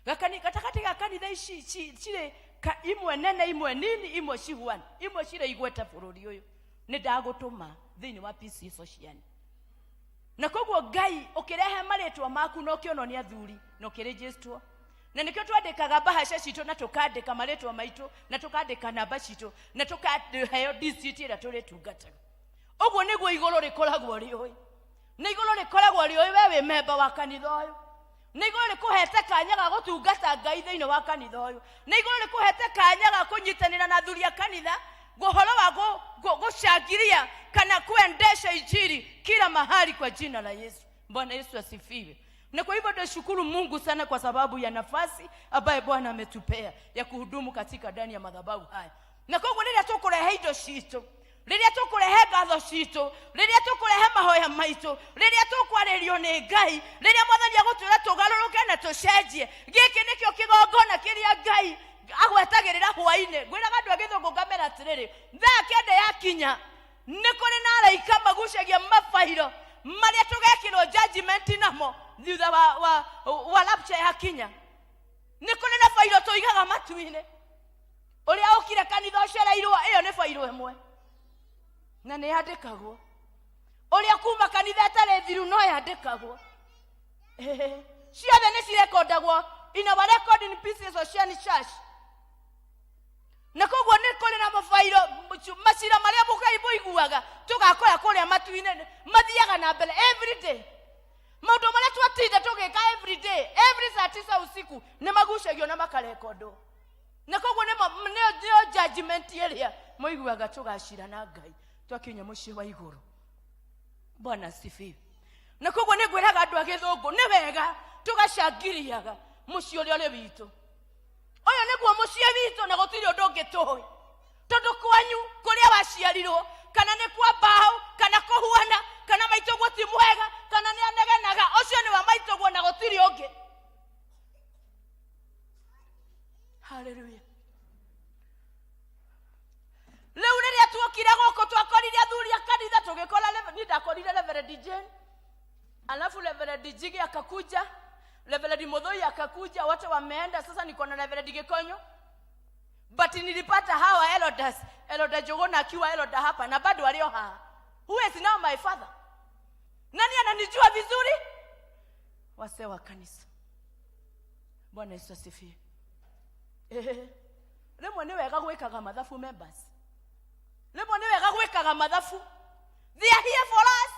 gatagatĩ ga kanitha ici cirĩ imwe nene, imwe nini, imwe cihuana, imwe cirĩ igweta bũrũri ũyũ, nĩ ndagũtũma thĩinĩ wa PCEA Sociani. Na koguo Ngai ũkĩrehe marĩtwa maku na ũkĩonwo nĩ athuri na ũkĩrĩnjĩstwo, na nĩkĩo twandĩkaga mbahaca citũ na tũkandĩka marĩtwa maitũ na tũkandĩka namba citũ na tũkaheo district ĩrĩa tũrĩtungataga. Ũguo nĩguo igũrũ rĩkoragwo rĩũĩ, na igũrũ rĩkoragwo rĩũĩ we wĩ memba wa kanitha ũyũ, na igũrũ rĩkũhete kanya ga gũtungata Ngai thĩinĩ wa kanitha ũyũ, na igũrũ rĩkũhete kanya ga kũnyitanĩra na athuri a kanitha ũhoro wa gũcangiria kana kuendesha injili kila mahali kwa jina la Yesu. Bwana Yesu asifiwe. Na kwa hivyo tunashukuru Mungu sana kwa sababu ya nafasi ambayo Bwana ametupea ya kuhudumu katika ndani ya madhabahu haya. Na koguo rĩrĩa tũkũrehe indo citũ, rĩrĩa tũkũrehe ngatho citũ, rĩrĩa tũkũrehe mahoya maitũ, rĩrĩa tũkwarĩrio nĩ Ngai, rĩrĩa mwathani agũtwĩra tũgarũrũke na tũcenjie, gĩkĩ nĩkĩo kĩgongona kĩrĩa Ngai agwetagĩrĩra hwaĩ-inĩ. Ngwĩraga andũ a Gĩthũngũ ngamera atĩrĩrĩ, thaa kenda yakinya nĩ kũrĩ na araika magucagia mabairo marĩa tũgekĩrwo judgment namo thutha wa rapture yakinya. Nĩ kũrĩ na bairo tũigaga matu-inĩ. Ũrĩa ũkire kanitha ũcereirwo, ĩyo nĩ bairo ĩmwe na nĩ yandĩkagwo. Ũrĩa kuma kanitha ĩtarĩ thiru no yandĩkagwo. Ciothe nĩ cirekondagwo in our record in PCEA Sociani Church. Na koguo nĩ kũrĩ na mabairo, macira marĩa mũkai mũiguaga tũgakora kũrĩa matu-inĩ mathiaga na mbere every day. Maũndũ marĩa twatinda tũgĩka every day, every saa tisa usiku nĩ magucagio na makarekondwo. Na koguo nĩyo judgment ĩrĩa mũiguaga tũgacira na Ngai twakinya mũciĩ wa igũrũ. Bwana asifiwe. Na koguo nĩ ngwĩraga andũ a Gĩthũngũ nĩ wega tũgacangiriaga mũciĩ ũrĩa ũrĩ witũ. Ũyũ nĩguo mũciĩ witũ na gũtirĩ ũndũ ũngĩ tũĩ. Tondũ kwanyu kũrĩa waciarirwo, kana nĩ kwa mbaũ, kana kũhuana, kana maitũguo ti mwega, kana nĩ anegenaga, ũcio nĩ wa maitũguo na gũtirĩ ũngĩ. Hallelujah. Rĩu rĩrĩa tuokire gũkũ twakorire athuri a kanitha, tũgĩkora niĩ ndakorire Reverend Jane, alafu Reverend Njigi akakuja, Reverend Muthoi akakuja, wote wameenda. Sasa niko na Reverend Gikonyo, but nilipata hawa elders, Elder Njuguna akiwa elder hapa na bado walio haha. Who is now my father? Nani ananijua vizuri? Wase wa kanisa. Bwana Yesu asifiwe. Rĩmwe nĩ wega gwĩkaga mathabu members. Rĩmwe nĩ wega gwĩkaga mathabu. They are here for us.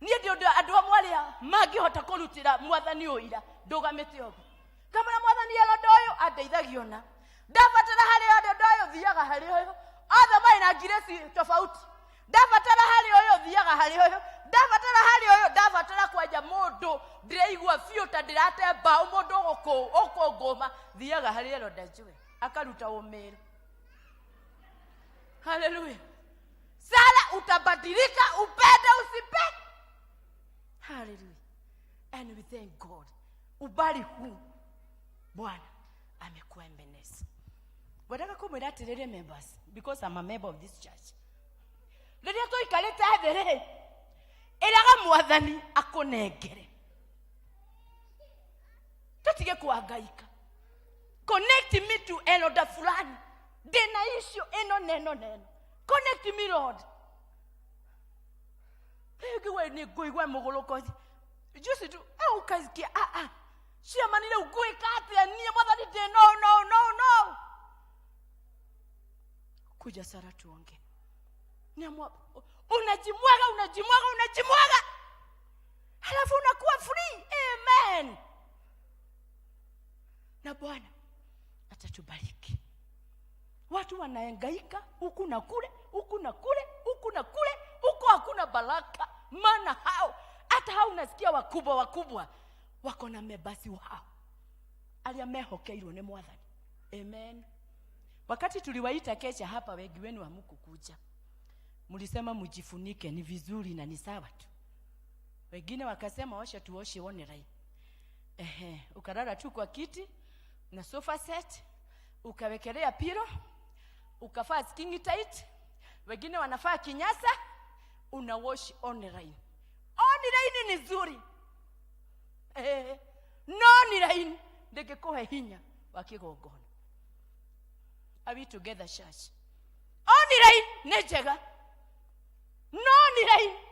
Niĩ ndi ũndũ andũ amwe arĩa mangĩhota kũrutĩra mwathani ũira ndũgamĩte ũguo. Kamũra mwathani elder ũyũ andeithagia ona. Ndabatara harĩ elder ũyũ thiaga harĩ ũyũ. Othe marĩ na ngirĩci tofauti. Ndabatara harĩ ũyũ thiaga harĩ ũyũ. Ndabatara harĩ ũyũ, ndabatara kwanja mũndũ ndĩraigua biũ ta ndĩrate mbaũ, mũndũ ũkũngũma, thiaga harĩ elder Joel akaruta ũmĩrũ. Hallelujah. Sara utabadilika, upende usipende. Hallelujah. And we thank God. Ubali huu Bwana amekuendeleza. Ngwendaga kumwĩra atĩrĩrĩ members, because I'm a member of this church. Rĩrĩa tũikarĩte thĩ rĩ, ĩraga mwathani akũnengere. Tũtige kũhangaika. Connect me to elder fulani. Ndĩna issue ĩno na ĩno na ĩno. Connect me, Lord. Ngĩgua nĩ ngũigua mũgũrũko. Juzi tu, ukasikia, Ciamani rĩu ngwĩka atĩa niĩ mwathani ndĩ no, no, no, no. Kuja Sara tuonge. Niamua, unajimwaga, unajimwaga, unajimwaga. Halafu unakuwa free. Amen. Na Bwana atatubariki. Watu wanahangaika huku na kule, huku na kule, huku na kule, huko hakuna baraka. Maana hao hata hao unasikia wakubwa wakubwa wako na mebasi wao aria mehokeirwo ni mwathani. Amen. Wakati tuliwaita kesha hapa, wengi wenu hamkukuja. Mlisema mjifunike ni vizuri na ni sawa tu. Wengine wakasema osha tuoshe one rai. Ehe, ukalala tu kwa kiti na sofa set, ukawekelea pilo, ukavaa skin tight, wengine wanafaa kinyasa, una wash online. Online ni nzuri. Eh, no online ndingikuhe hinya wa kigongona. Are we together, church? Online nĩ njega, no online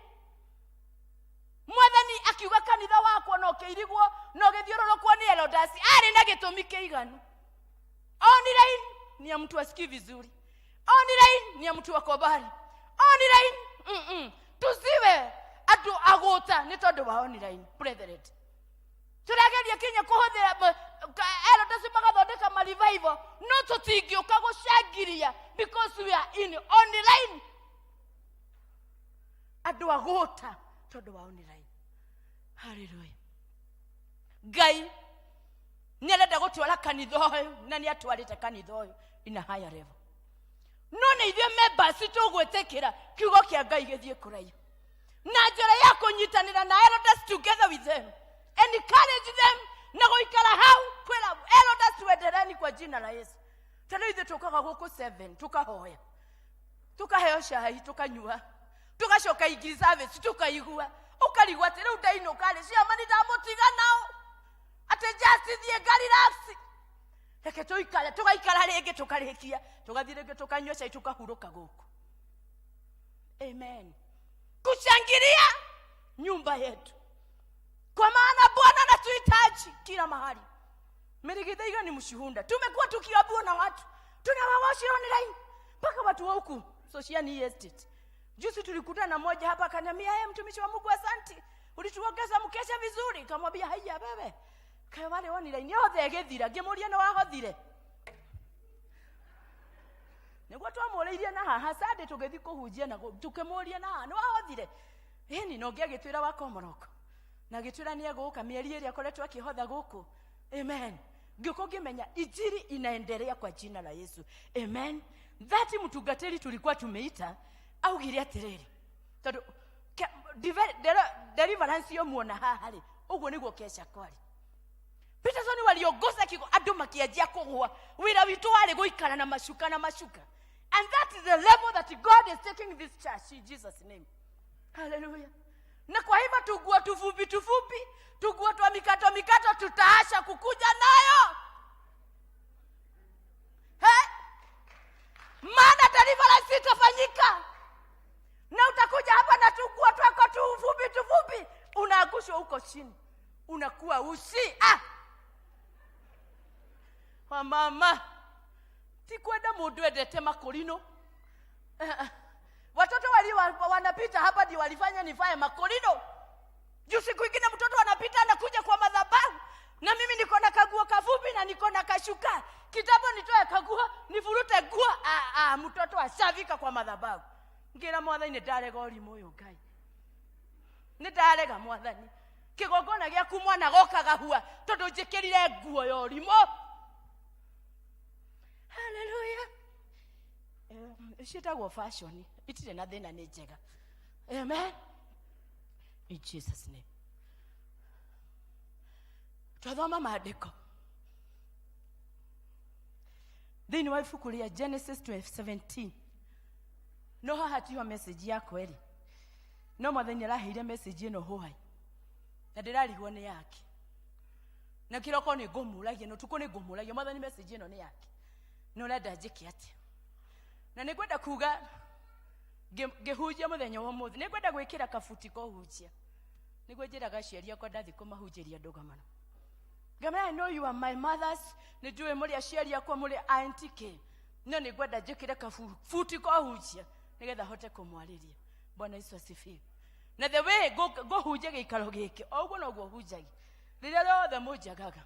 mwathani akiuga kanitha wakwa no kĩirigwo no gĩthiũrũrũkwo nĩ elders arĩ na gĩtũmi kĩiganu. Online ni ya mtu asikii vizuri, online ni ya mtu wa mbali, online tusiwe andũ agũta nĩ tondũ wa online. Brethren, tũrageria kinya kũhũthĩra elders magathondeka ma revival, no tũtingĩũka gũcangiria because we are in online. Andũ agũta tondũ wa online. Haleluya. Ngai nĩ arenda gũtwara kanitha ũyũ na nĩ atwarĩte kanitha ũyũ in a higher level, no nĩ ithuĩ members tũgwĩtĩkĩra kiugo kĩa Ngai gĩthiĩ kũraihu na njĩra ya kũnyitanĩra na elders, together with them, encourage them na gũikara hau kwĩra elders tuendereni kwa jina la Yesu. Tondũ ithuĩ tũkaga gũkũ 7 tũkahoya, tukaheo cai, tukanyua, tugacoka ingiri service, tukaigua ukarigwo atĩ rĩu ndainũka rĩ, ciama nĩ ndamũtiga nao atĩ just thiĩ ngariraci, reke tũikare. Tũgaikara rĩngĩ, tũkarĩkia, tũgathiĩ rĩngĩ, tũkanyua cai, tũkahurũka gũkũ. Amen. Kushangilia nyumba yetu, kwa maana Bwana anatuhitaji kila mahali. Mirigithaiga ni mshuhuda. Tumekuwa tukiambiwa na watu tunawawashi online, mpaka watu wa huku Sosiani Estate. Juzi tulikutana na mmoja hapa akaniambia, "Hey, mtumishi wa Mungu, asanti, ulituongeza mkesha vizuri." Kamwambia, "Haya wewe, kae wale online yothe ĩgĩthira." Ngĩmũria, "Nĩ wahothire?" Nĩguo twamũrĩirie na haha Sunday tũgĩthiĩ kũhunjia na tũkĩmũria na haha, "Nĩ wahothire?" Ĩni, na ũngĩ agĩtwĩra wa Komoroko na agĩtwĩra nĩ egũka mĩeri ĩrĩa akoretwo akĩhotha gũkũ. Amen. Ngĩũka ngĩmenya injili inaendelea kwa jina la Yesu. Amen. That mtungatĩri tulikuwa tumeita augire atĩrĩrĩ, tondũ deliverance yo muona haha rĩ, ũguo nĩguo kesha kwari Peterson waliongoza kigo, andũ makianjia kũgũa. Wĩra witũ warĩ gũikara na macuka na macuka, and that is the level that God is taking this church in Jesus' name. Hallelujah. Na kwa hivyo tuguo tufupi tufupi, tuguo twa mikato mikato, tutaasha kukuja nayo. He? Maana deliverance itafanyika na utakuja hapa na tuguo twako tufupi tufupi, unaangushwa huko chini, unakuwa usi. Ah! Wamama, ti kwenda mundu endete makorino. Watoto wali wanapita hapa ndio walifanya nivae makorino. Juu siku ingine mtoto anapita anakuja kwa madhabahu na mimi niko na kaguo kafupi na niko na kashuka. Kitambo nitoe kaguo, nifurute guo, mtoto ashavika kwa madhabahu. Ngira mwathani, ndarega ũrimũ ũyũ Ngai. Nĩ ndarega mwathani. Kĩgongona gĩaku mwana gokaga hua tondũ njĩkĩrire nguo ya ũrimũ. Haleluya. Ciĩtagwo fashion, itirĩ na thĩna, nĩ njega. Amen. In Jesus' name. Twathoma maandĩko thĩinĩ wa ibuku rĩa Genesis 12:17. No haha tiho message yakwa ĩrĩ, no mwathani araheire message ĩno hũhai na ndĩrarigwo nĩ yake, na kĩroko nĩ ngũmũragia na ũtukũ nĩ ngũmũragia, mwathani, message ĩno nĩ yake, nĩ ũrenda njĩke atĩa? Na nĩ ngwenda kuga ngĩhunjia mũthenya wa ũmũthĩ, nĩ ngwenda gwĩkĩra kabuti kũhunjia. Nĩguo njĩraga aciari akwa ndathiĩ kũmahunjĩria ndũgamano, ngamera, "I know you are my mothers, nĩ njũĩ mũrĩ aciari akwa, mũrĩ auntie k, no nĩ ngwenda njĩkĩre kabuti kũhunjia nĩgetha hote kũmwarĩria." Bwana Yesu asifiwe. Na the way ngũhunjia gĩikaro gĩkĩ, o ũguo noguo hunjagia rĩrĩa rĩothe mũnjagaga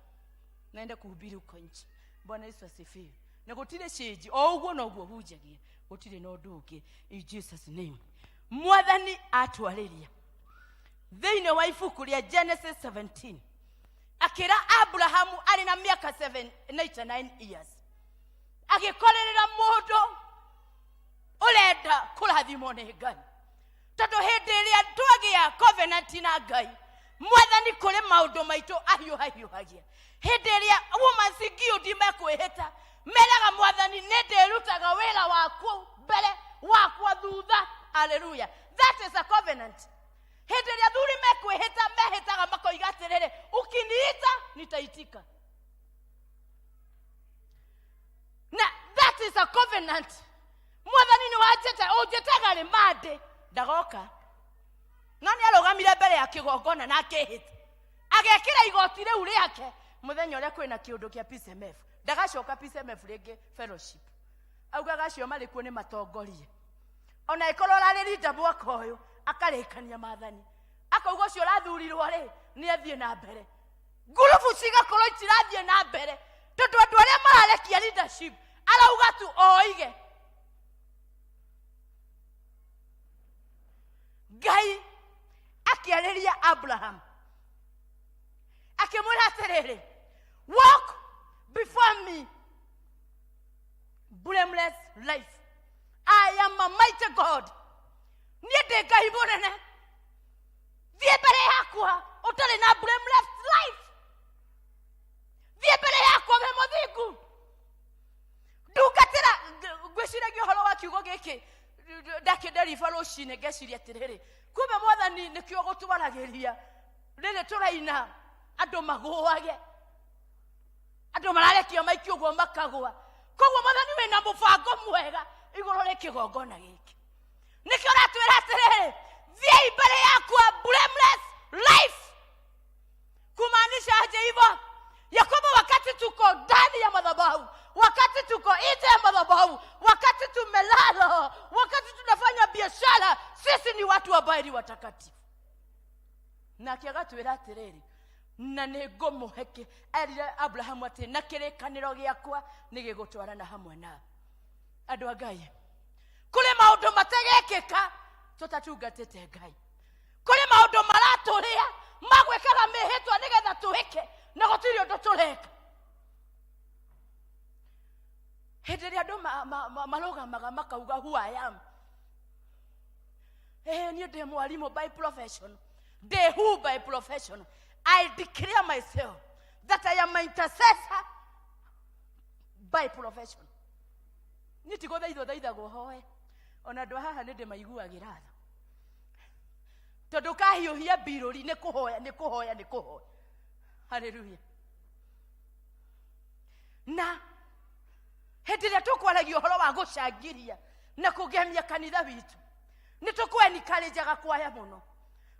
naenda kuhubiri huko nje. Bwana Yesu asifiwe. Na gũtirĩ change, o ũguo noguo hunjagia, gũtirĩ na ũndũ ũngĩ. In Jesus' name. Mwathani atwarĩria thĩinĩ wa ibuku rĩa Genesis 17, akĩra Abrahamu arĩ na mĩaka 99 years, agĩkorerera mũndũ ũrenda kũrathimwo nĩ Ngai, tondũ hĩndĩ ĩrĩa twagĩa covenant na Ngai, Mwathani kũrĩ maũndũ maitũ ahiũhahiũhagia. Hĩndĩ ĩrĩa Women's Guild mekwĩhĩta, meraga mwathani nĩ ndĩrutaga wĩra waku mbere wakwa thutha. Haleluya. That is a covenant. Hĩndĩ ĩrĩa athuri mekwĩhĩta, mehĩtaga makoiga atĩrĩrĩ, ukiniita nitaitika. Na that is a covenant. Mwathani nĩ wanjĩta, ũnjĩtaga rĩ mandĩ ndagoka. No nĩ arũgamire mbere ya kĩgongona na akĩhĩta, agekĩra igoti rĩu rĩake mũthenya ũrĩa kwĩna kĩũndũ kĩa PCMF. Ndagacoka PCMF rĩngĩ fellowship. Augaga acio marĩ kuo nĩ matongorie. Ona ĩkorwo ũrarĩrinda mwaka ũyũ, akarĩkania maathani. Akauga ũcio ũrathurirwo rĩ, nĩ athiĩ na mbere. Ngurubu cigakorwo itirathiĩ na mbere, tondũ andũ arĩa mararekia leadership arauga tu oige. Ngai akĩarĩria Abraham akĩmwĩra atĩrĩrĩ, walk before me blameless life. I am a mighty God. Niĩ ndĩ Ngai mũnene. Thiĩ mbere yakwa ũtarĩ na blameless life. Thiĩ mbere yakwa wĩ mũthingu. Ndungatĩra, ngwĩciragia ũhoro wa kiugo gĩkĩ ndakĩnderiba rũcinĩ, ngeciria atĩrĩrĩ, kumbe mwathani nĩkĩo gũtwaragĩria rĩrĩ tũraina andũ magũage, andũ mararekio maikio ũguo makagũa. Koguo mwathani wĩna mũbango mwega igũrũ rĩ kĩgongona gĩkĩ. Nĩkĩo ũratwĩra atĩrĩrĩ, thiĩi mbere yakwa blameless life. Kumaanisha aje hivyo? Ya kwamba wakati tuko ndani ya madhabahu, wakati tuko nje ya madhabahu, wakati tumelala, wakati tunafanya biashara, sisi ni watu ambao ni watakatifu. Na akiagatwĩra atĩrĩrĩ, na nĩ ngũmũhe kĩ-, erire Abrahamu atĩ na kĩrĩkanĩro gĩakwa nĩ gĩgũtwarana hamwe nawe. Andũ a Ngai, kũrĩ maũndũ mategekĩka tũtatungatĩte Ngai. Kũrĩ maũndũ maratũrĩa magwĩkaga mĩhĩtwa nĩgetha tũhĩke na gũtirĩ ũndũ tũreka. Hĩndĩ ĩrĩa andũ marũgamaga makauga who I am. Niĩ ndĩ mwarimũ by profession. Ndĩ who by profession. I declare myself that I am an intercessor by profession. Niĩ ti gũthaithwo thaithagwo hoe. Ona andũ a haha nĩ ndĩmaiguagĩra tha. Tondũ kahiũhia mbirũri nĩ kũhoya, nĩ kũhoya, nĩ kũhoya. Hallelujah. Na hĩndĩ ĩrĩa tũkwaragia ũhoro wa gũcangiria na kũgemia kanitha witũ, nĩ tũkwenikarenjaga kwaya mũno.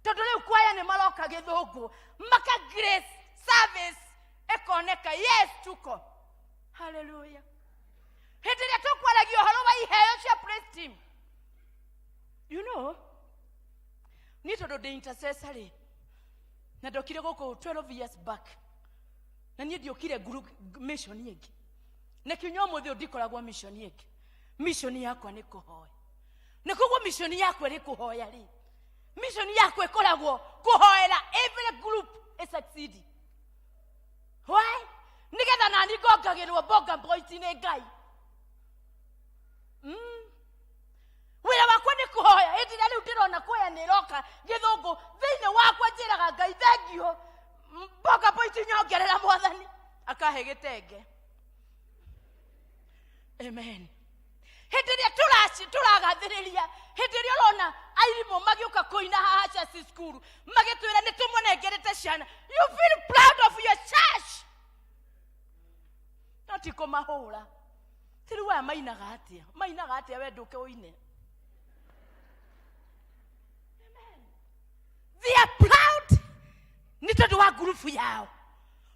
Tondũ rĩu kwaya nĩ maroka gĩthũngũ, maka grace service ĩkoneka, yes tuko. Hallelujah. Hĩndĩ ĩrĩa tũkwaragia ũhoro wa iheo cia praise team, you know, niĩ tondũ ndĩ intercessor rĩ, na ndokire gũkũ 12 years back, na niĩ ndiokire group mission ĩngĩ. Na kinya ũmũthĩ ũyũ ndikoragwo mission ĩngĩ. Mission yakwa nĩ kũhoya. Na koguo mission yakwa ĩrĩ kũhoya rĩ, mission yakwa ĩkoragwo kũhoera every group ĩ succeed. Why? Nĩgetha nani ngongagĩrwo bonga point nĩ Ngai. Wĩra wakwa nĩ kũhoya. Hĩndĩ ĩrĩa rĩu ndĩrona kwaya nĩ ĩroka gĩthũngũ, thĩinĩ wakwa njĩraga Ngai thengiũ, bonga point nyongerera mwathani, akahe gĩtenge. Amen. Hĩndĩ ĩrĩa tũragathĩrĩria, hĩndĩ ĩrĩa ũrona airimũ magĩũka kũina haha Church school, magĩtwĩra nĩ tũmũnengerete ciana, you feel proud of your church. No ti kũmahũra. Ti rĩu aya mainaga atĩa? Mainaga atĩa we ndũke ũine? Amen. They are proud nĩ tondũ wa ngurubu yao.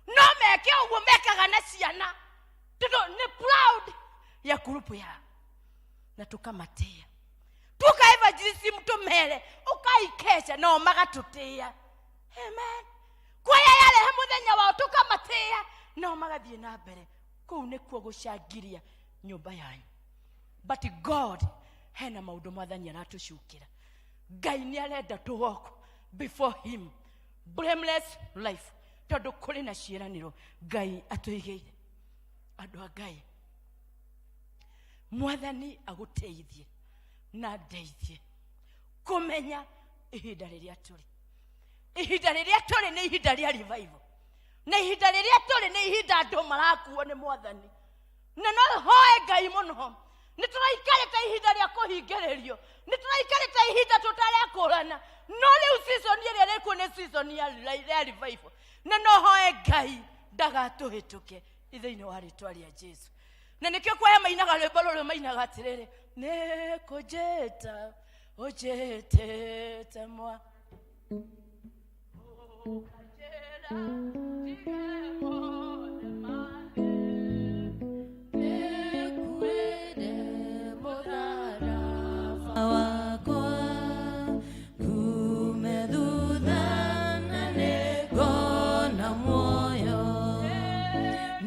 No meke ũguo mekaga na ciana tondũ nĩ proud ya ngurubu yao. Na tũkamatĩa. Tuka evangelism tũmere, ũkaikeca nao magatũtĩa. Amen. Kwaya yarehe mũthenya wao tũkamatĩa nao magathiĩ na mbere. Kũu nĩkuo gũcangiria nyũmba yanyu. But God hena maũndũ mwathani aratũcukĩra. Ngai nĩ arenda tũ walk before him blameless life, tondũ kũrĩ na ciĩranĩro Ngai atũigĩire. Andũ a Ngai, mwathani agũteithie na ndeithie kũmenya ihinda rĩrĩa tũrĩ. Ihinda rĩrĩa tũrĩ nĩ ihinda rĩa revival, na ihinda rĩrĩa tũrĩ nĩ ihinda andũ marakuo nĩ Mwathani, na no hoe Ngai mũno. Nĩ tũraikarĩte ihinda rĩa kũhingĩrĩrio, nĩ tũraikarĩte ihinda tũtarekũrana, no rĩu season ĩrĩa ĩrĩkuo nĩ season ya revival, na no hoe Ngai ndagatũhĩtũke thĩinĩ wa rĩtwa rĩa Jesu. Na nĩkĩo kwaya mainaga rwĩmbo rũrũ, mainaga atĩrĩrĩ, nĩ kũnjĩta ũnjĩtĩte mwa ũkanjĩra ndige mothe mangĩ,
nĩkuĩre mũtharaba wakwa, kume thutha na nĩngona muoyo,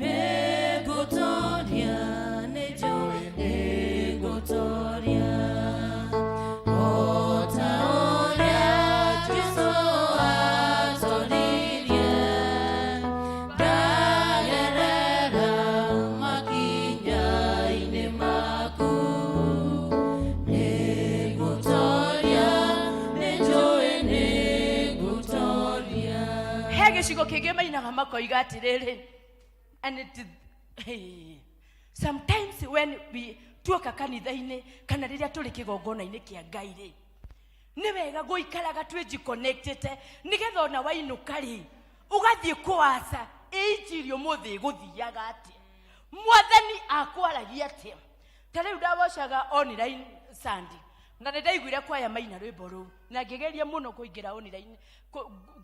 nĩngũtoria, nĩnjũĩ nĩngũtoria, o ta ũrĩa Jesũ atoririe, ndagerera makinya-inĩ maku, nĩngũtoria, nĩnjũĩ nĩngũtoria.
He gĩcigo kĩngĩ mainaga makoiga atĩrĩrĩ, and it, hey, sometimes when we tuoka kanitha-inĩ kana rĩrĩa tũrĩ kĩgongona-inĩ kĩa Ngai rĩ, nĩ wega gũikaraga twĩjiconnectĩte, nĩgetha ona wainũka rĩ, ũgathiĩ kũaca ĩ injiri ũmũthĩ ĩgũthiaga atĩa, Mwathani akwaragia atĩa. Ta rĩu ndawocaga online Sunday, na nĩ ndaiguire kwaya maina rwĩmbo rũu, na ngĩgeria mũno kũingĩra online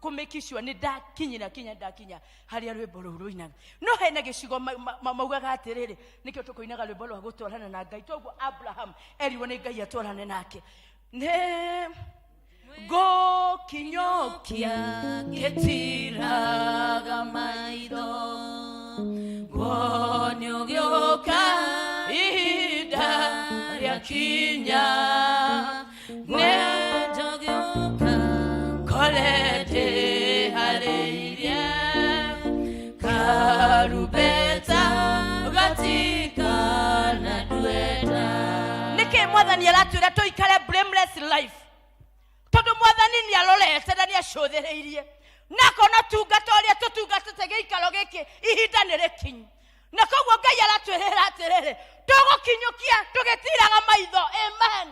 kũ make sure nĩ ndakinyĩra kinya ndakinya harĩa rwĩmbo rũu rũinaga. No hena gĩcigo maugaga atĩrĩrĩ, nĩkĩo tũkũinaga rwĩmbo rwa gũtwarana na Ngai, toguo Abraham erirwo nĩ Ngai atwarane nake, nĩ ngũkinyũkia
ngĩtiraga maitho, nguone ũgĩũka ihinda rĩakinya, nĩnjũgĩũka ngore ndĩharĩirie, karumbeta gatikana ndueta.
Nĩkĩ Mwathani aratwĩra tũikare blameless life? Tondũ Mwathani nĩ arorete na nĩ acũthĩrĩirie na akona tungata ũrĩa tũtungatĩte gĩikaro gĩkĩ, ihinda nĩ rĩkinyu, na koguo Ngai aratwĩrĩra atĩrĩrĩ, tũgũkinyũkia tũgĩtiraga maitho. Amen.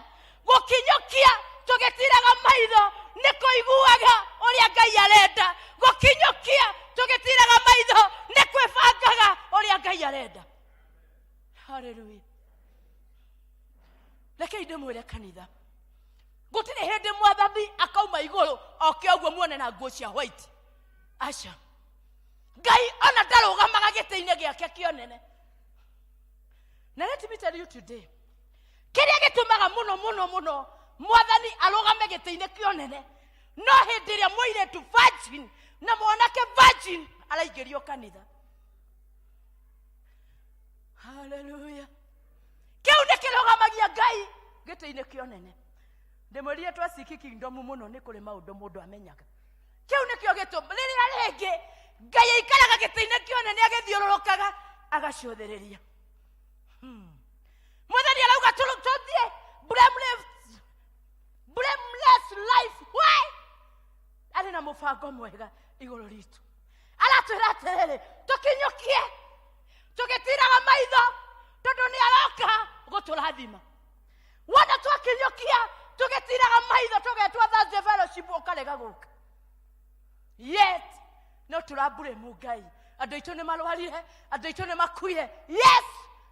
Gũkinyũkia tũgĩtiraga maitho nĩ kũiguaga ũrĩa Ngai arenda. Gũkinyũkia tũgĩtiraga maitho nĩ kwĩbangaga ũrĩa Ngai arenda. Haleluya. Rekei ndĩmwĩre kanitha, gũtirĩ hĩndĩ Mwathani akauma igũrũ oke ũguo muone na nguo cia white. Aca, Ngai ona ndarũgamaga gĩtĩ-inĩ gĩake kĩonene. Na let me tell you today, kĩrĩa gĩtũmaga mũno mũno mũno Mwathani arũgame gĩtĩ-inĩ kĩonene no hĩndĩ ĩrĩa mũirĩtu virgin na mwanake virgin araingĩrio kanitha. Haleluya. Kĩu nĩ kĩrũgamagia Ngai gĩtĩ-inĩ kĩonene. Ndĩmwĩrire twaciki kingdom mũno, nĩ kũrĩ maũndũ mũndũ amenyaga. Kĩu nĩkĩo gĩtũma rĩrĩa rĩngĩ Ngai aikaraga gĩtĩ-inĩ kĩonene agĩthiũrũrũkaga agacũthĩrĩria. Mwathani arauga tũthiĩ blameless life. Why? Arĩ na mũbango mwega igũrũ ritũ. Aratwĩra atĩrĩrĩ, tũkinyũkie tũgĩtiraga maitho, tondũ nĩ aroka gũtũrathima. Wona twakinyũkia tũgĩtiraga maitho, tũgetwo Thursday fellowship, ũkarega gũka, yet no tũrambure Ngai. Andũ aitũ nĩ marwarire, andũ aitũ nĩ makuire, yes,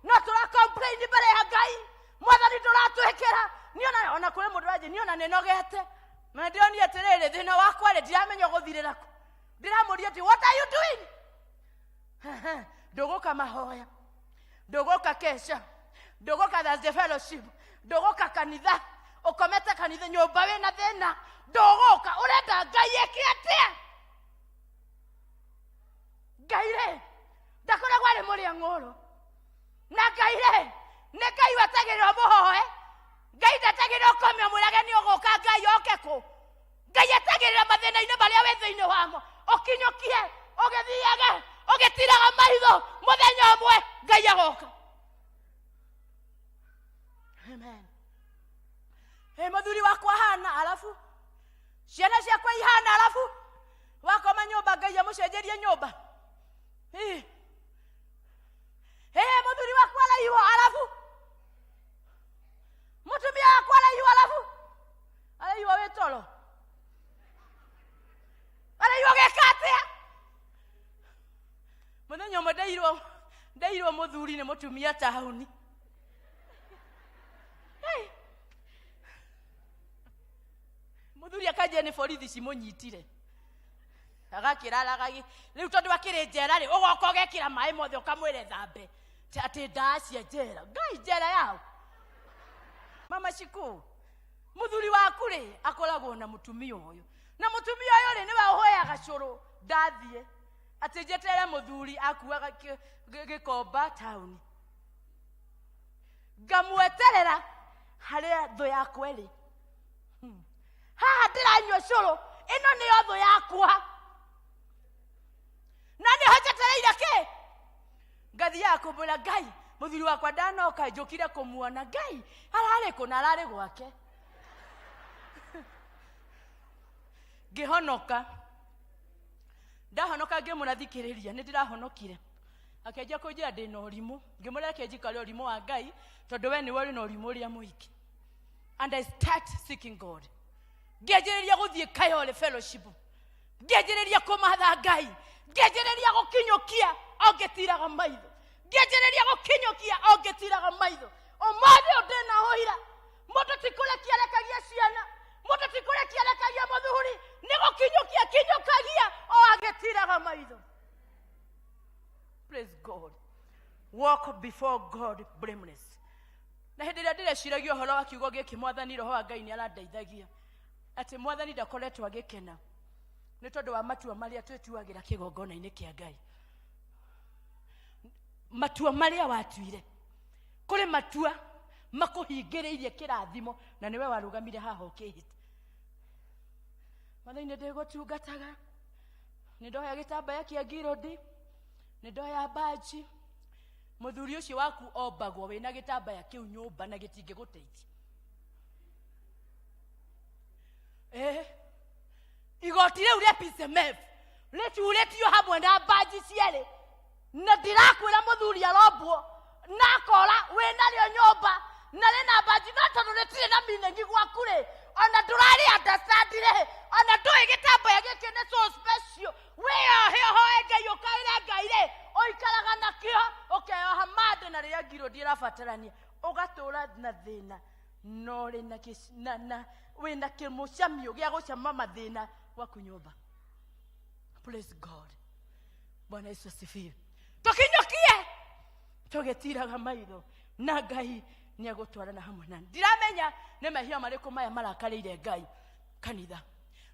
no tũra complain mbere ya Ngai, Mwathani ndũratwĩkĩra. Niona ona kũrĩ mũndũ ũranjĩ niona nĩnogete na ndĩronia atĩrĩrĩ, thĩna wakwa rĩ, ndiramenya ũgũthirĩra kũ. Ndĩramũria atĩ, what are you doing? Ndũgũka mahoya, ndũgũka kesha, ndũgũka Thursday fellowship, ndũgũka kanitha, ũkomete kanitha nyũmba wĩna thĩna, ndũgũka. Ũrenda Ngai ĩke atĩa? Ngai rĩ, ndakoragwo arĩ mũrĩa ng'ũrũ, na Ngai rĩ, nĩ Ngai wetagĩrĩrwo mũhoe. Ngai ndetagĩrĩra ũkome ũmwĩrage nĩ ũgũka Ngai oke kũ. Ngai etagĩrĩra mathĩna-inĩ marĩa wĩ thĩinĩ wamo, ũkinyũkie ũgĩthiage ũgĩtiraga maitho, mũthenya ũmwe Ngai agoka. Amen. Ĩ mũthuri wakwa hana, arabu ciana ciakwa ihana, arabu Wakoma nyũmba Ngai amũcenjerie nyũmba. Ĩ. Ĩ, mũthuri waku araiywo arabu. Mũtumia waku araiywo arabu. Araiywo wĩ toro. Araiywo gĩka atĩa? Mũthenya ũmwe ndeirwo mũthuri nĩ mũtumia taũni. Hey. Mũthuri akanjia nĩ borithi cimũnyitire. Agakĩraraga rĩu tondũ akĩrĩ njera rĩ, ũgoka ũgekĩra maĩ mothe ũkamwĩra thambe. Atĩ ndaa cia njera. Ngai njera yao. Mama Shiku, mũthuri waku rĩ akoragwo na mũtumia ũyũ. Na mũtumia ũyũ rĩ nĩwe ũhoyaga cũrũ ndathiĩ. Atĩ njetere mũthuri akuaga gĩkomba taũni. Ngamweterera harĩa thũ yakwa ĩrĩ. Haha ndĩranyua cũrũ, ĩno nĩyo thũ yakwa. Na nĩho njetereire kĩ? Ngathiaga kũmwĩra Ngai, mũthuri wakwa ndanoka njũkire kũmuona. Ngai, ararĩ kũ na ararĩ gwake. Ngĩhonoka. Ndahonoka ngĩmwĩra thikĩrĩria, nĩ ndĩrahonokire. Akĩanjia kũnjĩra ndĩna ũrimũ. Ngĩmwĩra reke njikare ũrimũ wa Ngai, tondũ we nĩwe ũrĩ na ũrimũ ũrĩa mũingĩ. And I start seeking God. Ngĩanjĩrĩria gũthiĩ Kayole fellowship. Ngĩanjĩrĩria kũmatha Ngai. Ngĩanjĩrĩria gũkinyũkia o ngĩtiraga maitho. Ngĩanjĩrĩria gũkinyũkia o ngĩtiraga maitho. Ũmũthĩ ũyũ ndĩna ũira. Mũndũ ti kũrekia arekagia ciana. Mũndũ ti kũrekia arekagia mũthuri. Nĩ gũkinyũkia kinyũkagia o agĩtiraga maitho. Praise God. Walk before God blameless. Na hĩndĩ ĩrĩa ndĩreciragia ũhoro wa kiugo gĩkĩ, Mwathani Roho wa Ngai nĩ arandeithagia. Atĩ Mwathani ndakoretwo agĩkena nĩ tondũ wa matua marĩa twĩtuagĩra kĩgongona-inĩ kĩa Ngai. Matua marĩa watuire, kũrĩ matua makũhingĩrĩirie kĩrathimo na nĩwe warũgamire haha ũkĩhĩta. Mwathani nĩ ndĩgũtungataga, nĩ ndoya gĩtambaya kĩa ngirũndi, nĩ ndoya mbanji. Mũthuri ũcio waku ombagwo wĩna gĩtambaya kĩu nyũmba na gĩtingĩgũteithia. Igoti rĩu rĩa PCMF rĩturĩtio hamwe na mbanji cierĩ, na ndĩrakwĩra mũthuri arombwo na akora wĩna rĩo nyũmba na rĩna mbanji, no tondũ rĩtirĩ na meaning gwaku rĩ, ona ndũrarĩ understand rĩ, ona ndũĩ gĩtambaya gĩkĩ nĩ so special. Wĩyohe ũhoe Ngai, ũkaĩre Ngai rĩ, ũikaraga nakĩo, ũkeyoha mande na rĩrĩa ngirũndi ĩrabatarania, ũgatũra na thĩna, no ũrĩ na na, na, wĩna kĩmũcamio gĩa gũcama mathĩna gwaku nyũmba. Praise God. Bwana Yesu asifiwe. Tũkinyũkie tũgĩtiraga maitho na Ngai nĩ egũtwarana hamwe nani. Ndiramenya nĩ mehia marĩkũ maya marakarĩire Ngai kanitha.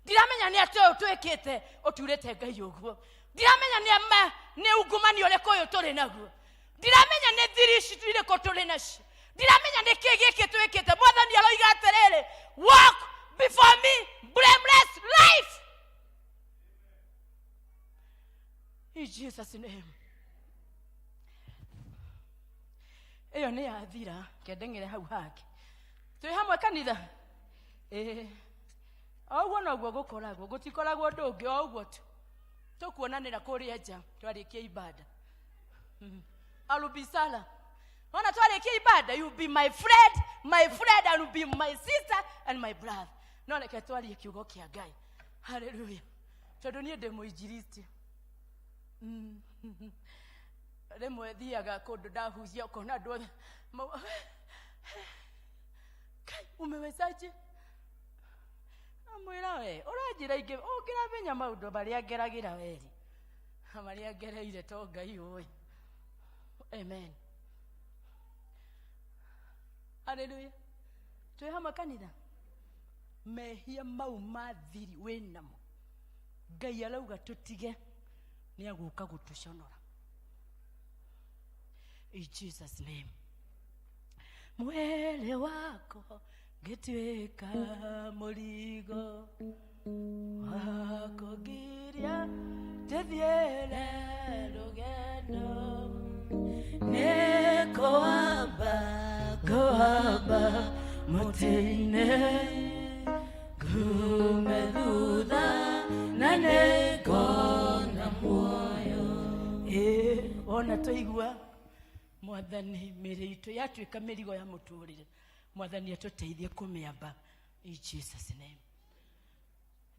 Ndiramenya nĩ atĩ ũyũ twĩkĩte ũturĩte Ngai ũguo. Ndiramenya nĩ ungumania ũrĩkũ ũyũ tũrĩ naguo. Ndiramenya nĩ thiri ici irĩkũ tũrĩ nacio. Ndiramenya nĩ kĩ gĩkĩ twĩkĩte. Mwathani aroiga atĩrĩrĩ, walk before me blameless life. In Jesus name. Ĩyo nĩ yathira, kendeng'ere hau hangĩ. Twĩ hamwe kanitha? Ĩĩ. O ũguo noguo gũkoragwo, gũtikoragwo ũndũ ũngĩ, o ũguo tu. Tũkuonanĩra kũrĩa nja twarĩkia ibada. Alubisala. Ona twarĩkia ibada, you be my friend, my friend, and you be my sister and my brother. No reke twarie kiugo kĩa Ngai. Hallelujah. Tondũ niĩ ndĩ mũinjilisti. Rĩmwe thiaga kũndũ ndahunjia ũkona andũ othe Kai, umewezaje? Amwĩra we, ũranjĩra ingĩ, ũngĩramenya maũndũ marĩa ngeragĩra werĩ. Marĩa ngereire to Ngai ũĩ. Amen. Hallelujah. Twĩ hamwe kanitha? Mehia mau ma thiri wĩ namo. Ngai arauga tũtige, nĩ agũka gũtũconora. In Jesus name. Mwĩrĩ wakwa ngĩtuĩka mũrigo wakũgiria tũthiĩre rũgendo. Nĩ kũhamba, kũhamba mũtĩ-inĩ, ngume thutha na nĩ Wona twaigua mwathani mĩĩrĩ itũ yatuĩka mĩrigo ya mũtũrĩre, mwathani atũteithie kũmĩamba in Jesus name.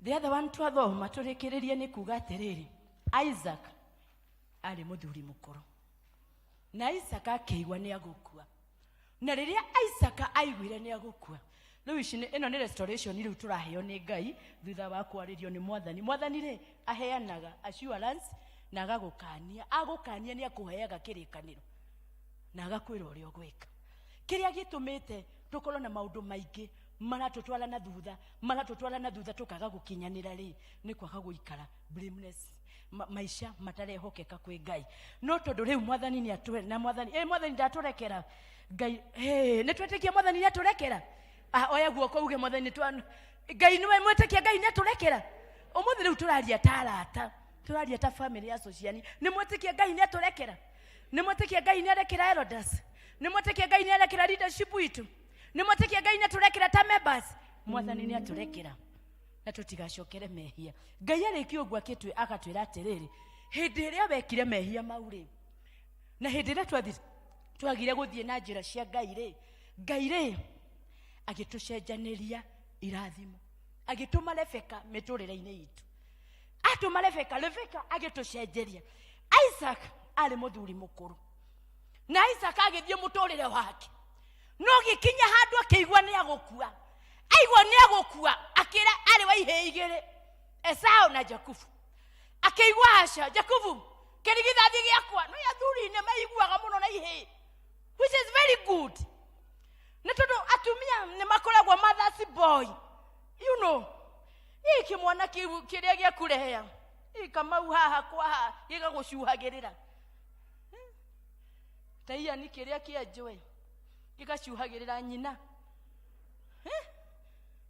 The other one twathoma tũrĩkĩrĩrie nĩ kuga atĩrĩrĩ, Isaac arĩ mũthuri mũkũrũ na Isaac akĩigua nĩ agũkua, na rĩrĩa Isaac aiguire nĩ agũkua, rĩu ici ĩno nĩ restoration rĩu tũraheo nĩ Ngai thutha wa kwarĩrio nĩ mwathani. Mwathani rĩ aheanaga assurance na agagũkania, agũkania nĩ akũheaga kĩrĩkanĩro na agakwĩra ũrĩa ũgwĩka. Kĩrĩa gĩtũmĩte tũkorwo na maũndũ maingĩ maratũtwara na thutha, maratũtwara na thutha tũkaga gũkinyanĩra rĩ, nĩ kwaga gũikara blameless, maica matarehokeka kwĩ Ngai. No tondũ rĩu mwathani nĩ atwe, na mwathani, mwathani ndatũrekera Ngai, hey, nĩ twĩtĩkia mwathani nĩ atũrekera. Oya guoko uge mwathani nĩ Ngai nĩwe mwĩtĩkia Ngai nĩ atũrekera. Ũmũthĩ rĩu tũraria ta arata, tũraria ta family ya Sociani. Nĩ mwĩtĩkia Ngai nĩ atũrekera? Nĩ mwĩtĩkia Ngai nĩ arekera elders? Nĩ mwĩtĩkia Ngai nĩ arekera leadership itũ? Nĩ mwĩtĩkia Ngai nĩ atũrekera ta members? Mwathani nĩ atũrekera na tũtigacokere mehia. Ngai arĩkia ũguo agatwĩra atĩrĩrĩ, hĩndĩ ĩrĩa wekire mehia mau rĩ, na hĩndĩ ĩrĩa twagire gũthiĩ na njĩra cia Ngai rĩ, Ngai rĩ agĩtũcenjanĩria irathimo, agĩtũma Rebeka mĩtũrĩre-inĩ itũ, atũma Rebeka, Rebeka agĩtũcenjeria. Isaac arĩ mũthuri mũkũrũ na Isaac agĩthiĩ mũtũrĩre wake, no gĩkinya handũ akĩigua nĩ agũkua, aigua nĩ agũkua, akĩra arĩ wa ihĩĩ igĩrĩ, Esau na Jakubu. Akĩigua aca, Jakubu kĩrigithathi gĩakwa, no athuri nĩ maiguaga mũno na ihĩĩ, which is very good, nĩ tondũ atumia nĩ makoragwo mother's boy, you know, ĩ kĩmwana kĩu kĩrĩa gĩakũrehe ĩ kamau haha kwa haha gĩgagũcuhagĩrĩra ta iani kĩrĩa kĩa njũĩ gĩgacuhagĩrĩra nyina.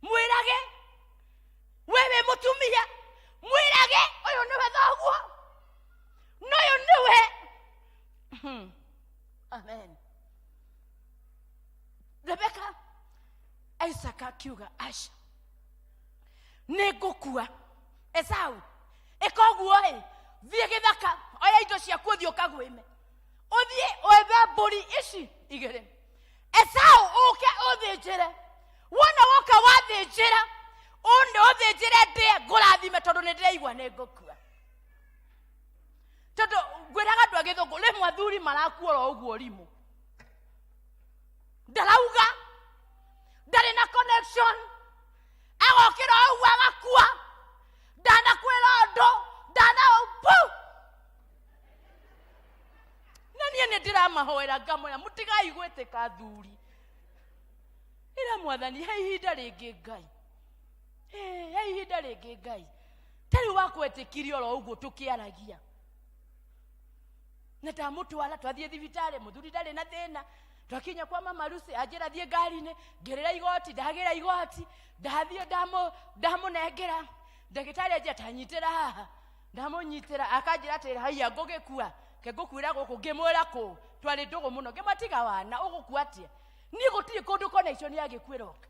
Mwĩrage we wĩ mũtumia, mwĩrage ũyũ nĩwe thoguo na ũyũ nĩwe. Amen. Rebeka Isaac akiuga aca nĩ ngũkua. Esau ĩka ũguo ĩ, thiĩ gĩthaka, oya indo ciaku ũthiĩ ũkagwĩme, ũthiĩ wethe mbũri ici igĩrĩ. Esau ũke ũthĩnjĩre, wona woka wathĩnjĩra, ũthĩnjĩre ndĩe ngũrathime, tondũ nĩ ndĩraigua nĩ ngũkua. Tondũ ngwĩraga andũ a gĩthũngũ, rĩmwe athuri marakua oro ũguo rimũ, ndarauga, ndarĩ na connection, agokĩra o ũguo agakua, ndanakwĩra ũndũ, ndana pu. Na niĩ nĩ ndĩramahoera ngamwĩra mũtigai gwĩtĩka athuri. Ĩra mwathani he ihinda rĩngĩ Ngai, he ihinda rĩngĩ Ngai. Ta rĩu wakwetĩkirie oro ũguo tũkĩaragia, na ndamũtwara twathiĩ thibitarĩ, mũthuri ndarĩ na thĩna. Twakinya kwa mama Lucy anjĩra thiĩ ngari-inĩ, ngĩrĩra igoti, ndagĩra igoti, ndathiĩ ndamũnengera ndagĩtarĩ anjĩra tanyitĩra haha, ndamũnyitĩra akanjĩra atĩrĩ, haiya ngũgĩkua, ke ngũkuĩra gũkũ, ngĩmwĩra kũ, twarĩ ndũgũ mũno, ngĩmwĩra tiga wana, ũgũkua atĩa, niĩ gũtirĩ kũndũ connection ya gĩkuũ ĩroka.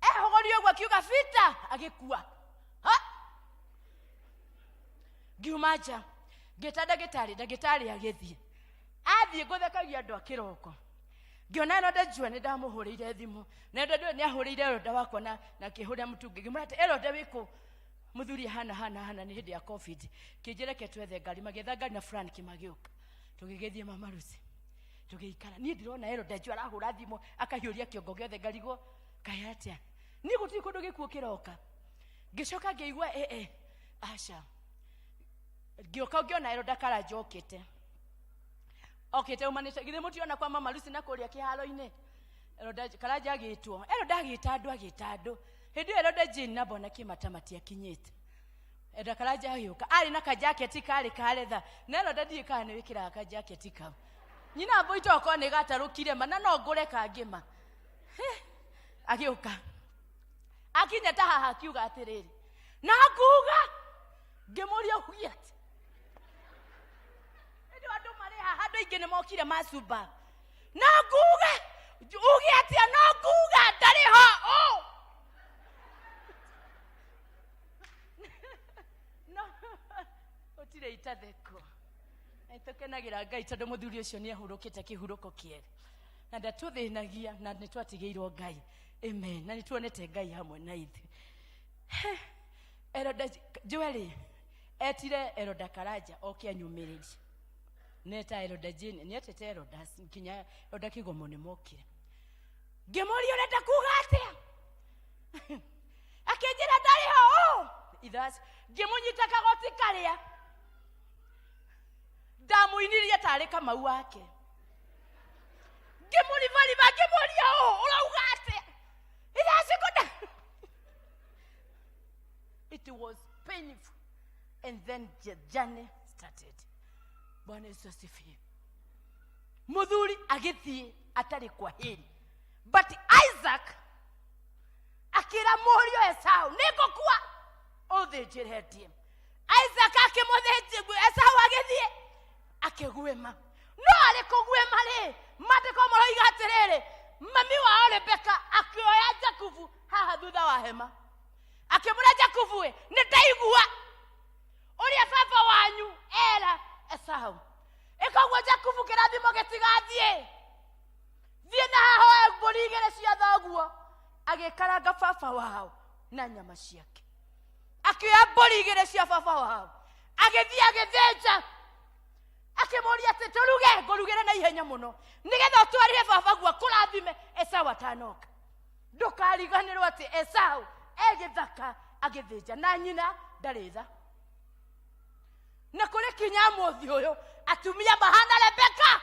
Ehogorie ũguo akiuga Peter, agĩkua. Ha! Ngiuma nja, ngĩta ndagĩtarĩ, ndagĩtarĩ agĩthiĩ. Athiĩ ngũthekagia andũ a kĩroko. Ngĩona Elda Jua nĩ ndamũhũrĩire thimũ. Na Elda Jua nĩ ahũrĩire Elda wakwa na akĩhũrĩra mũtungi. Ngĩmwĩra atĩ, Elda wĩ kũ? Mũthuri hana, hana, hana, nĩ hĩndĩ ya COVID. Kĩnjĩra reke twethe ngari. Magĩetha ngari na Frank magĩũka. Tũgĩgĩthiĩ Mama Lucy. Tũgĩikara. Niĩ ndĩrona Elda Jua arahũra thimũ, akahiũria kĩongo gĩothe ngarigwo, kaĩ atĩa? Niĩ gũtirĩ kũndũ gĩkuũ kĩroka. Ngĩcoka ngĩigua, aca. Ngĩũka ngĩona Elda Karanja okĩte. Okĩte umanĩte, githĩ mũtiona kwa Mama Lucy na kũrĩa kĩharo-inĩ? Elda Karanja agĩtwo. Elda agĩta andũ, agĩta andũ. Hĩndĩ ĩyo Elda Jane na Bwana Kĩmata matiakinyĩte. Elda Karanja agĩũka, arĩ na kajaketi karĩ ka letha. Na Elda ndiũĩ kana nĩ wĩkĩraga kajaketi kau. Nyina mbũi tokorwo nĩ gatarũkire ma, na no ngũre kangĩ ma. Hĩ, agĩũka. Akinya ta haha akiuga atĩrĩrĩ, na nguga, ngĩmũria uge atĩ. Hĩndĩ ĩyo andũ marĩ haha, andũ aingĩ nĩ mokire macumba. Na nguga, uge atĩa, no nguga, ndarĩ ho, ũ. No, gũtirĩ itatheko. Nĩ tũkenete. Ngenagira Ngai tondu muthuri ucio ni ahurukite kihuruko kiega na ndatũthĩnagia na nĩ twatigĩirwo Ngai. Amen. Na nĩ tuonete Ngai hamwe na ithuĩ. Eroda Joel etire Eroda Karanja oke anyumĩrĩrie. Neta Eroda Jane nĩ etete Eroda nginya Eroda Kĩgomo nĩ mokire. Ngĩmũria ũrenda kuga atĩa? Akĩnjĩra ndarĩ ho ũ ithaci. Ngĩmũnyita kagoti karĩa ndamũinirie tarĩ Kamau wake. Ngĩmũribariba ngĩmũria ũ ũrauga atĩa? Ithaci kũnda. It was painful. And then the journey started. Bwana Yesu asifiwe. Muthuri agĩthiĩ atarĩ kwa heri. But Isaac akĩra mũriũ Esau, nĩngũkua ũthĩnjĩre ndĩe. Isaac akĩmũthĩnjĩ, Esau agĩthiĩ akĩguĩma. No arĩ kũguĩma rĩ, maandĩko maroiga atĩrĩrĩ, mami wao Rebeka akĩoya Jakubu haha thutha wa hema. Akĩmwĩra Jakubu, ĩ, nĩ ndaigua ũrĩa baba wanyu era Esau. Ĩkoguo Jakubu kĩrathimo gĩtigathiĩ. Thiĩ na haha oe mbũri igĩrĩ cia thoguo. Agĩkaranga baba wao na nyama ciake. Akĩoya mbũri igĩrĩ cia baba wao. Agĩthiĩ agĩthĩnja. Akĩmũria atĩ tũruge, ngũrugĩre na ihenya mũno. Nĩgetha ũtwarĩre baba guo akũrathime Esau atanoka. Ndũkariganĩrwo atĩ Esau e gĩthaka agĩthĩnja na nyina ndarĩ tha. Na kũrĩ kinya mũthĩ ũyũ atumia mahana Rebeka.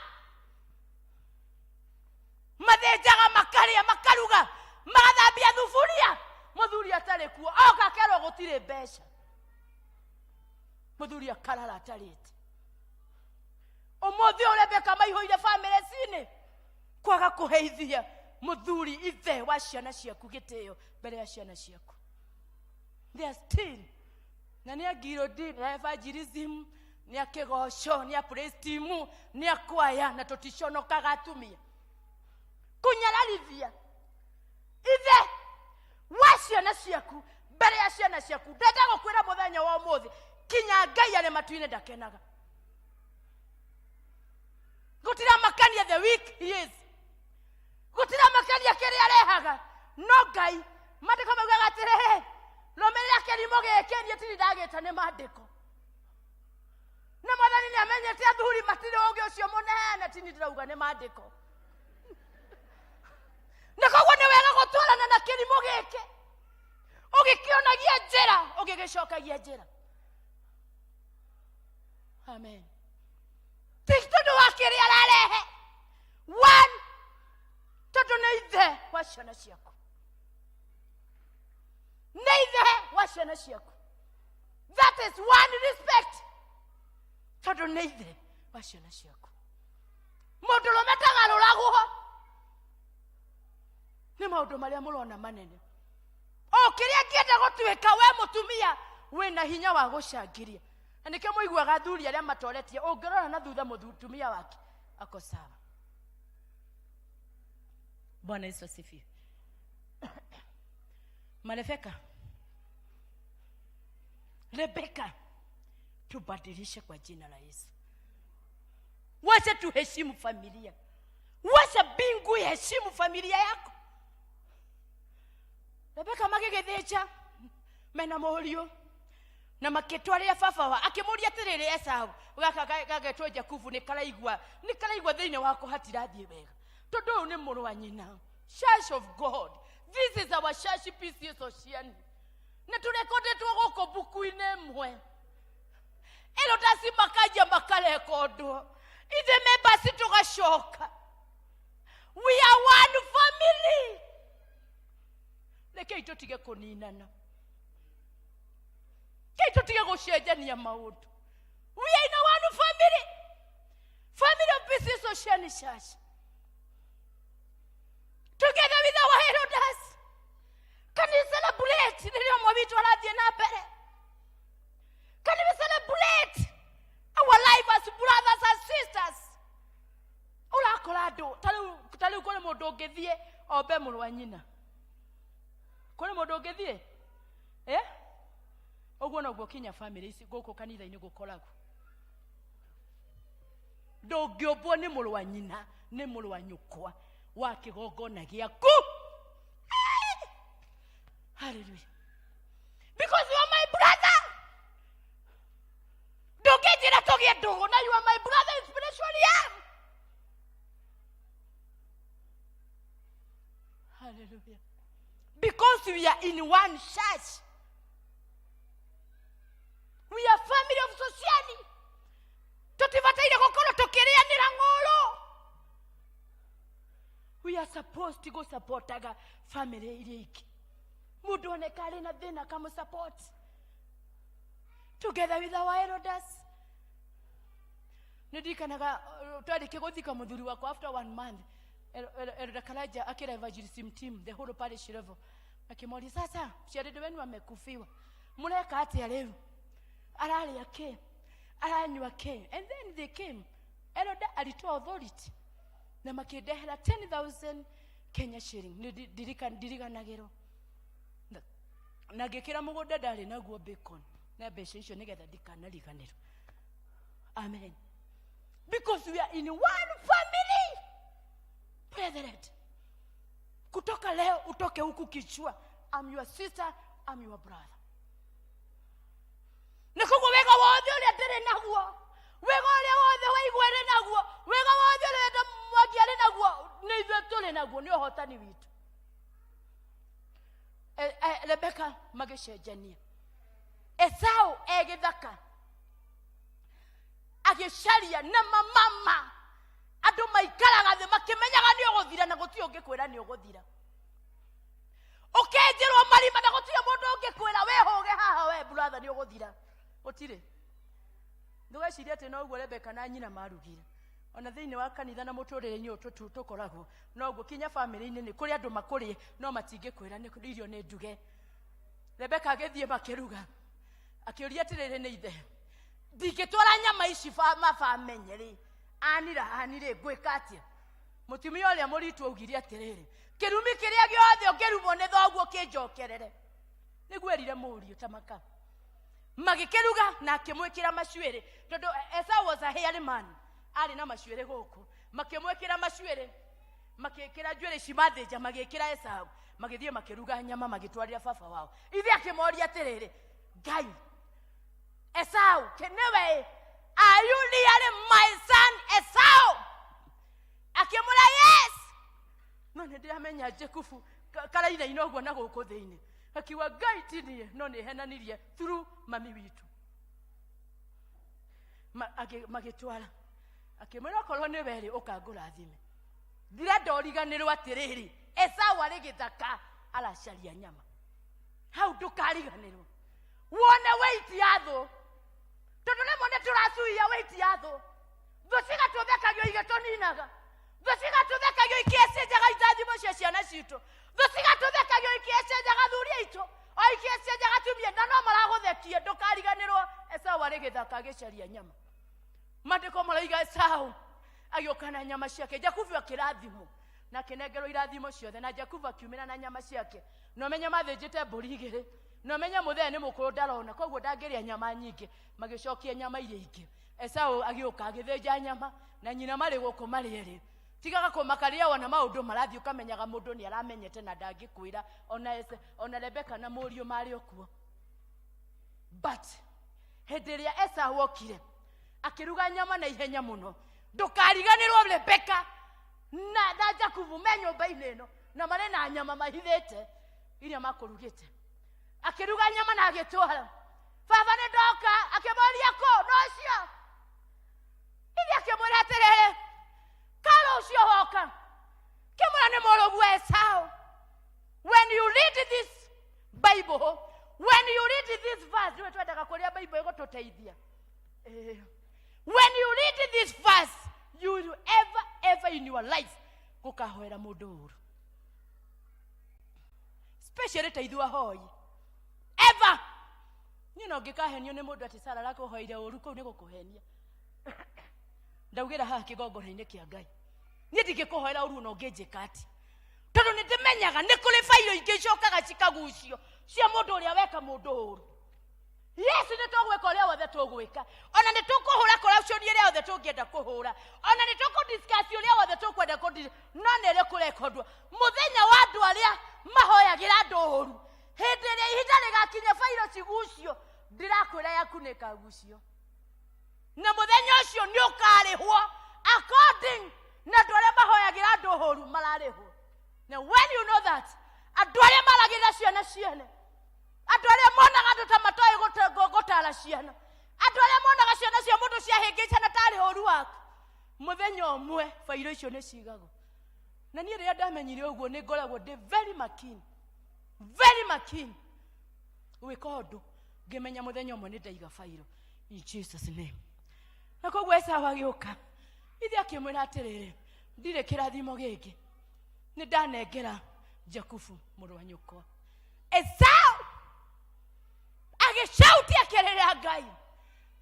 Mathĩnjaga makarĩa makaruga magathambia thuburia mũthuri atarĩ kuo oka akerwo gũtirĩ mbeca mũthuri akarara atarĩte. Ũmũthĩ ũyũ Rebeka maihũire bamĩrĩ cinĩ kwaga kũheithia mũthuri ithe wa ciana ciaku gĩtĩo mbere ya ciana ciaku. They are still na nĩ a ngirodi na evangelism nĩ a kĩgoco nĩ a praise team nĩ a kwaya na tũticonokaga atumia kũnyararithia ithe wa ciana ciaku mbere ya ciana ciaku. Ndenda gũkwĩra mũthenya wa ũmũthĩ kinya Ngai arĩ matu-inĩ ndakenaga. Gũtiramakania the week he is, gũtiramakania kĩrĩa arehaga, no Ngai maandĩko maugaga atĩrĩrĩ, rũmĩrĩra kĩrimũ gĩkĩ niĩ tiri ndagĩta nĩ maandĩko. Na Mwathani nĩ amenyete athuri matirĩ ũgĩ ũcio mũnene, tini ndĩrauga nĩ maandĩko. Na koguo nĩ wega gũtwarana na kĩrimũ gĩkĩ ũgĩkĩonagia njĩra ũgĩgĩcokagia njĩra. Amen. Ti tondũ wa kĩrĩa ararehe, one, tondũ nĩ ithe wa ciana ciaku, nĩ ithe wa ciana ciaku. That is one respect, tondũ nĩ ithe wa ciana ciaku. Mũndũrũme ndagarũragwo nĩ maũndũ marĩa mũrona manene. O kĩrĩa ngĩenda gũtuĩka we mũtumia wĩna hinya wa gũcangĩria. Na nĩkĩo mũiguaga athuri arĩa matoretie, ũngĩrora na thutha mũtumia wake ako sawa. Bwana Yesu asifiwe. Marefeka, Rebeka, tubadilishe kwa jina la Yesu. Wacha tuheshimu familia. Wacha mbingu iheshimu familia yako. Rebeka magĩgĩthĩnja mena mũriũ na makĩtwarĩra baba wa akĩmũria atĩrĩrĩ, Esau gaka gagetwo Jakubu nĩ karaigua thĩinĩ wako hatirathiĩ wega tondũ ũyũ nĩ mũrũ wa nyina. Church of God, this is our church PCEA Ocean. Nĩ tũrekondetwo gũkũ mbuku-inĩ ĩmwe. Elders makaja makarekondwo, ithe members tũgacoka. We are one family. Rekei tũtige kũninana, rekei tũtige gũcenjania maũndũ. We are in a one family, family of PCEA Ocean Church, together with our elders. Can we celebrate rĩrĩa ũmwe witũ arathiĩ na mbere? Can we celebrate our life as brothers and sisters? Ũrakora andũ ta rĩu kũrĩ mũndũ ũngĩthiĩ ombe mũrũ wa nyina, kũrĩ mũndũ ũngĩthiĩ ũguo noguo kinya family ici gũkũ kanitha-inĩ gũkoragwo. Ndũngĩũmbwo nĩ mũrũ wa nyina, nĩ mũrũ wa nyũkwa wa kĩgongona gĩaku. Hallelujah. Because you are my brother. Ndũngĩnjĩra tũgĩe ndũgũ na you are my brother in spiritual realm. Hallelujah. Because we are in one church. We are family of Sosiani. Tũtibataire gũkorwo tũkĩrĩanĩra ng'ũrũ. We are supposed to go supportaga family iria ingĩ. Mũndũ oneka arĩ na thĩna akamũsupport. Together with our elders. Nĩ ndirikanaga twarĩkia gũthika mũthuri wakwa after one month. Elder Karaja akĩra evangelism team the whole parish level akĩmoria sasa ciarĩndĩ wenu amekufiwa mũreka atĩa rĩu ararĩa kĩ aranyua kĩ and then they came Elder alitoa authority na makĩndehera 10000 Kenya shilling nĩ ndirikanagĩrwo na ngĩkĩra mũgũnda ndarĩ naguo bacon na mbeca icio nĩgetha ndikanariganĩrwo. Amen. Because we are in one family. Brethren, kutoka leo utoke huku kichwa, I'm your sister, I'm your brother. Nĩ koguo wega wothe ũrĩa ndĩrĩ naguo, wega ũrĩa wothe waigua arĩ naguo, wega wothe ũrĩa wenda Mwangi arĩ naguo, nĩ ithuĩ tũrĩ naguo, nĩ ũhotani witũ. Rebeka magĩcenjania. Esau egĩthaka agĩcaria na mamama andũ maikaraga thĩ makĩmenyaga nĩ ũgũthira na gũtirĩ ũngĩkwĩra nĩ ũgũthira. Ũkenjerwo marima na gũtirĩ mũndũ ũngĩkwĩra wĩhũge haha we brother nĩ ũgũthira. Gũtirĩ. Ndũgecirie atĩ noguo Rebeka na nyina marugire. Ona thĩinĩ wa kanitha na mũtũrĩre-inĩ ũyũ tũkoragwo noguo kinya bamĩrĩ-inĩ nĩ kũrĩ andũ makũrĩe no matingĩkwĩra nĩ irio nĩ nduge. Rebeka agĩthiĩ makĩruga akĩũria atĩrĩrĩ nĩ ithe ndingĩtwara nyama ici mabamenye rĩ anira anirĩ ngwĩka atĩa? Mũtumia ũrĩa mũritũ augire atĩrĩrĩ kĩrumi kĩrĩa gĩothe ũngĩrumwo nĩ thoguo kĩnjokerere. Nĩguo erire mũriũ ta maka. Magĩkĩruga na akĩmwĩkĩra macuĩrĩ tondũ Esau was a hairy man, arĩ na macuĩrĩ gũkũ. Makĩmwĩkĩra macuĩrĩ, makĩkĩra njuĩrĩ ici mathĩnja, magĩkĩra Esau, magĩthiĩ makĩruga nyama magĩtwarĩra baba wao. Ithe akĩmoria atĩrĩrĩ, Ngai, Esau, nĩwe, are you really my son Esau? Akĩmwĩra yes. No nĩ ndĩramenya Jakubu karainaina ũguo na gũkũ thĩinĩ. Akiuga Ngai ti niĩ, no nĩ henanirie through mami witũ. Magĩtwara. Akĩmwĩra okorwo nĩ werĩ ũkangũrathime. Ndirenda ũriganĩrwo atĩrĩrĩ, Esau arĩ gĩthaka aracaria nyama. Hau ndũkariganĩrwo. Wone weight ya thũ. Tondũ rĩmwe nĩ tũracuia weight ya thũ. Thũ cigatũthekagio igĩtũninaga. Thũ cigatũthekagio ikĩecenjaga itathimo cia ciana citũ. Thũ cigatũthekagio ikĩecenjaga athuri aitũ, o ikĩecenjaga atumia, na no maragũthekia. Ndũkariganĩrwo Esau arĩ gĩthaka agĩcaria nyama. Maandĩko marauga Esau agĩũka na nyama ciake. Jakubu akĩrathimwo na akĩnengerwo irathimo ciothe, na Jakubu akiumĩra na nyama ciake. Na ũmenye mathĩnjĩte mbũri igĩrĩ, na ũmenye mũthee nĩ mũkũrũ ndarona, koguo ndangĩrĩa nyama nyingĩ. Magĩcokia nyama iria ingĩ. Esau agĩũka agĩthĩnja nyama, na nyina marĩ gũkũ marĩ erĩ. Tigaga kũmaka rĩrĩa wona maũndũ marathiĩ ũkamenyaga mũndũ nĩ aramenyete na ndangĩkwĩra. Ona Ese, ona Rebeka na mũriũ marĩ o kuo. But hĩndĩ ĩrĩa Esau okire akĩruga nyama na ihenya mũno, ndũkariganĩrwo Rebeka na Jakubu me nyũmba-inĩ ĩno na marĩ na nyama mahithĩte iria makũrugĩte. Akĩruga nyama na agĩtwara. Baba nĩ ndoka, akĩmũria kũ? No ũcio. Ithe akĩmwĩra atĩrĩrĩ, karo ũcio woka. Kĩmwĩra nĩ mũrũguo Esau. When you read this Bible, when you read this verse, nĩwe twendaga kũrĩa Bible ĩgũtũteithia. When you read this verse, you will ever, ever in your life gũkahoera mũndũ ũru. Especially ta ithuĩ ahoi. Ever. Niĩ no ngĩkahenio nĩ mũndũ atĩ Sarah arakũhoire ũru, kũu nĩ gũkũhenia. Ndaugĩra haha kĩgongona-inĩ kĩa Ngai. Niĩ ndingĩkũhoera ũru ona ũngĩnjĩka atĩa. Tondũ nĩ ndĩmenyaga nĩ kũrĩ bairo ingĩ icokaga cikagucio cia mũndũ ũrĩa weka mũndũ ũru. Yes, nĩ tũgwĩka ũrĩa wothe tũgwĩka, ona nĩ tũkũhũra corruption ĩrĩa yothe tũngĩenda kũhũra, ona nĩ tũkũdiscuss ũrĩa wothe tũkwenda kũdi, no nĩ ĩrĩ kũrekondwo mũthenya wa andũ arĩa mahoyagĩra andũ ũru. Hĩndĩ ĩrĩa ihinda rĩgakinya bairo cigucio, ndĩrakwĩra yaku nĩ ĩkagucio, na mũthenya ũcio nĩ ũkarĩhwo according na andũ arĩa mahoyagĩra andũ ũru mararĩhwo. Na when you know that andũ arĩa maragĩrĩra ciana ciene, andũ arĩa monaga andũ ta matoĩ gũtara ciana, andũ arĩa monaga ciana cia mũndũ ciahĩngĩcana tarĩ ũru waku, mũthenya ũmwe bairo icio nĩ cigagwo. Na niĩ rĩrĩa ndamenyire ũguo, nĩ ngoragwo ndĩ very makini, very makini gwĩka ũndũ ngĩmenya mũthenya ũmwe nĩ ndaiga bairo, in Jesus name. Na koguo Esau agĩũka ithe akĩmwĩra atĩrĩrĩ, ndirĩ kĩrathimo gĩngĩ, nĩ ndanengera Jakubu mũrũ wa nyũkwa. Esau agĩcauti akĩrĩra Ngai,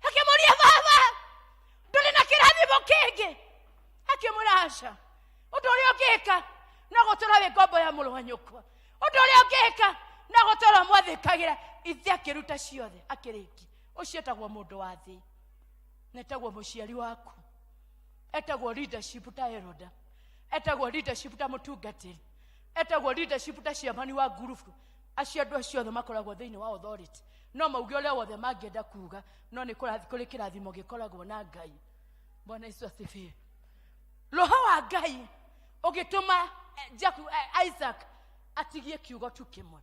akĩmũria, baba, ndũrĩ na kĩrathimo kĩngĩ? Akĩmwĩra, aca, ũndũ ũrĩa ũngĩka no gũtũra wĩ ngombo ya mũrũ wa nyũkwa, ũndũ ũrĩa ũngĩka no gũtũra mwathĩkagĩra. Ithe akĩruta ciothe akĩrĩkia. Ũcio etagwo mũndũ wa thĩ, na etagwo mũciari waku, etagwo leadership ta eroda, etagwo leadership ta mũtungatĩri, etagwo leadership ta ciamani wa ngurubu. Acio andũ acio othe makoragwo thĩinĩ wa authority, no mauge ũrĩa wothe mangĩenda kuga, no nĩ kũrĩ kĩrathimo gĩkoragwo na Ngai. Bwana Yesu asifiwe. Roho wa Ngai ũgĩtũma Isaac atigie kiugo tu kĩmwe,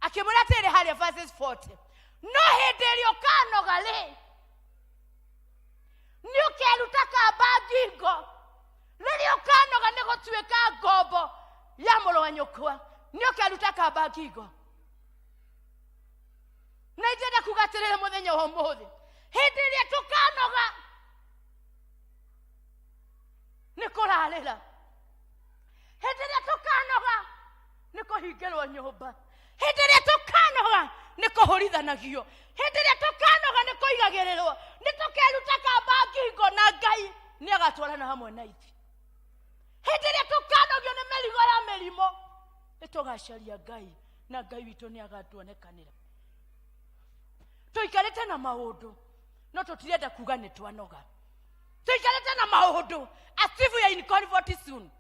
akĩmwĩra atĩrĩ harĩa verses 40, no hĩndĩ ĩrĩa ũkanoga rĩ, nĩ ũkeruta kamba ngingo. Rĩrĩa ũkanoga nĩ gũtuĩka ngombo ya mũrũ wa nyũkwa, nĩ ũkeruta kamba ngingo. Na ingĩenda kuga atĩrĩrĩ, mũthenya wa ũmũthĩ, hĩndĩ ĩrĩa tũkanoga nĩ kũrarĩra, hĩndĩ ĩrĩa tũkanoga nĩ kũhingĩrwo nyũmba, hĩndĩ ĩrĩa tũkanoga nĩ kũhũrithanagio, hĩndĩ ĩrĩa tũkanoga nĩ kũigagĩrĩrwo, nĩ tũkeruta kamba ngingo, na Ngai nĩ agatwarana hamwe na ithuĩ. Hĩndĩ ĩrĩa tũkanogio nĩ mĩrigo ya mĩrimũ, nĩ tũgacaria Ngai, na Ngai witũ nĩ agatuonekanĩra. Tũikarĩte na maũndũ, no tũtirenda kuga nĩ twanoga. Tũikarĩte na maũndũ as if we are in comfort zone.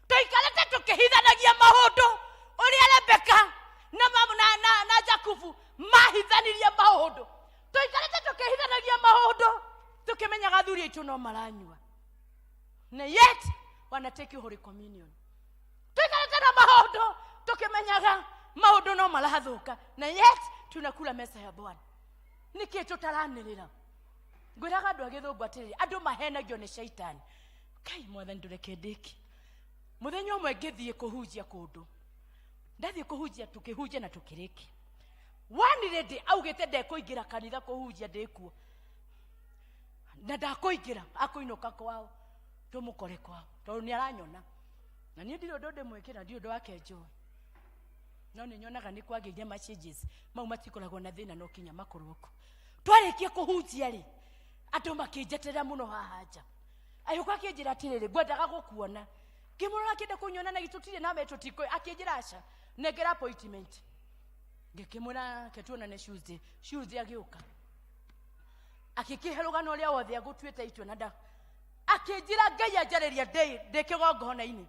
Tũikarĩte tũkĩhithanagia maũndũ, ũrĩa Rebeka na Jakubu mahithanirie maũndũ. Tũikarĩte tũkĩhithanagia maũndũ, tũkĩmenyaga athuri aitũ no maranyua, na yet wanatake Holy Communion. Tũikarĩte na maũndũ tũkĩmenyaga maũndũ no marathũka, na yet tunakula mesa ya Bwana. Nĩkĩ tũtaranĩrĩra? Ngwĩraga andũ a gĩthũngũ atĩrĩrĩ, andũ mahenagio nĩ caitani. Kai Mwathani, ndũreke ndĩki. Mũthenya ũmwe ngĩthiĩ kũhunjia kũndũ, ndathiĩ kũhunjia, tũkĩhunjia na tũkĩrĩkia, one lady augĩte ndekũingĩra kanitha kũhunjia ndĩkuo, na ndakũingĩra, akũinũka kwao tũmũkore kwao, tondũ nĩ aranyona na niĩ ndirĩ ũndũ ndĩmwĩkĩra, ndirĩ ũndũ wake njũĩ, no nĩ nyonaga nĩ kwagĩire ma changes mau matikoragwo na thĩna, no kinya makorwo kuo. Twarĩkia kũhunjia rĩ, andũ makĩnjeterera mũno haha nja. Agĩũka akĩnjĩra atĩrĩrĩ, ngwendaga gũkuona. Ngĩmũrora akĩenda kũnyona na gĩtũtirĩ na metũtikũ. Akĩnjĩra aca, nengera appointment. Ngĩkĩmwĩra ke tuonane Tuesday. Tuesday agĩũka, akĩkĩhe rũgano ũrĩa wothe agũtuĩte itua, na nda akĩnjĩra Ngai anjarĩria ndĩ kĩgongona-inĩ,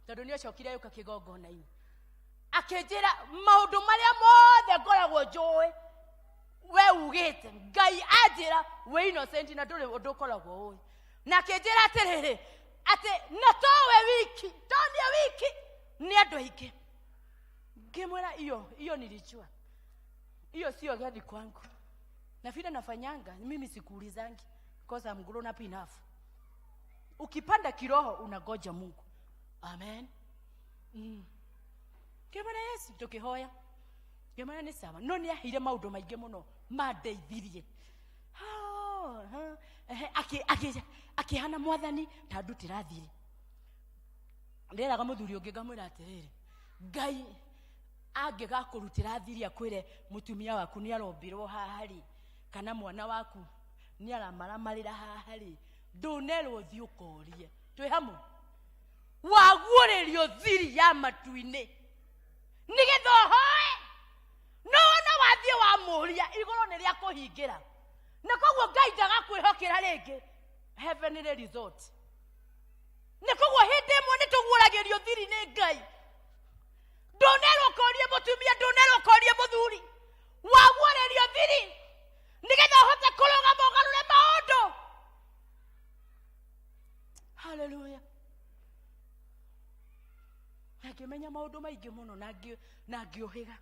tondũ nĩ acokire agĩũka kĩgongona-inĩ, akĩnjĩra maũndũ marĩa mothe ngoragwo njũĩ we ugĩte Ngai anjĩra wĩ innocent na ndũrĩ ũndũ ũkoragwo ũĩ. Na akĩnjĩra atĩrĩrĩ, atĩ na towe wiki, to niĩ wiki, nĩ andũ aingĩ. Ngĩmwĩra iyo iyo nilijua hiyo sio gadi kwangu, na vile nafanyanga mimi sikuulizangi, because I'm grown up enough. Ukipanda kiroho unangoja Mungu. Amen. Ngĩmwĩra Yesu, tũkĩhoya, ngĩmwĩra nĩ sawa, no nĩ aheire maũndũ maingĩ mũno mandeithirie. Akĩhana Mwathani ta ndutĩra thiri. Ndĩraga mũthuri ũngĩ, ngamwĩra atĩrĩrĩ, Ngai angĩgakũrutĩra thiri akwĩre mũtumia waku nĩ arombirwo haha rĩ, kana mwana waku nĩ aramaramarĩra haha rĩ, ndũnerwo thiĩ ũkorie. Twĩ hamwe? Waguũrĩrio thiri ya matu-inĩ nĩgetha ũhoe, no wona wathiĩ wa Ũkamũria igũrũ nĩ rĩa kũhingĩra, na koguo Ngai ndagakwĩhokera rĩngĩ heavenly resort. Na koguo hĩndĩ ĩmwe nĩ tũguũragĩrio thiri nĩ Ngai. Ndũnerwo korie mũtumia, ndũnerwo korie mũthuri, waguũrĩrio thiri nĩgetha ũhote kũrũgama ũgarũre maũndũ. Haleluya. Na ngĩmenya maũndũ maingĩ mũno na ngĩũhĩga,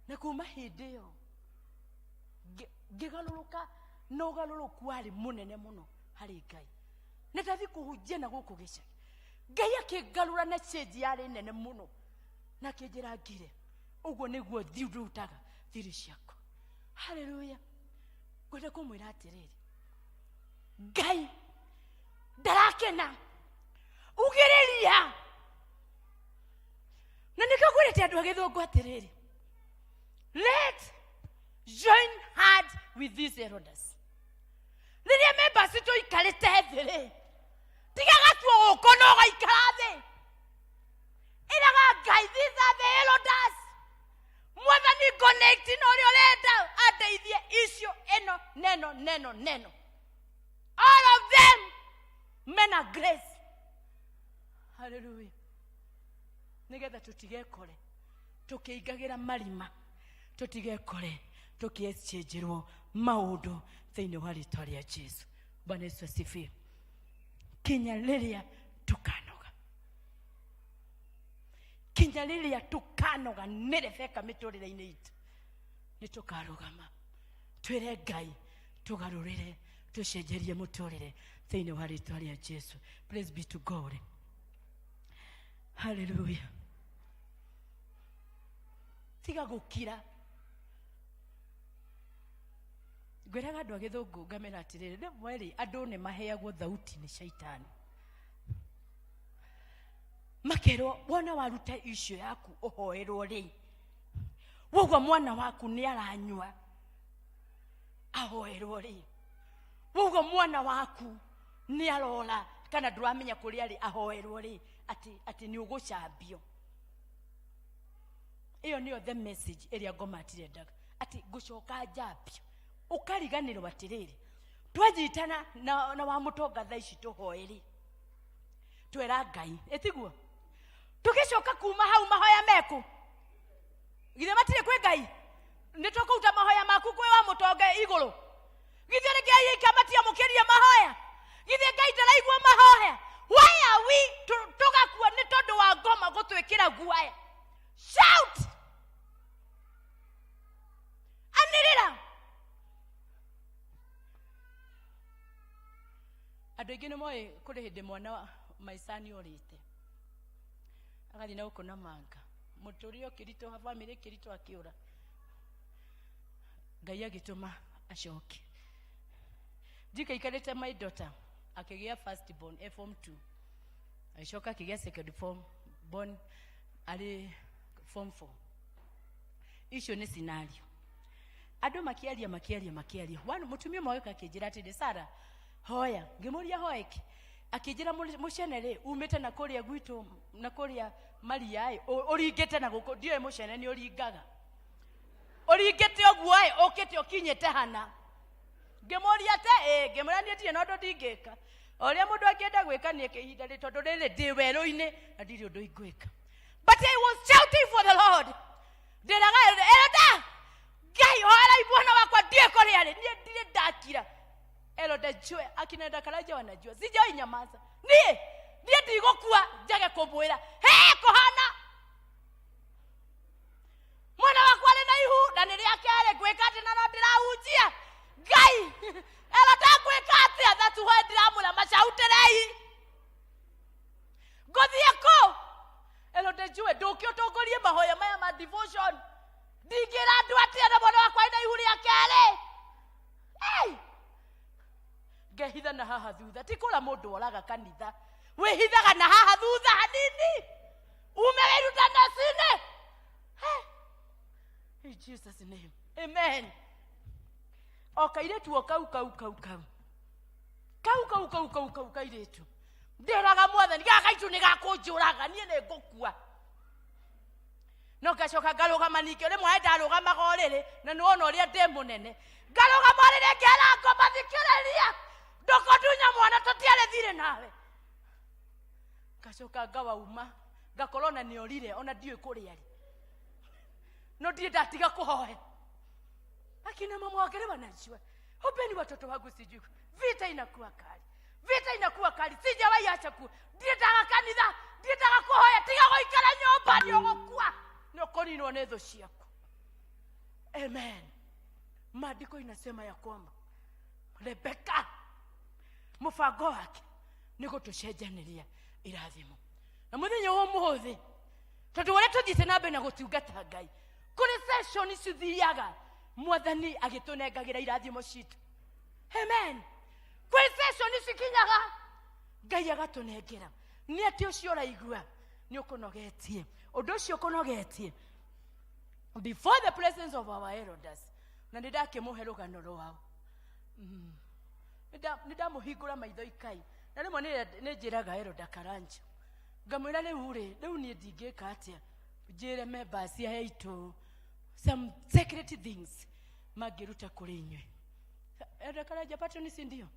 na kuma hĩndĩ ĩyo ngĩgarũrũka, na ũgarũrũku warĩ mũnene mũno harĩ Ngai. Na ndathi kũhunjia na gũkũ gĩcagi, Ngai akĩngarũra na change yarĩ nene mũno, na akĩnjĩra ngire ũguo nĩguo ndutaga thiri ciakwa. Haleluya. Ngwenda kũmwĩra atĩrĩrĩ, Ngai ndarakena ugĩrĩria, na nĩkĩo ngwĩrĩte andũ a gĩthũngũ atĩrĩrĩ, let join hand with these elders. Rĩrĩa members tũikarĩte thĩ rĩ, tiga gatua gũkũ no gaikara thĩ, ĩraga Ngai, these are the elders, Mwathani connect na ũrĩa ũrenda andeithie icio ĩno neno neno neno. All of them men are grace. Hallelujah. Nĩgetha tũtigekore tũkĩingagĩra marima, tũtigekore tũkĩexchangerwo maũndũ thĩinĩ wa rĩtwa rĩa Jesu. Bwana Yesu asifiwe. Kinya rĩrĩa tũkanoga, kinya rĩrĩa tũkanoga nĩ Rebeka mĩtũrĩre-inĩ itũ, nĩ tũkarũgama twĩre Ngai tũgarũrĩre, tũcenjerie mũtũrĩre thĩinĩ wa rĩtwa rĩa Jesu. Praise be to God. Hallelujah. Tiga gũkira. Ngwĩraga andũ a gĩthũngũ ngamera atĩrĩrĩ, rĩmwe rĩ andũ nĩ maheagwo thauti nĩ caitani, makerwo wona waruta icio yaku ũhoerwo rĩ, woguo mwana waku nĩ aranyua ahoerwo rĩ, woguo mwana waku nĩ arora kana ndũramenya kũrĩa arĩ ahoerwo rĩ, atĩ nĩ ũgũcambio. Ĩyo nĩyo the message ĩrĩa ngoma atirendaga, atĩ ngũcoka njambio. Ũkariganĩrwo atĩrĩrĩ, twanyitana na wa mũtonga thaa ici tũhoe rĩ, twera Ngai ĩtiguo, tũgĩcoka kuma hau mahoya meku githĩ matirĩ kwĩ Ngai, nĩ tũkũruta mahoya maku kwĩ wa mũtonga igũrũ, githĩ rĩngĩ aika matiamũkĩrie mahoya, githĩ Ngai ndaraigua mahoya? Why are we tũgakua nĩ tondũ wa ngoma gũtwĩkĩra guaya? Shout, anĩrĩra. Andũ aingĩ nĩ moĩ kũrĩ hĩndĩ mwana wa maicani orĩte agathiĩ na gũkũ na manga, mũtũrĩre ũkĩritũha, bamĩrĩ ĩkĩritũha, akĩũra, Ngai agĩtũma acoke. Njikaikarĩte my daughter akĩgĩa first born e form 2, agĩcoka akĩgĩa second form born arĩ form 4. Icio nĩ scenario andũ makĩaria makĩaria makĩaria. One mũtumia ũmwe agĩũka akĩnjĩra atĩrĩ, Sara, hoya. Ngĩmũria hoeke, akĩnjĩra mũcene rĩ umĩte na kũrĩa gwitũ na kũrĩa maria ĩ, ũringĩte na gũkũ, ndiũĩ mũcene nĩ ũringaga, ũringĩte ũguo ĩ, ũkĩte ũkinyĩte hana. Ngĩmũria te ĩ, ngĩmũra niĩ ndirĩ na ũndũ ndingĩka, o ũrĩa mũndũ angĩenda gwĩka niĩ ihinda rĩ, tondũ rĩrĩ ndĩ werũ-inĩ na ndirĩ ũndũ ingwĩka. But I was shouting for the Lord, ndĩraga elda Ngai hoerai mwana wakwa, ndiĩ kũrĩa arĩ, niĩ ndirĩ ndakira. Elda jue akina Karanja wanajua sijai nyamaza, niĩ ndigũkua njage kũmwĩra he kũhana mwana wakwa arĩ na ihu na nĩ rĩa kerĩ, ngwĩka atĩ na no ndĩrahunjia Ngai elda ngwĩka atĩa? That's why ndĩramwĩra macautĩrei ngũthiĩ kũ. Elda jue ndũke ũtongorie mahoya maya ma devotion, ndingĩra andũ atĩa na mwana wakwa arĩ na ihu rĩa kerĩ? Hey! Ngehitha na haha thutha, ti kũra mũndũ oraga kanitha, wĩhithaga na haha thutha hanini ume wĩrutanacine. Hey! In Jesus name. Amen. O kairĩtu o kau kau kau kau kau kau kau kau kau kairĩtu, ndĩraga Mwathani gaka gaitu nĩ gakũnjũraga, niĩ nĩ ngũkua. No Ngacoka ngarũgama ningĩ rĩmwe aĩ ndarũgamaga ũrĩrĩ na nĩwona ũrĩa ndĩ mũnene ngarũgama ũrĩrĩ ngera ngoma thikĩrĩria ndũkũndunya mwana tũtiarĩ thirĩ nawe ngacoka ngawauma ngakorwo ona nĩorire ona ndiũĩ kũrĩa arĩ no ndirĩ ndatiga kũhoya akina mama wake wanajua ombeni watoto wangu sijui vita inakuwa kali vita inakuwa kali sijawahi acha ku ndiendaga kanitha ndiendaga kuhoya tiga guikara nyumba ni ugukua ni ukoninwo ni thũ ciaku amen maandiko inasema ya kwamba Rebeka mũbango wake nĩ gũtũcenjanĩria irathimo na mũthenya wa ũmũthĩ tondũ ũrĩa tũthiĩte na mbere na gũtungata ngai kũrĩ session cithiaga mwathani agĩtũnengagĩra irathimo citũ amen kwĩ session cikinyaga ngai agatũnengera nĩ atĩ ũcio ũraigua nĩ ũkũnogetie ũndũ ũcio ũkũnogetie before the presence of our elders na nĩ ndakĩmũhe rũgano rwao nĩ ndamũhingũra maitho ikai na rĩmwe nĩ njĩraga Elder Karanja ngamwĩra rĩu rĩ rĩu niĩ ndingĩka atĩa njĩre members aya aitũ some secret things mangĩruta kũrĩ inyuĩ Elder Karanja patron si ndio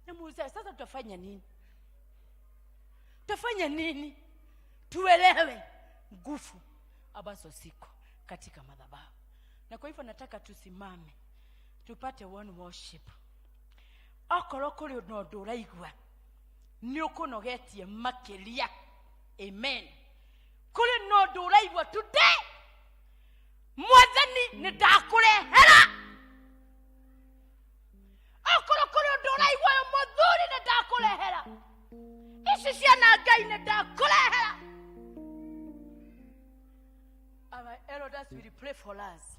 namuuliza sasa tutafanya nini tutafanya nini tuelewe nguvu ambazo ziko katika madhabahu na kwa hivyo nataka tusimame tupate one worship okorwo kũrĩ na ũndũ ũraigua nĩ ũkũnogetie makĩria amen kũrĩ na ũndũ ũraigua today mwathani nĩ ndakũrehera okorwo kũrĩ ũndũ ũraigua ũyũ mũthuri nĩ ndakũrehera ici ciana ngai nĩ ndakũrehera our elders will pray for us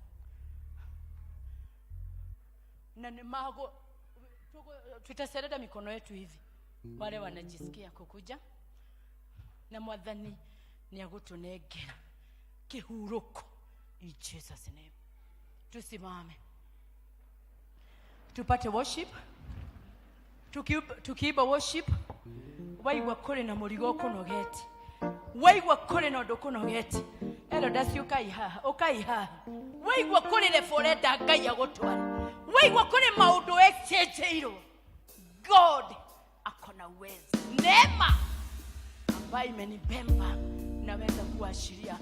na nĩ mago tutasereda mikono yetu hivi wale wanajisikia kukuja na mwathani nĩ agũtũnengera kĩhurũko in Jesus name tusimame tupate worship tukiimba worship waigua kũrĩ na mũrigo ũkũnogete waigua kũrĩ na ũndũ ũkũnogete elders ũkai haha ũkai haha waigua kũrĩ level ũrenda ngai agũtware waigua kũrĩ maũndũ exchangeirwo God akona uwezo neema ambayo imenibemba naweza kuashiria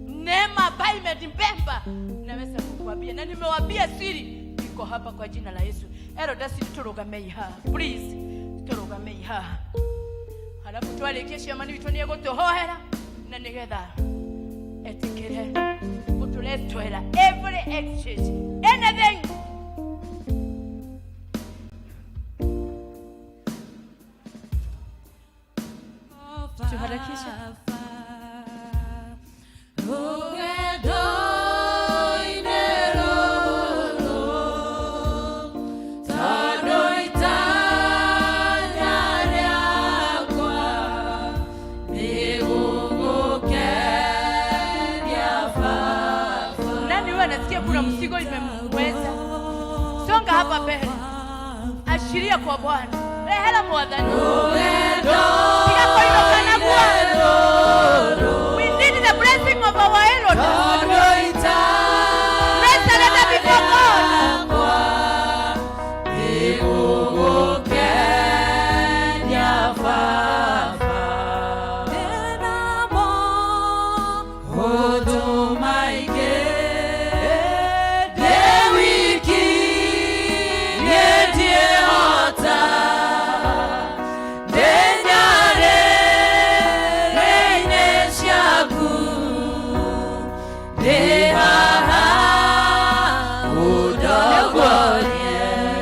neema ambayo imenibemba naweza kukuambia na nimewambia siri iko hapa kwa jina la Yesu elders tũrũgamei haha please tũrũgamei haha halafu twarĩkia ciamani witũ nĩ egũtũhoera na nĩgetha etĩkĩre gũtũretwera every exchange anything tuharakishe Nani huyu anasikia kuna mzigo imemweza? Songa hapa mbele, ashiria kwa Bwana, rehera mwathani. Tiga kũinũka na Bwana. We need the blessing of our elders. Let's surrender before God.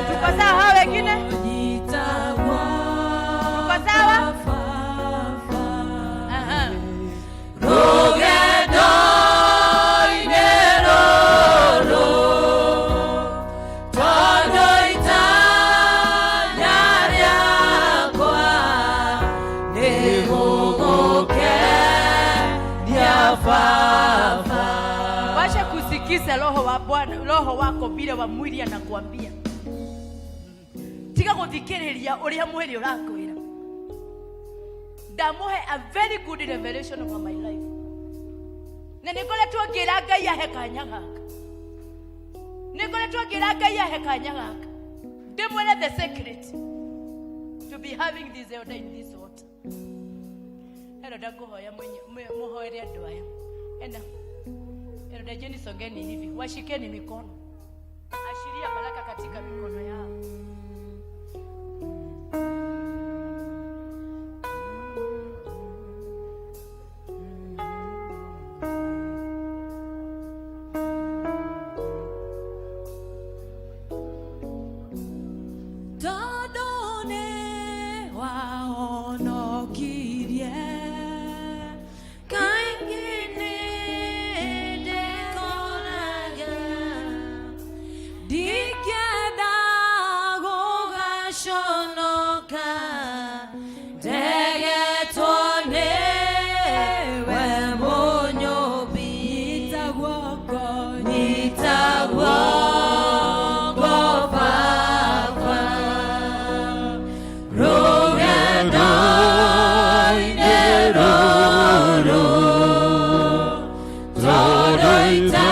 Tuko sawa hao wengine? Tuko sawa? Aha. Wacha kusikiza roho wa Bwana, roho wako vile wa mwili anakuambia. Tiga guthikiriria uria mwili urakwira. Ndamuhe a very good revelation over my life. Na Na nĩ ngoretwo ngĩra Ngai ahe kanya gaka, nĩ ngoretwo ngĩra Ngai ahe kanya gaka ndĩmwĩre the secret to be having this elder in this water. Elder, ngũhoya mũhoere andũ aya. Ena Elder Jeni, songeni hivi, washikeni mikono, ashiria baraka katika mikono yao.
Tondũ nĩ wahonokirie, kaingĩ nĩ ndĩkoraga ndingĩenda gũgaconoka, ndegetwo nĩwe Mũnyũmbi. Nyita guoko, nyita guoko Baba, rũgendo-inĩ rũrũ, tondũ itanya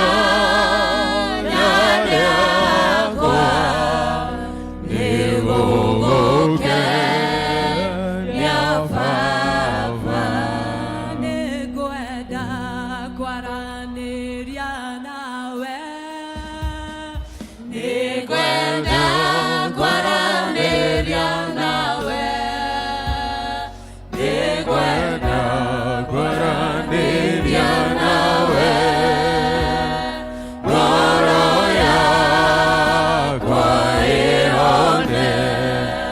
rĩakwa nĩ gũgũkenia Baba. Nĩngwenda kwaranĩria nawe, nĩngwenda kwaranĩria nawe, nĩngwenda
kwaranĩria nawe, ngoro yakwa ĩhone.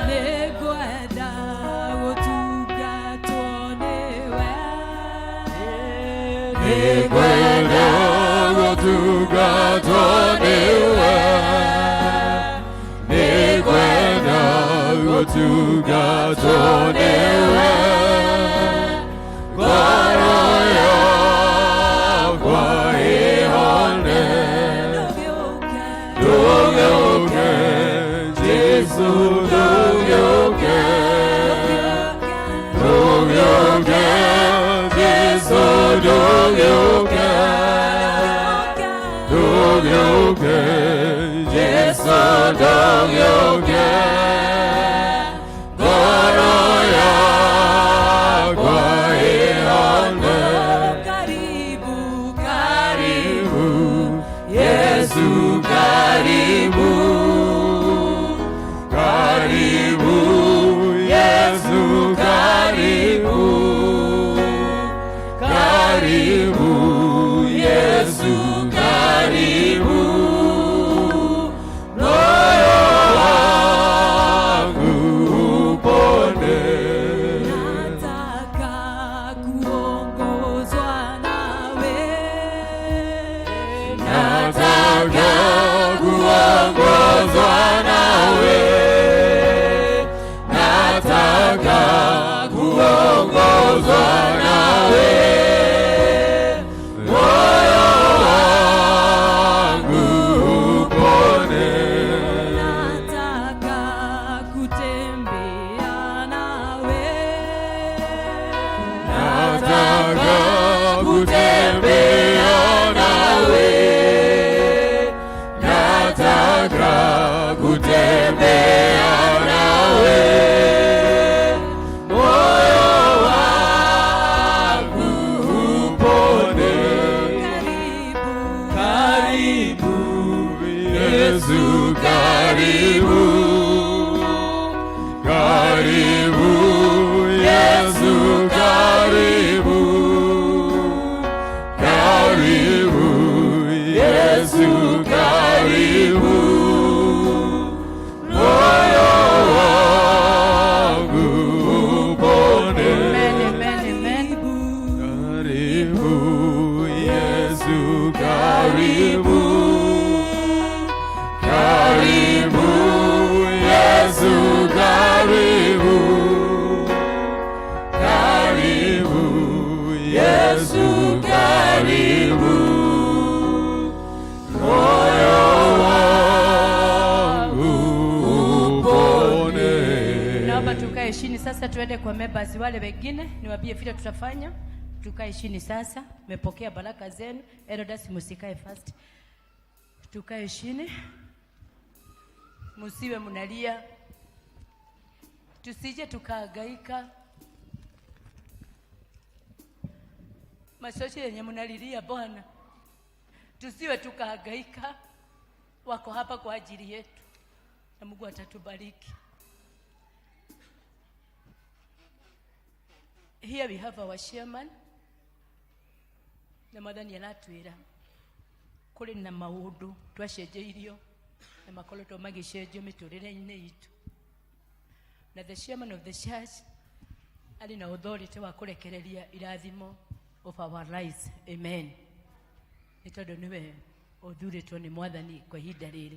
Nĩngwenda gũtungatwo nĩwe,
Nĩngwenda gũtungatwo nĩwe, nĩngwenda gũtungatwo nĩwe, ngoro yakwa ĩhone. Ndũgĩũke Jesũ, ndũgĩũke, ndũgĩũke Jesũ, ndũgĩũke, ndũgĩũke Jesũ, ndũgĩũke, ngoro yakwa ĩhone.
Karibu,
Karibu Yesu, karibu, karibu Yesu, karibu, karibu Yesu, karibu, moyo wangu upone.
Nataka kuongozwa nawe,
Nataka kuongozwa nawe, nataka kuongozwa nawe, moyo wangu upone.
Nataka kutembea nawe,
Nataka kutembea nawe, nataka kutembea nawe, moyo wangu upone. Karibu Yesu, karibu, karibu Yesu, karibu, karibu Yesu, karibu, moyo wangu upone.
Amen, amen, amen.
Karibu Yesu, karibu, karibu Yesu, karibu, karibu Yesu, karibu, moyo wangu upone.
Naomba tukae chini sasa, tuende kwa members wale wengine, niwaambie vile tutafanya. Tukae chini sasa. Mmepokea baraka zenu. Elders, msikae fast, tukae chini, msiwe mnalia, tusije tukahangaika. Machozi yenye mnalilia Bwana, tusiwe tukahangaika. Wako hapa kwa ajili yetu na Mungu atatubariki. Here we have our chairman na mwathani aratwĩra kũrĩ na maũndũ twacenjeirio na makoretwo magĩcenjio mĩtũrĩre-inĩ itũ, na the chairman of the church arĩ na authority wa kũrekereria irathimo of our lives. Amen. Nĩ tondũ nĩwe ũthurĩtwo nĩ mwathani kwa ihinda rĩrĩ,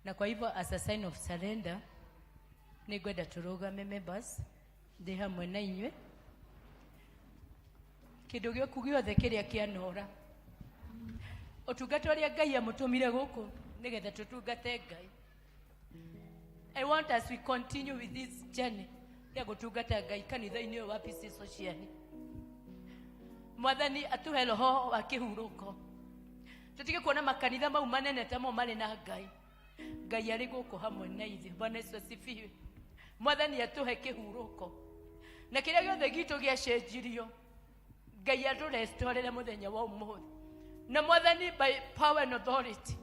na kwa hivyo as a sign of surrender nĩ ngwenda tũrũgame, members, ndĩ hamwe na inyuĩ. Kĩndũ gĩaku gĩothe kĩrĩa kĩanora, ũtungata ũrĩa Ngai amũtũmire gũkũ nĩgetha tũtungate Ngai, I want us we continue with this journey ya gũtungata Ngai kanitha-inĩ ũyũ wa PC Sociani. Mwathani atũhe roho wa kĩhurũko, tũtige kuona makanitha mau manene tamo marĩ na Ngai. Ngai arĩ gũkũ hamwe na ithuĩ. Bwana Yesu asifiwe. Mwathani atũhe kĩhurũko na kĩrĩa gĩothe gitũ gĩacenjirio, Ngai atũrestorere mũthenya wa ũmũthĩ. Na mwathani, by power and authority,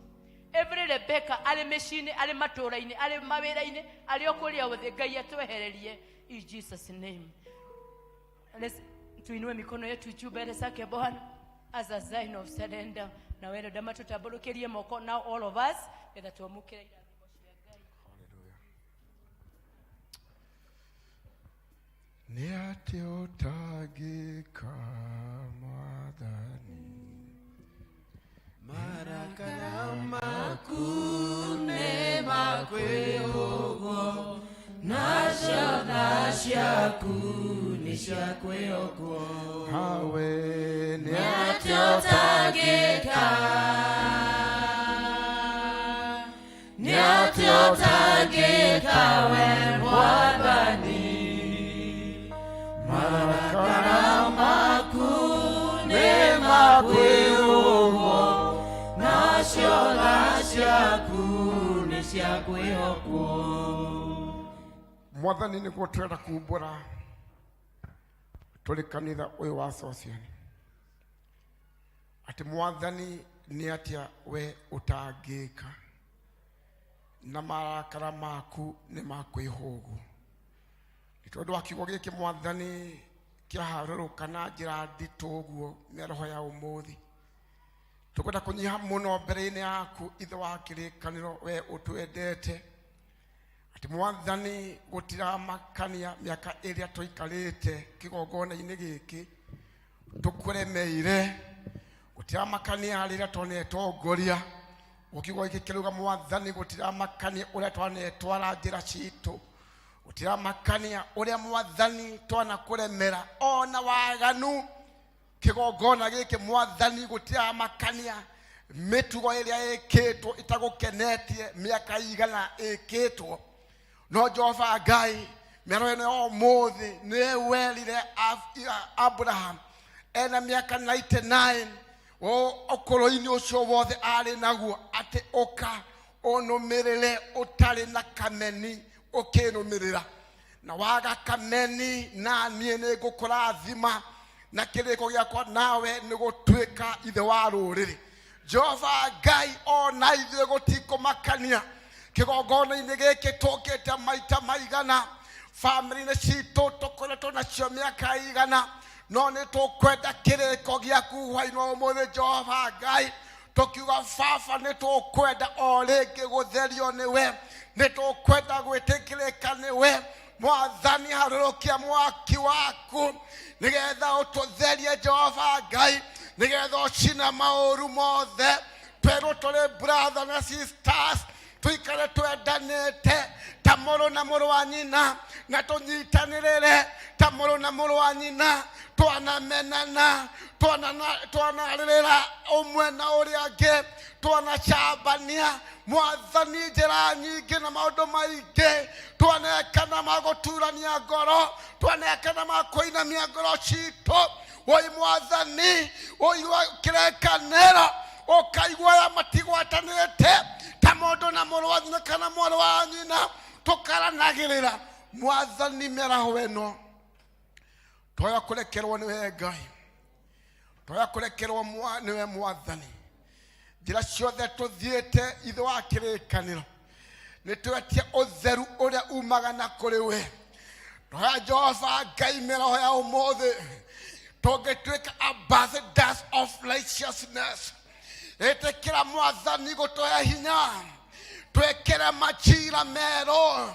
every Rebecca arĩ mĩciĩ-inĩ, arĩ matũũra-inĩ, arĩ mawĩra-inĩ, arĩ o kũrĩa othe, Ngai atwehererie in Jesus name. Let's tuinue mikono yetu juu mbele zake Bwana as a sign of surrender. Na wendo ndama tutambũrũkĩrie moko, now all of us, getha twamũkĩre irathimo cia Ngai.
Nĩ atĩ ũtangĩka, Mwathani,
marakara maku nĩ makwĩhũgwo, nacio tha ciaku nĩ cia kwĩhokwo.
Hawe nĩ
Nĩ atĩ ũtangĩka, nĩ atĩ ũtangĩka, we Mwathani, marakara maku nĩ makwĩhũgwo, nacio tha ciaku nĩ cia kwĩhokwo.
Mwathani, nĩguo tũrenda kumbũra tũrĩ kanitha ũyũ wa Sociani atĩ Mwathani, nĩ atĩa we ũtangĩka, na marakara maku nĩ makwĩhũgwo, nĩ tondũ wa kiugo gĩkĩ, Mwathani, kĩaharũrũka na njĩra nditũ ũguo mĩaroho ya ũmũthĩ. Tũkwenda kũnyiha mũno mbere-inĩ yaku, Ithe wa kĩrĩkanĩro, we ũtwendete, atĩ Mwathani, gũtiramakania mĩaka ĩrĩa tũikarĩte kĩgongona-inĩ gĩkĩ tũkũremeire, gũtiramakania rĩrĩa twanetongoria gũkiugo gĩkĩ kĩrauga. Mwathani, gũtiramakania ũrĩa twanetwara njĩra citũ, gũtiramakania ũrĩa, Mwathani, twanakũremera ona waganu kĩgongona gĩkĩ. Mwathani, gũtiramakania mĩtugo ĩrĩa ĩkĩtwo ĩtagũkenetie, mĩaka igana ĩkĩtwo, no Jehova Ngai, mĩaro ĩno ya ũmũthĩ, nĩ werire Abraham ena mĩaka 99, ũkũrũ-inĩ ũcio wothe arĩ naguo, atĩ ũka ũnũmĩrĩre ũtarĩ na kameni, ũkĩnũmĩrĩra na waga kameni, na niĩ nĩ ngũkũrathima na kĩrĩko gĩakwa nawe nĩ gũtuĩka ithe wa rũrĩrĩ. Jehova Ngai, ona ithuĩ gũtikũmakania kĩgongona-inĩ gĩkĩ tũkĩte maita maigana, bamĩrĩ-inĩ citũ tũkoretwo nacio mĩaka igana, no nĩ tũkwenda kĩrĩko gĩaku hwainĩ wa ũmũthĩ, Jehova Ngai, tũkiuga, Baba, nĩ tũkwenda o rĩngĩ gũtherio nĩwe, nĩ tũkwenda gwĩtĩkĩrĩka nĩwe. Mwathani, harũrũkia mwaki waku nĩgetha ũtũtherie, Jehova Ngai, nĩgetha ũcine maũru mothe. Twerwo tũrĩ brother na sisters, tuikare twendanĩte ta mũrũ na mũrũ wa nyina, na tũnyitanĩrĩre ta mũrũ na mũrũ wa nyina. Twanamenana, twanarĩrĩra ũmwe na ũrĩa angĩ, twanacambania, Mwathani, njĩra nyingĩ na maũndũ maingĩ twanekana ma gũturania ngoro, twanekana ma kũinamia ngoro citũ. Woi mwathani, ũigua kĩrekanĩro, ũkaigua aya matigwatanĩte ta mũndũ na mũrũ wa nyina kana mwarĩ wa nyina, tũkaranagĩrĩra. Mwathani, mĩaraho ĩno twoya kũrekerwo nĩwe Ngai, twoya kũrekerwo nĩwe Mwathani. Njĩra ciothe tũthiĩte ithe wa kĩrĩkanĩro, nĩ twetie ũtheru ũrĩa umaga na kũrĩ we. Twoya Jehova Ngai mĩaraho ya ũmũthĩ, tũngĩtuĩka ambassadors of righteousness. Ĩtĩkĩra Mwathani gũtũhe hinya, twĩkĩre majira merũ,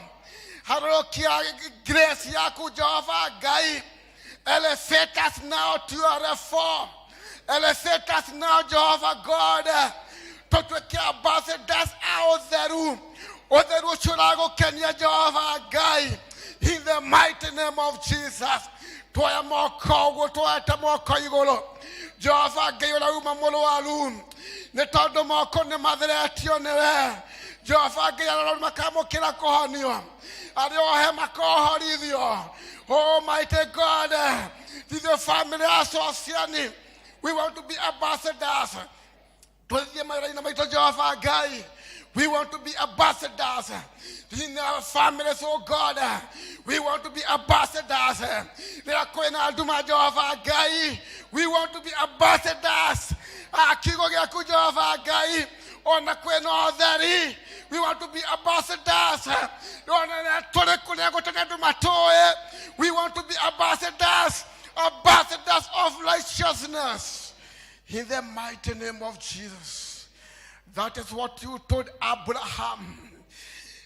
harũrũkia grace yaku Jehova Ngai. Elevate us now to your reform. Elevate us now, Jehovah God. Tũtuĩke ambassadors a ũtheru, ũtheru ũcio ũragũkenia Jehova Ngai. In the mighty name of Jesus, twoya moko ũguo, twoete moko igũrũ, Jehova Ngai ũrĩa uma mũrwaru, nĩ tondũ moko nĩ matheretio nĩwe Jehova Ngai. Arĩa makamũkĩra kũhonio, arĩa ohe makohorithio. Almighty God, to the family association, we want to be ambassadors. Tũthiĩ mawĩra-inĩ maitũ, Jehova Ngai. We want to be ambassadors in our families, oh God. We want to be ambassadors. Rĩrĩa kwĩna nduma, Jehova Ngai, we want to be ambassadors. A kiugo gĩaku, Jehova Ngai, ona kwĩna ũtheri. We want to be ambassadors. Ona tũrĩ kũrĩa gũtarĩ andũ matũĩ. We want to be ambassadors, ambassadors of righteousness. In the mighty name of Jesus. That is what you told Abraham.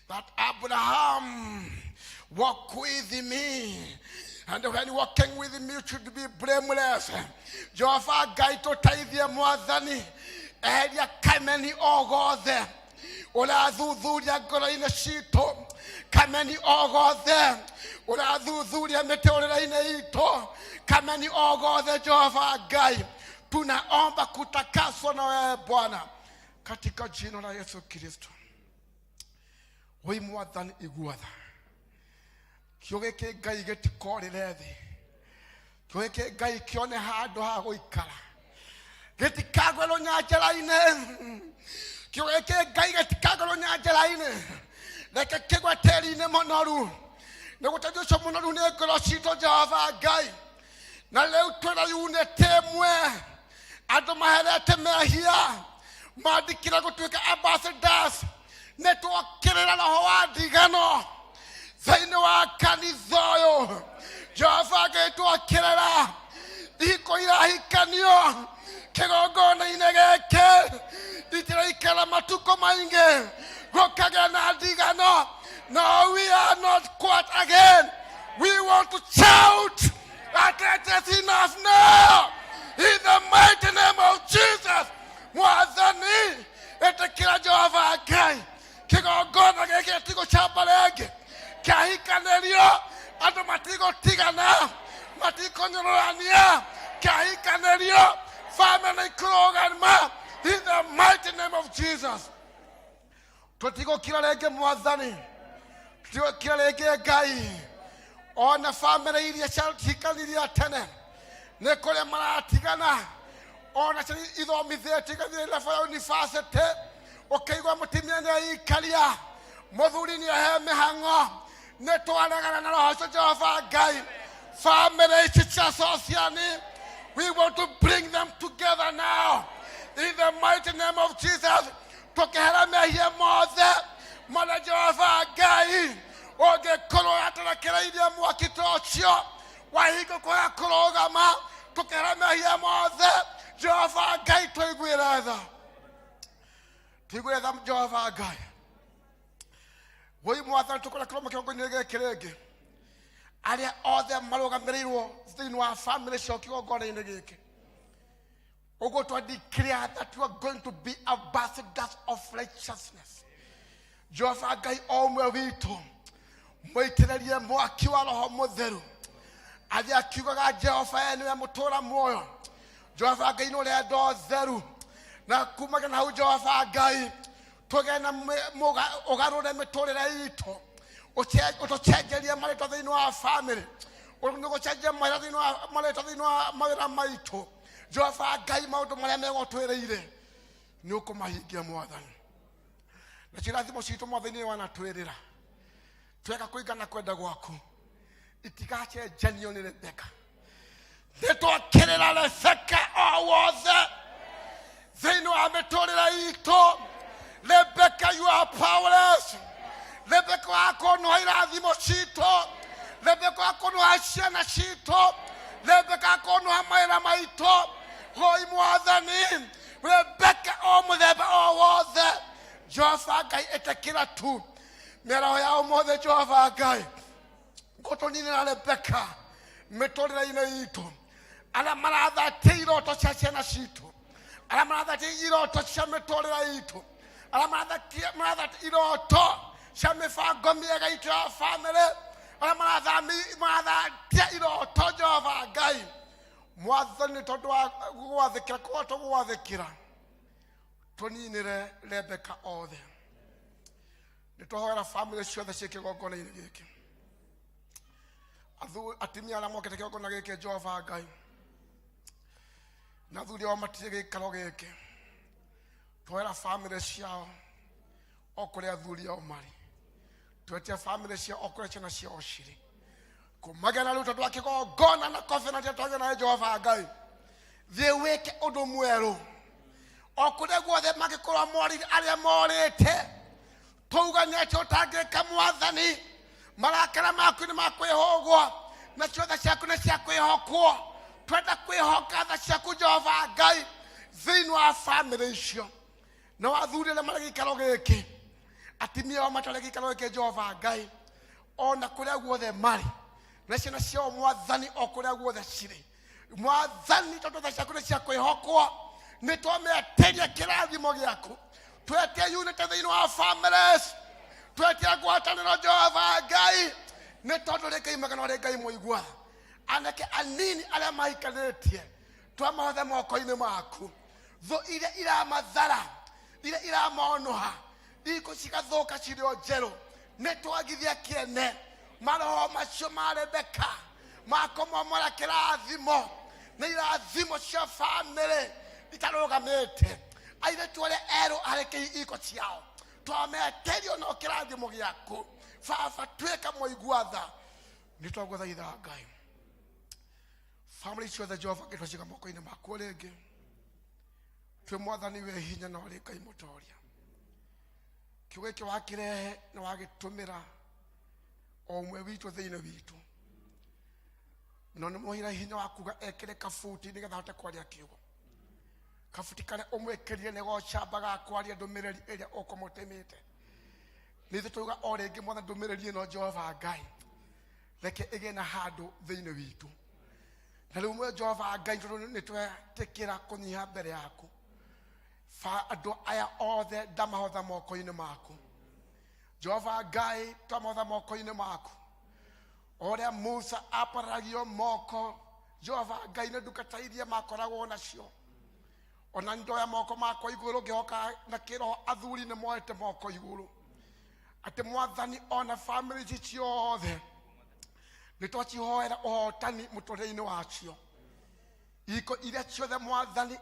That Abraham, walk with me. And when walking with me, you should be blameless. Jehova Ngai, tũteithie Mwathani, eheria kameni o gothe ũrathuthuria ngoro-inĩ citũ, kameni o gothe ũrathuthuria mĩtũrĩre-inĩ itũ, kameni o gothe. Jehova Ngai, tunaomba kutakaswa na wewe Bwana, katika jina la Yesu Kristo. Woi Mwathani, igua tha. Kiugo gĩkĩ Ngai gĩtikorĩre thĩ, kiugo gĩkĩ Ngai kĩone handũ ha gũikara, gĩtikagwe rũnyanjara-inĩ. Kiugo gĩkĩ Ngai gĩtikagwe rũnyanjara-inĩ, reke kĩgwe tĩri-inĩ mũnoru, nĩ gũteithio ũcio mũnoru nĩ ngoro citũ, Jehova Ngai. Na rĩu twĩna unity ĩmwe, andũ maherete mehia mandĩkĩre gũtuĩka ambassadors. Nĩ twokĩrĩra roho wa ndigano thĩinĩ wa kanitha ũyũ, Jehova Ngai. Twokĩrĩra ihiko irahikanio kĩgongona-inĩ gĩkĩ itiraikara matukũ maingĩ, gũkagĩa na ndigano. No, we are not quiet again. We want to shout that it is enough now, in the mighty name of Jesus. Mwathani, ĩtĩkĩra Jehova Ngai, kĩgongona gĩkĩ gĩtigũcamba rĩngĩ, kĩahikanĩrio andũ matigũtigana, matikũnyũrũrania, kĩahikanĩrio family nĩ ikũrũgama, in the mighty name of Jesus. Tũtigũkira rĩngĩ Mwathani, tũtigũkira rĩngĩ Ngai. Ona family iria ciahikanirie tene nĩ kũrĩa maratigana, ona ciana ithomithĩtio igathiĩ level ya university, ũkĩigua mũtumia nĩ aikaria, mũthuri nĩ ahe mĩhang'o. Nĩ twaregana na roho ũcio, Jehova Ngai. Family ici cia Sociani, we want to bring them together now, in the mighty name of Jesus. Tũkĩhera mehia mothe marĩa, Jehova Ngai, ũngĩkorwo aterekereirie mwaki ta ũcio wahingo kwaga kũrũgama. Tũkĩhera mehia mothe, Jehova Ngai, tũiguĩre tha, tũiguĩre tha, Jehova Ngai. Woi Mwathani, tũkũrekerwo kĩrongo-inĩ gĩkĩ rĩngĩ, arĩa othe marũgamĩrĩirwo thĩinĩ wa family ciao kĩgongona-inĩ gĩkĩ ũguo, twa declare that we are going to be ambassadors of righteousness. Jehova Ngai, o ũmwe witũ mũitĩrĩrie mwaki wa Roho Mũtheru, athiĩ akiugaga Jehova ye nĩwe mũtũra muoyo. Jehova Ngai, nĩ ũrenda ũtheru, na kumaga na hau, Jehova Ngai, tũgĩe na ũgarũre mĩtũrĩre itũ, ũtũcenjerie marĩtwa thĩinĩ wa family. Nĩ gũcenjia marĩtwa thĩinĩ wa mawĩra maitũ. Jehova Ngai, maũndũ marĩa mega ũtwĩrĩire nĩ ũkũmahingia Mwathani. Nacio irathimo citũ Mwathani nĩ wanatwĩrĩra tweka kũringana kwenda gwaku, itigacenjanio nĩ Rebeka. Nĩ twakĩrĩra Rebeka o wothe thĩinĩ wa mĩtũrĩre itũ. Rebeka, you are powerless. Rebeka wa kũnũha irathimo citũ, Rebeka wa kũnũha ciana citũ, Rebeka wa kũnũha mawĩra maitũ. Hoi Mwathani, Rebeka o mũthemba o wothe, Jehova Ngai, ĩtĩkĩra tu mĩaraho ya ũmũthĩ. Jehova Ngai, gũtũninĩra Rebeka mĩtũrĩre-inĩ itũ, arĩa marathatia iroto cia ciana citũ, arĩa marathatia iroto cia mĩtũrĩre itũ, arĩa marathatia iroto cia mĩbango mĩega itũ ya bamĩrĩ, arĩa marathatia iroto, Jehova Ngai Mwathani, tondũ wa gwathĩkĩra kwa tũgwathĩkĩra, tũninĩre Rebeka othe. Nĩ twahoera bamĩrĩ ciothe ciĩ kĩgongona-inĩ gĩkĩ, atumia arĩa mokĩte kĩgongona gĩkĩ, Jehova Ngai, na athuri ao matirĩ gĩikaro gĩkĩ. Twoera bamĩrĩ ciao o kũrĩa athuri ao marĩ, twetia bamĩrĩ ciao o kũrĩa ciana ciao cirĩ, kũmagĩa na rĩu tondũ wa kĩgongona na covenant ĩrĩa twagĩa nayo. Jehova Ngai, thiĩ wĩke ũndũ mwerũ o kũrĩa guothe mangĩkorwo morire, arĩa morĩte. Tuuga nĩ atĩ ũtangĩka Mwathani, marakara maku nĩ makwĩhũgwo na ciothe ciaku nĩ cia kwĩhokwo. Twenda kwĩhoka tha ciaku, Jehova Ngai, thĩinĩ wa bamĩrĩ icio na wathuri arĩa marĩ gĩikaro gĩkĩ, atumia ao matarĩ gĩikaro gĩkĩ, Jehova Ngai, ona kũrĩa guothe marĩ, na ciana ciao Mwathani, o kũrĩa guothe cirĩ Mwathani, tondũ tha ciaku nĩ cia kwĩhokwo, nĩ twamĩatĩria kĩrathimo gĩaku. Twetie unity thĩinĩ wa families, twetie ngwatanĩro, Jehova Ngai, nĩ tondũ rĩ Ngai mwega na ũrĩ Ngai mũigua. Anake anini arĩa mahikanĩtie twamahothe moko-inĩ maku. Thũ iria iramathara, iria iramonũha, iko cigathũka cirĩ o njerũ, nĩ twagithia kĩene maroho macio ma Rebeka makũmomora kĩrathimo na irathimo cia bamĩrĩ itarũgamĩte. Airĩtu arĩa erũ arĩ kĩhiko ciao twameterio no kĩrathimo gĩaku. Baba, tuĩka mũigua tha. Nĩ twagũthaitha Ngai, bamĩrĩ ciothe, Jehova Ngai, twaciga moko-inĩ maku rĩngĩ. Twĩ Mwathani wĩ hinya na ũrĩ Ngai mũtoria. Kiugo gĩkĩ wakĩrehe na wagĩtũmĩra o ũmwe witũ thĩinĩ witũ, no nĩ mũheire hinya wa kuga ekĩre kabuti nĩgetha ahote kwaria kiugo. Kabuti karĩa ũmwĩkĩrire nĩ gocamba ga kwaria ndũmĩrĩri ĩrĩa ũkũmũtĩmĩte. Nĩ ithuĩ twauga o rĩngĩ, Mwathani, ndũmĩrĩri ĩno, Jehova Ngai, reke ĩgĩe na handũ thĩinĩ witũ. Na rĩu mwe Jehova Ngai, tondũ nĩ twetĩkĩra kũnyiha mbere yaku, ba andũ aya othe ndamahotha moko-inĩ maku. Jehova Ngai, twamahotha moko-inĩ maku o ũrĩa Musa apararagio moko. Jehova Ngai, nĩ ndungata iria makoragwo nacio, ona ndoya moko makwa igũrũ ngĩhoka na kĩroho athuri nĩ moete moko igũrũ, atĩ Mwathani, ona bamĩrĩ ici ciothe nĩ twacihoera ũhotani mũtũrĩre-inĩ wacio. Iko iria ciothe, Mwathani,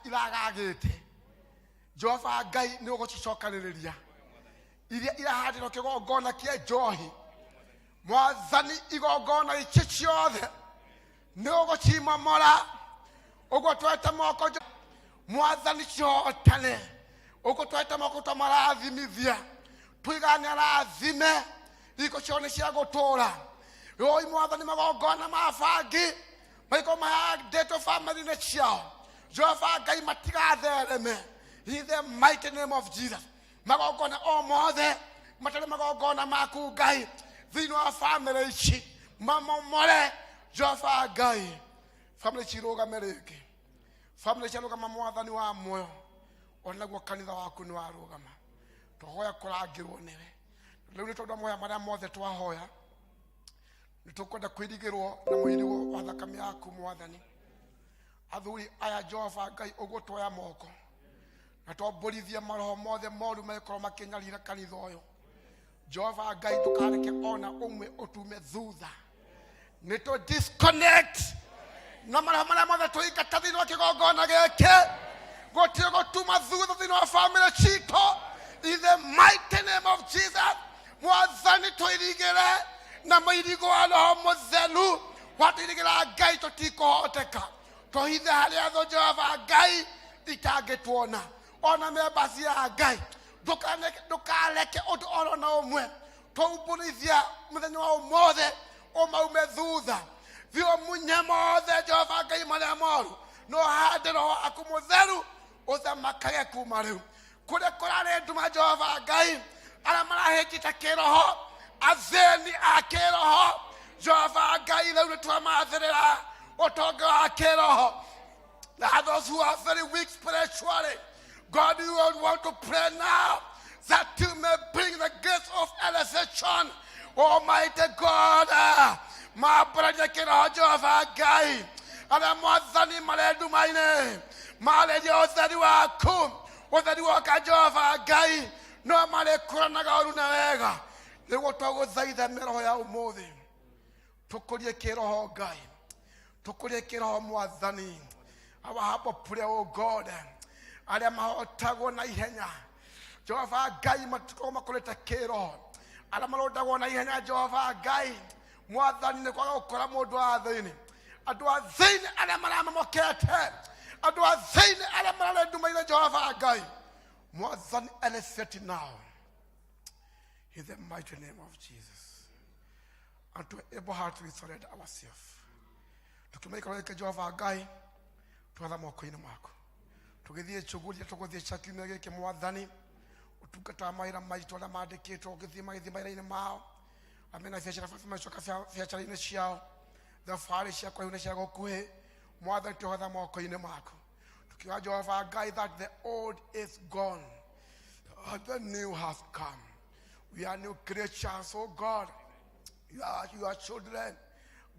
iragagĩte, Jehova Ngai, nĩ ũgũcicokanĩrĩria. Iria irahandĩrwo kĩgongona kĩa njohi, Mwathani, igongona ici ciothe nĩ ũgũcimomora. Ũguo twete moko, Mwathani, cihotane. Ũguo twete moko twamarathimithia, tuigane arathime iko ciao nĩ cia gũtũra. Oi Mwathani, magongona ma bangi maiko mahandĩtwo bamĩrĩ-inĩ ciao, Jehova Ngai, matigathereme in the mighty name of Jesus. Magongona o mothe matarĩ magongona maku Ngai thĩinĩ wa bamĩrĩ ici mamomore. Jehova Ngai, bamĩrĩ cirũgame rĩngĩ. Bamĩrĩ ciarũgama, Mwathani wa muoyo, onaguo kanitha waku nĩ warũgama. Twahoya kũrangĩrwo nĩwe rĩu, nĩ tondũ wa moya marĩa mothe twahoya, nĩ tũkwenda kwĩrigĩrwo na mũirigo wa thakame yaku, Mwathani. Athuri aya, Jehova Ngai, ũguo twoya moko na twambũrithia maroho mothe moru magĩkorwo makĩnyarira kanitha ũyũ. Jehova Ngai, ndũkareke ona ũmwe ũtume thutha. Nĩ tũ disconnect na maroho marĩa mothe tũingata thĩinĩ wa kĩgongona gĩkĩ, gũtirĩ gũtuma thutha thĩinĩ wa bamĩrĩ citũ. In the mighty name of Jesus, Mwathani, tũirigĩre na mũirigo wa Roho Mũtheru. Watũirigĩra Ngai, tũtikũhoteka. Tũhithe harĩa thũ, Jehova Ngai, itangĩtuona. Ona members ya Ngai, ndũkareke ũndũ oro na ũmwe tũumbũrithia mũthenya wa ũmũthĩ ũmaume thutha. Thiĩ ũmunye mothe, Jehova Ngai, marĩa moru, no hande Roho waku Mũtheru ũthamakage kuma rĩu kũrĩa kũrarĩ nduma. Jehova Ngai, arĩa marahĩngĩte kĩroho, athĩni a kĩroho, Jehova Ngai, rĩu nĩ twamathĩrĩra ũtonga wa kĩroho. Now those who are very weak spiritually, God, you would want to pray now that you may bring the grace of elevation. Almighty God, mambũraria kĩroho, Jehova Ngai, arĩa Mwathani marĩ nduma-inĩ, marĩria ũtheri waku. Ũtheri woka, Jehova Ngai, no marĩkũranaga ũru na wega. Nĩguo twagũthaitha mĩroho ya ũmũthĩ, tũkũrie kĩroho, Ngai, tũkũrie kĩroho, Mwathani. Our humble prayer, oh God, arĩa mahotagwo na ihenya, Jehova Ngai, matikorwo makũrĩte kĩroho, arĩa marũndagwo na ihenya, Jehova Ngai, Mwathani, nĩ kwaga gũkora mũndũ wa thĩinĩ, andũ a thĩinĩ arĩa maramamokete, andũ a thĩinĩ arĩa mararĩ nduma-inĩ, Jehova Ngai, Mwathani, elevate now in the mighty name of Jesus. And to able heart we surrender ourselves. Tukĩmaikara gĩkĩ, Jehova Ngai, twatha moko-inĩ maku. Tũgĩthiĩ shughuli tũgũthiĩ cia kiumia gĩkĩ, Mwathani, ũtungata wa mawĩra maitũ, arĩa mandĩkĩtwo gũthiĩ magĩthiĩ mawĩra-inĩ mao, amena biacara macoka biacara-inĩ ciao, thabarĩ cia kũraihu na cia gũkuhĩ, Mwathani, twĩhotha moko-inĩ maku, tukiuga, Jehova Ngai, that the old is gone and the new has come. We are new creatures, oh God. You are your children.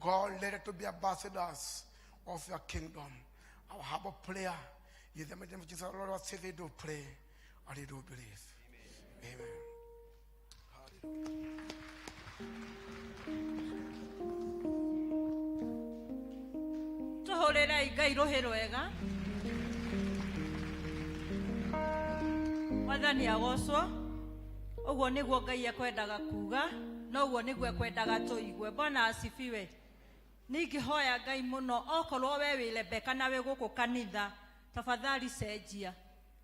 God, let it to be ambassadors of your kingdom. Our humble prayer in the name of Jesus, our Lord, our Savior, do pray and you do believe. Amen.
Tũhũrĩrei Ngai rũhĩ rwega. Mwathani agocwo. Ũguo nĩguo Ngai ekwendaga kuga, na ũguo nĩguo ekwendaga tũigue. Bwana asifiwe. Ningĩhoya Ngai mũno, okorwo we wĩ Rebeka na wĩ gũkũ kanitha, tafadhali cenjia.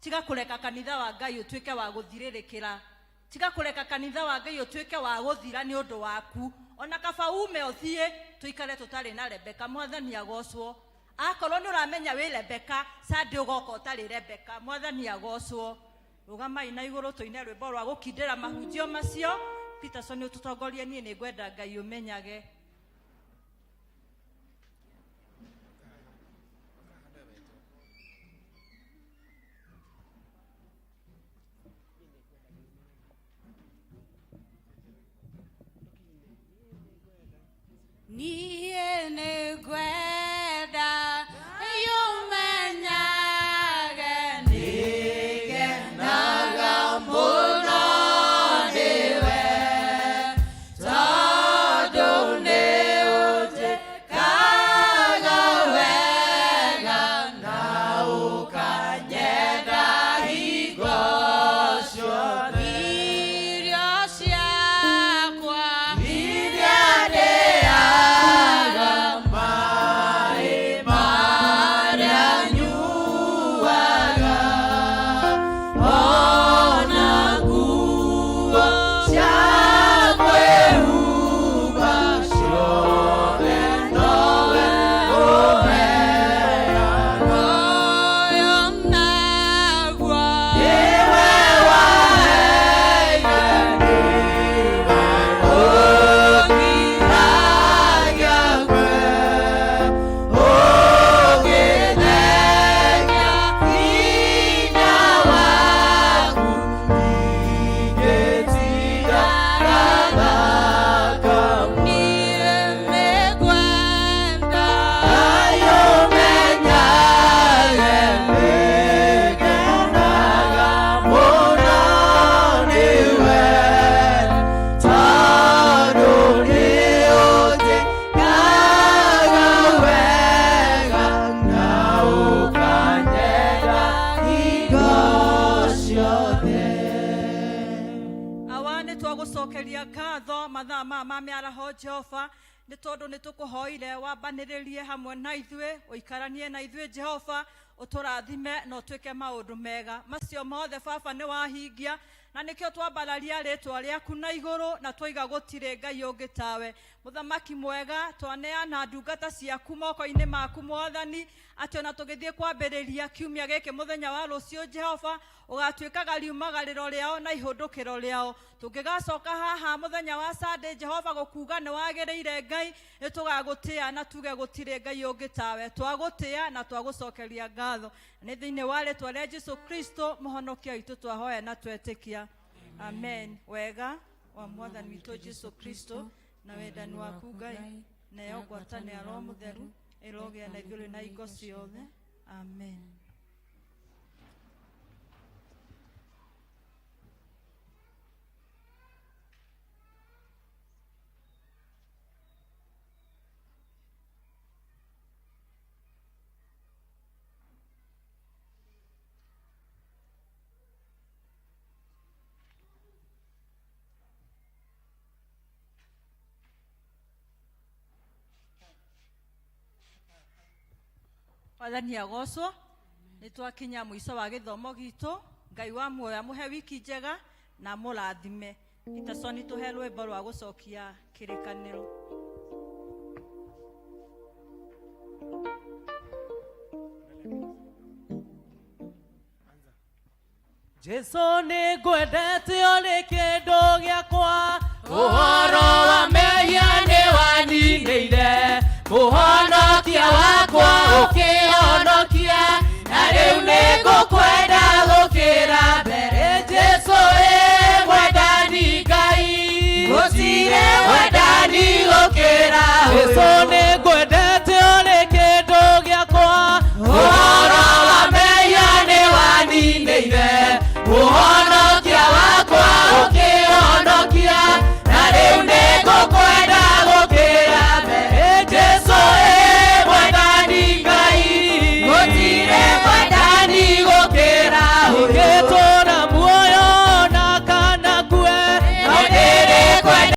Tiga kũreka kanitha wa Ngai ũtuĩke wa gũthirĩrĩkĩra. Tiga kũreka kanitha wa Ngai ũtuĩke wa gũthira nĩ ũndũ waku. Ona kaba ume ũthiĩ, tũikare tũtarĩ na Rebeka. Mwathani agocwo. Akorwo nĩ ũramenya wĩ Rebeka, Sunday ũgoka ũtarĩ Rebeka. Mwathani agocwo. Rũgamai na igũrũ tũine rwĩmbo rwa gũkindĩra mahunjio macio. Peterson, ũtũtongorie. Niĩ nĩ ngwenda Ngai ũmenyage.
Niĩ nĩngwenda ũmenyage nĩngenaga mũno nĩwe tondũ nĩ
Twagũcokeria ngatho mathaa maya ma mĩaraho Jehova, nĩ tondũ nĩ tũkũhoire wambanĩrĩrie hamwe na ithuĩ, ũikaranie na ithuĩ Jehova, ũtũrathime na ũtwĩke maũndũ mega. Macio mothe Baba nĩ wahingia, na nĩkĩo twambararia rĩtwa rĩaku na igũrũ na twaiga gũtirĩ Ngai ũngĩ tawe. Mũthamaki mwega, twaneana ndungata ciaku moko-inĩ maku Mwathani, atĩ ona tũgĩthiĩ kwambĩrĩria kiumia gĩkĩ mũthenya wa rũciũ Jehova, ũgatuĩkaga riumagarĩro rĩao na ihũndũkĩro rĩao. Tũngĩgacoka haha mũthenya wa Sunday Jehova gũkuga nĩ wagĩrĩire Ngai, nĩ tũgagũtĩa na tuge gũtirĩ Ngai ũngĩ tawe. Twagũtĩa na twagũcokeria ngatho. Nĩ thĩinĩ wa rĩtwa rĩa Jesu Kristo mũhonokia witũ twahoya na twetĩkia. Amen. Wega wa Mwathani witũ Jesu Kristo na wendani waku Ngai nayo ngwatanĩro ya Roho Mũtheru ĩrogĩa na ithuĩ na hingo ciothe. Amen. Mwathani agocwo. Nĩ twakinya mũico wa gĩthomo gitũ. Ngai wa muoyo amũhe wiki njega na amũrathime. Peterson tũhe rwĩmbo rwa gũcokia kĩrĩkanĩro.
Jesu nĩ ngwendete ũrĩ kĩndũ gĩakwa, ũhoro wa mehia nĩ waninĩire, mũhonokia wakwa ũkĩhonokia, na rĩu nĩ ngũkwenda.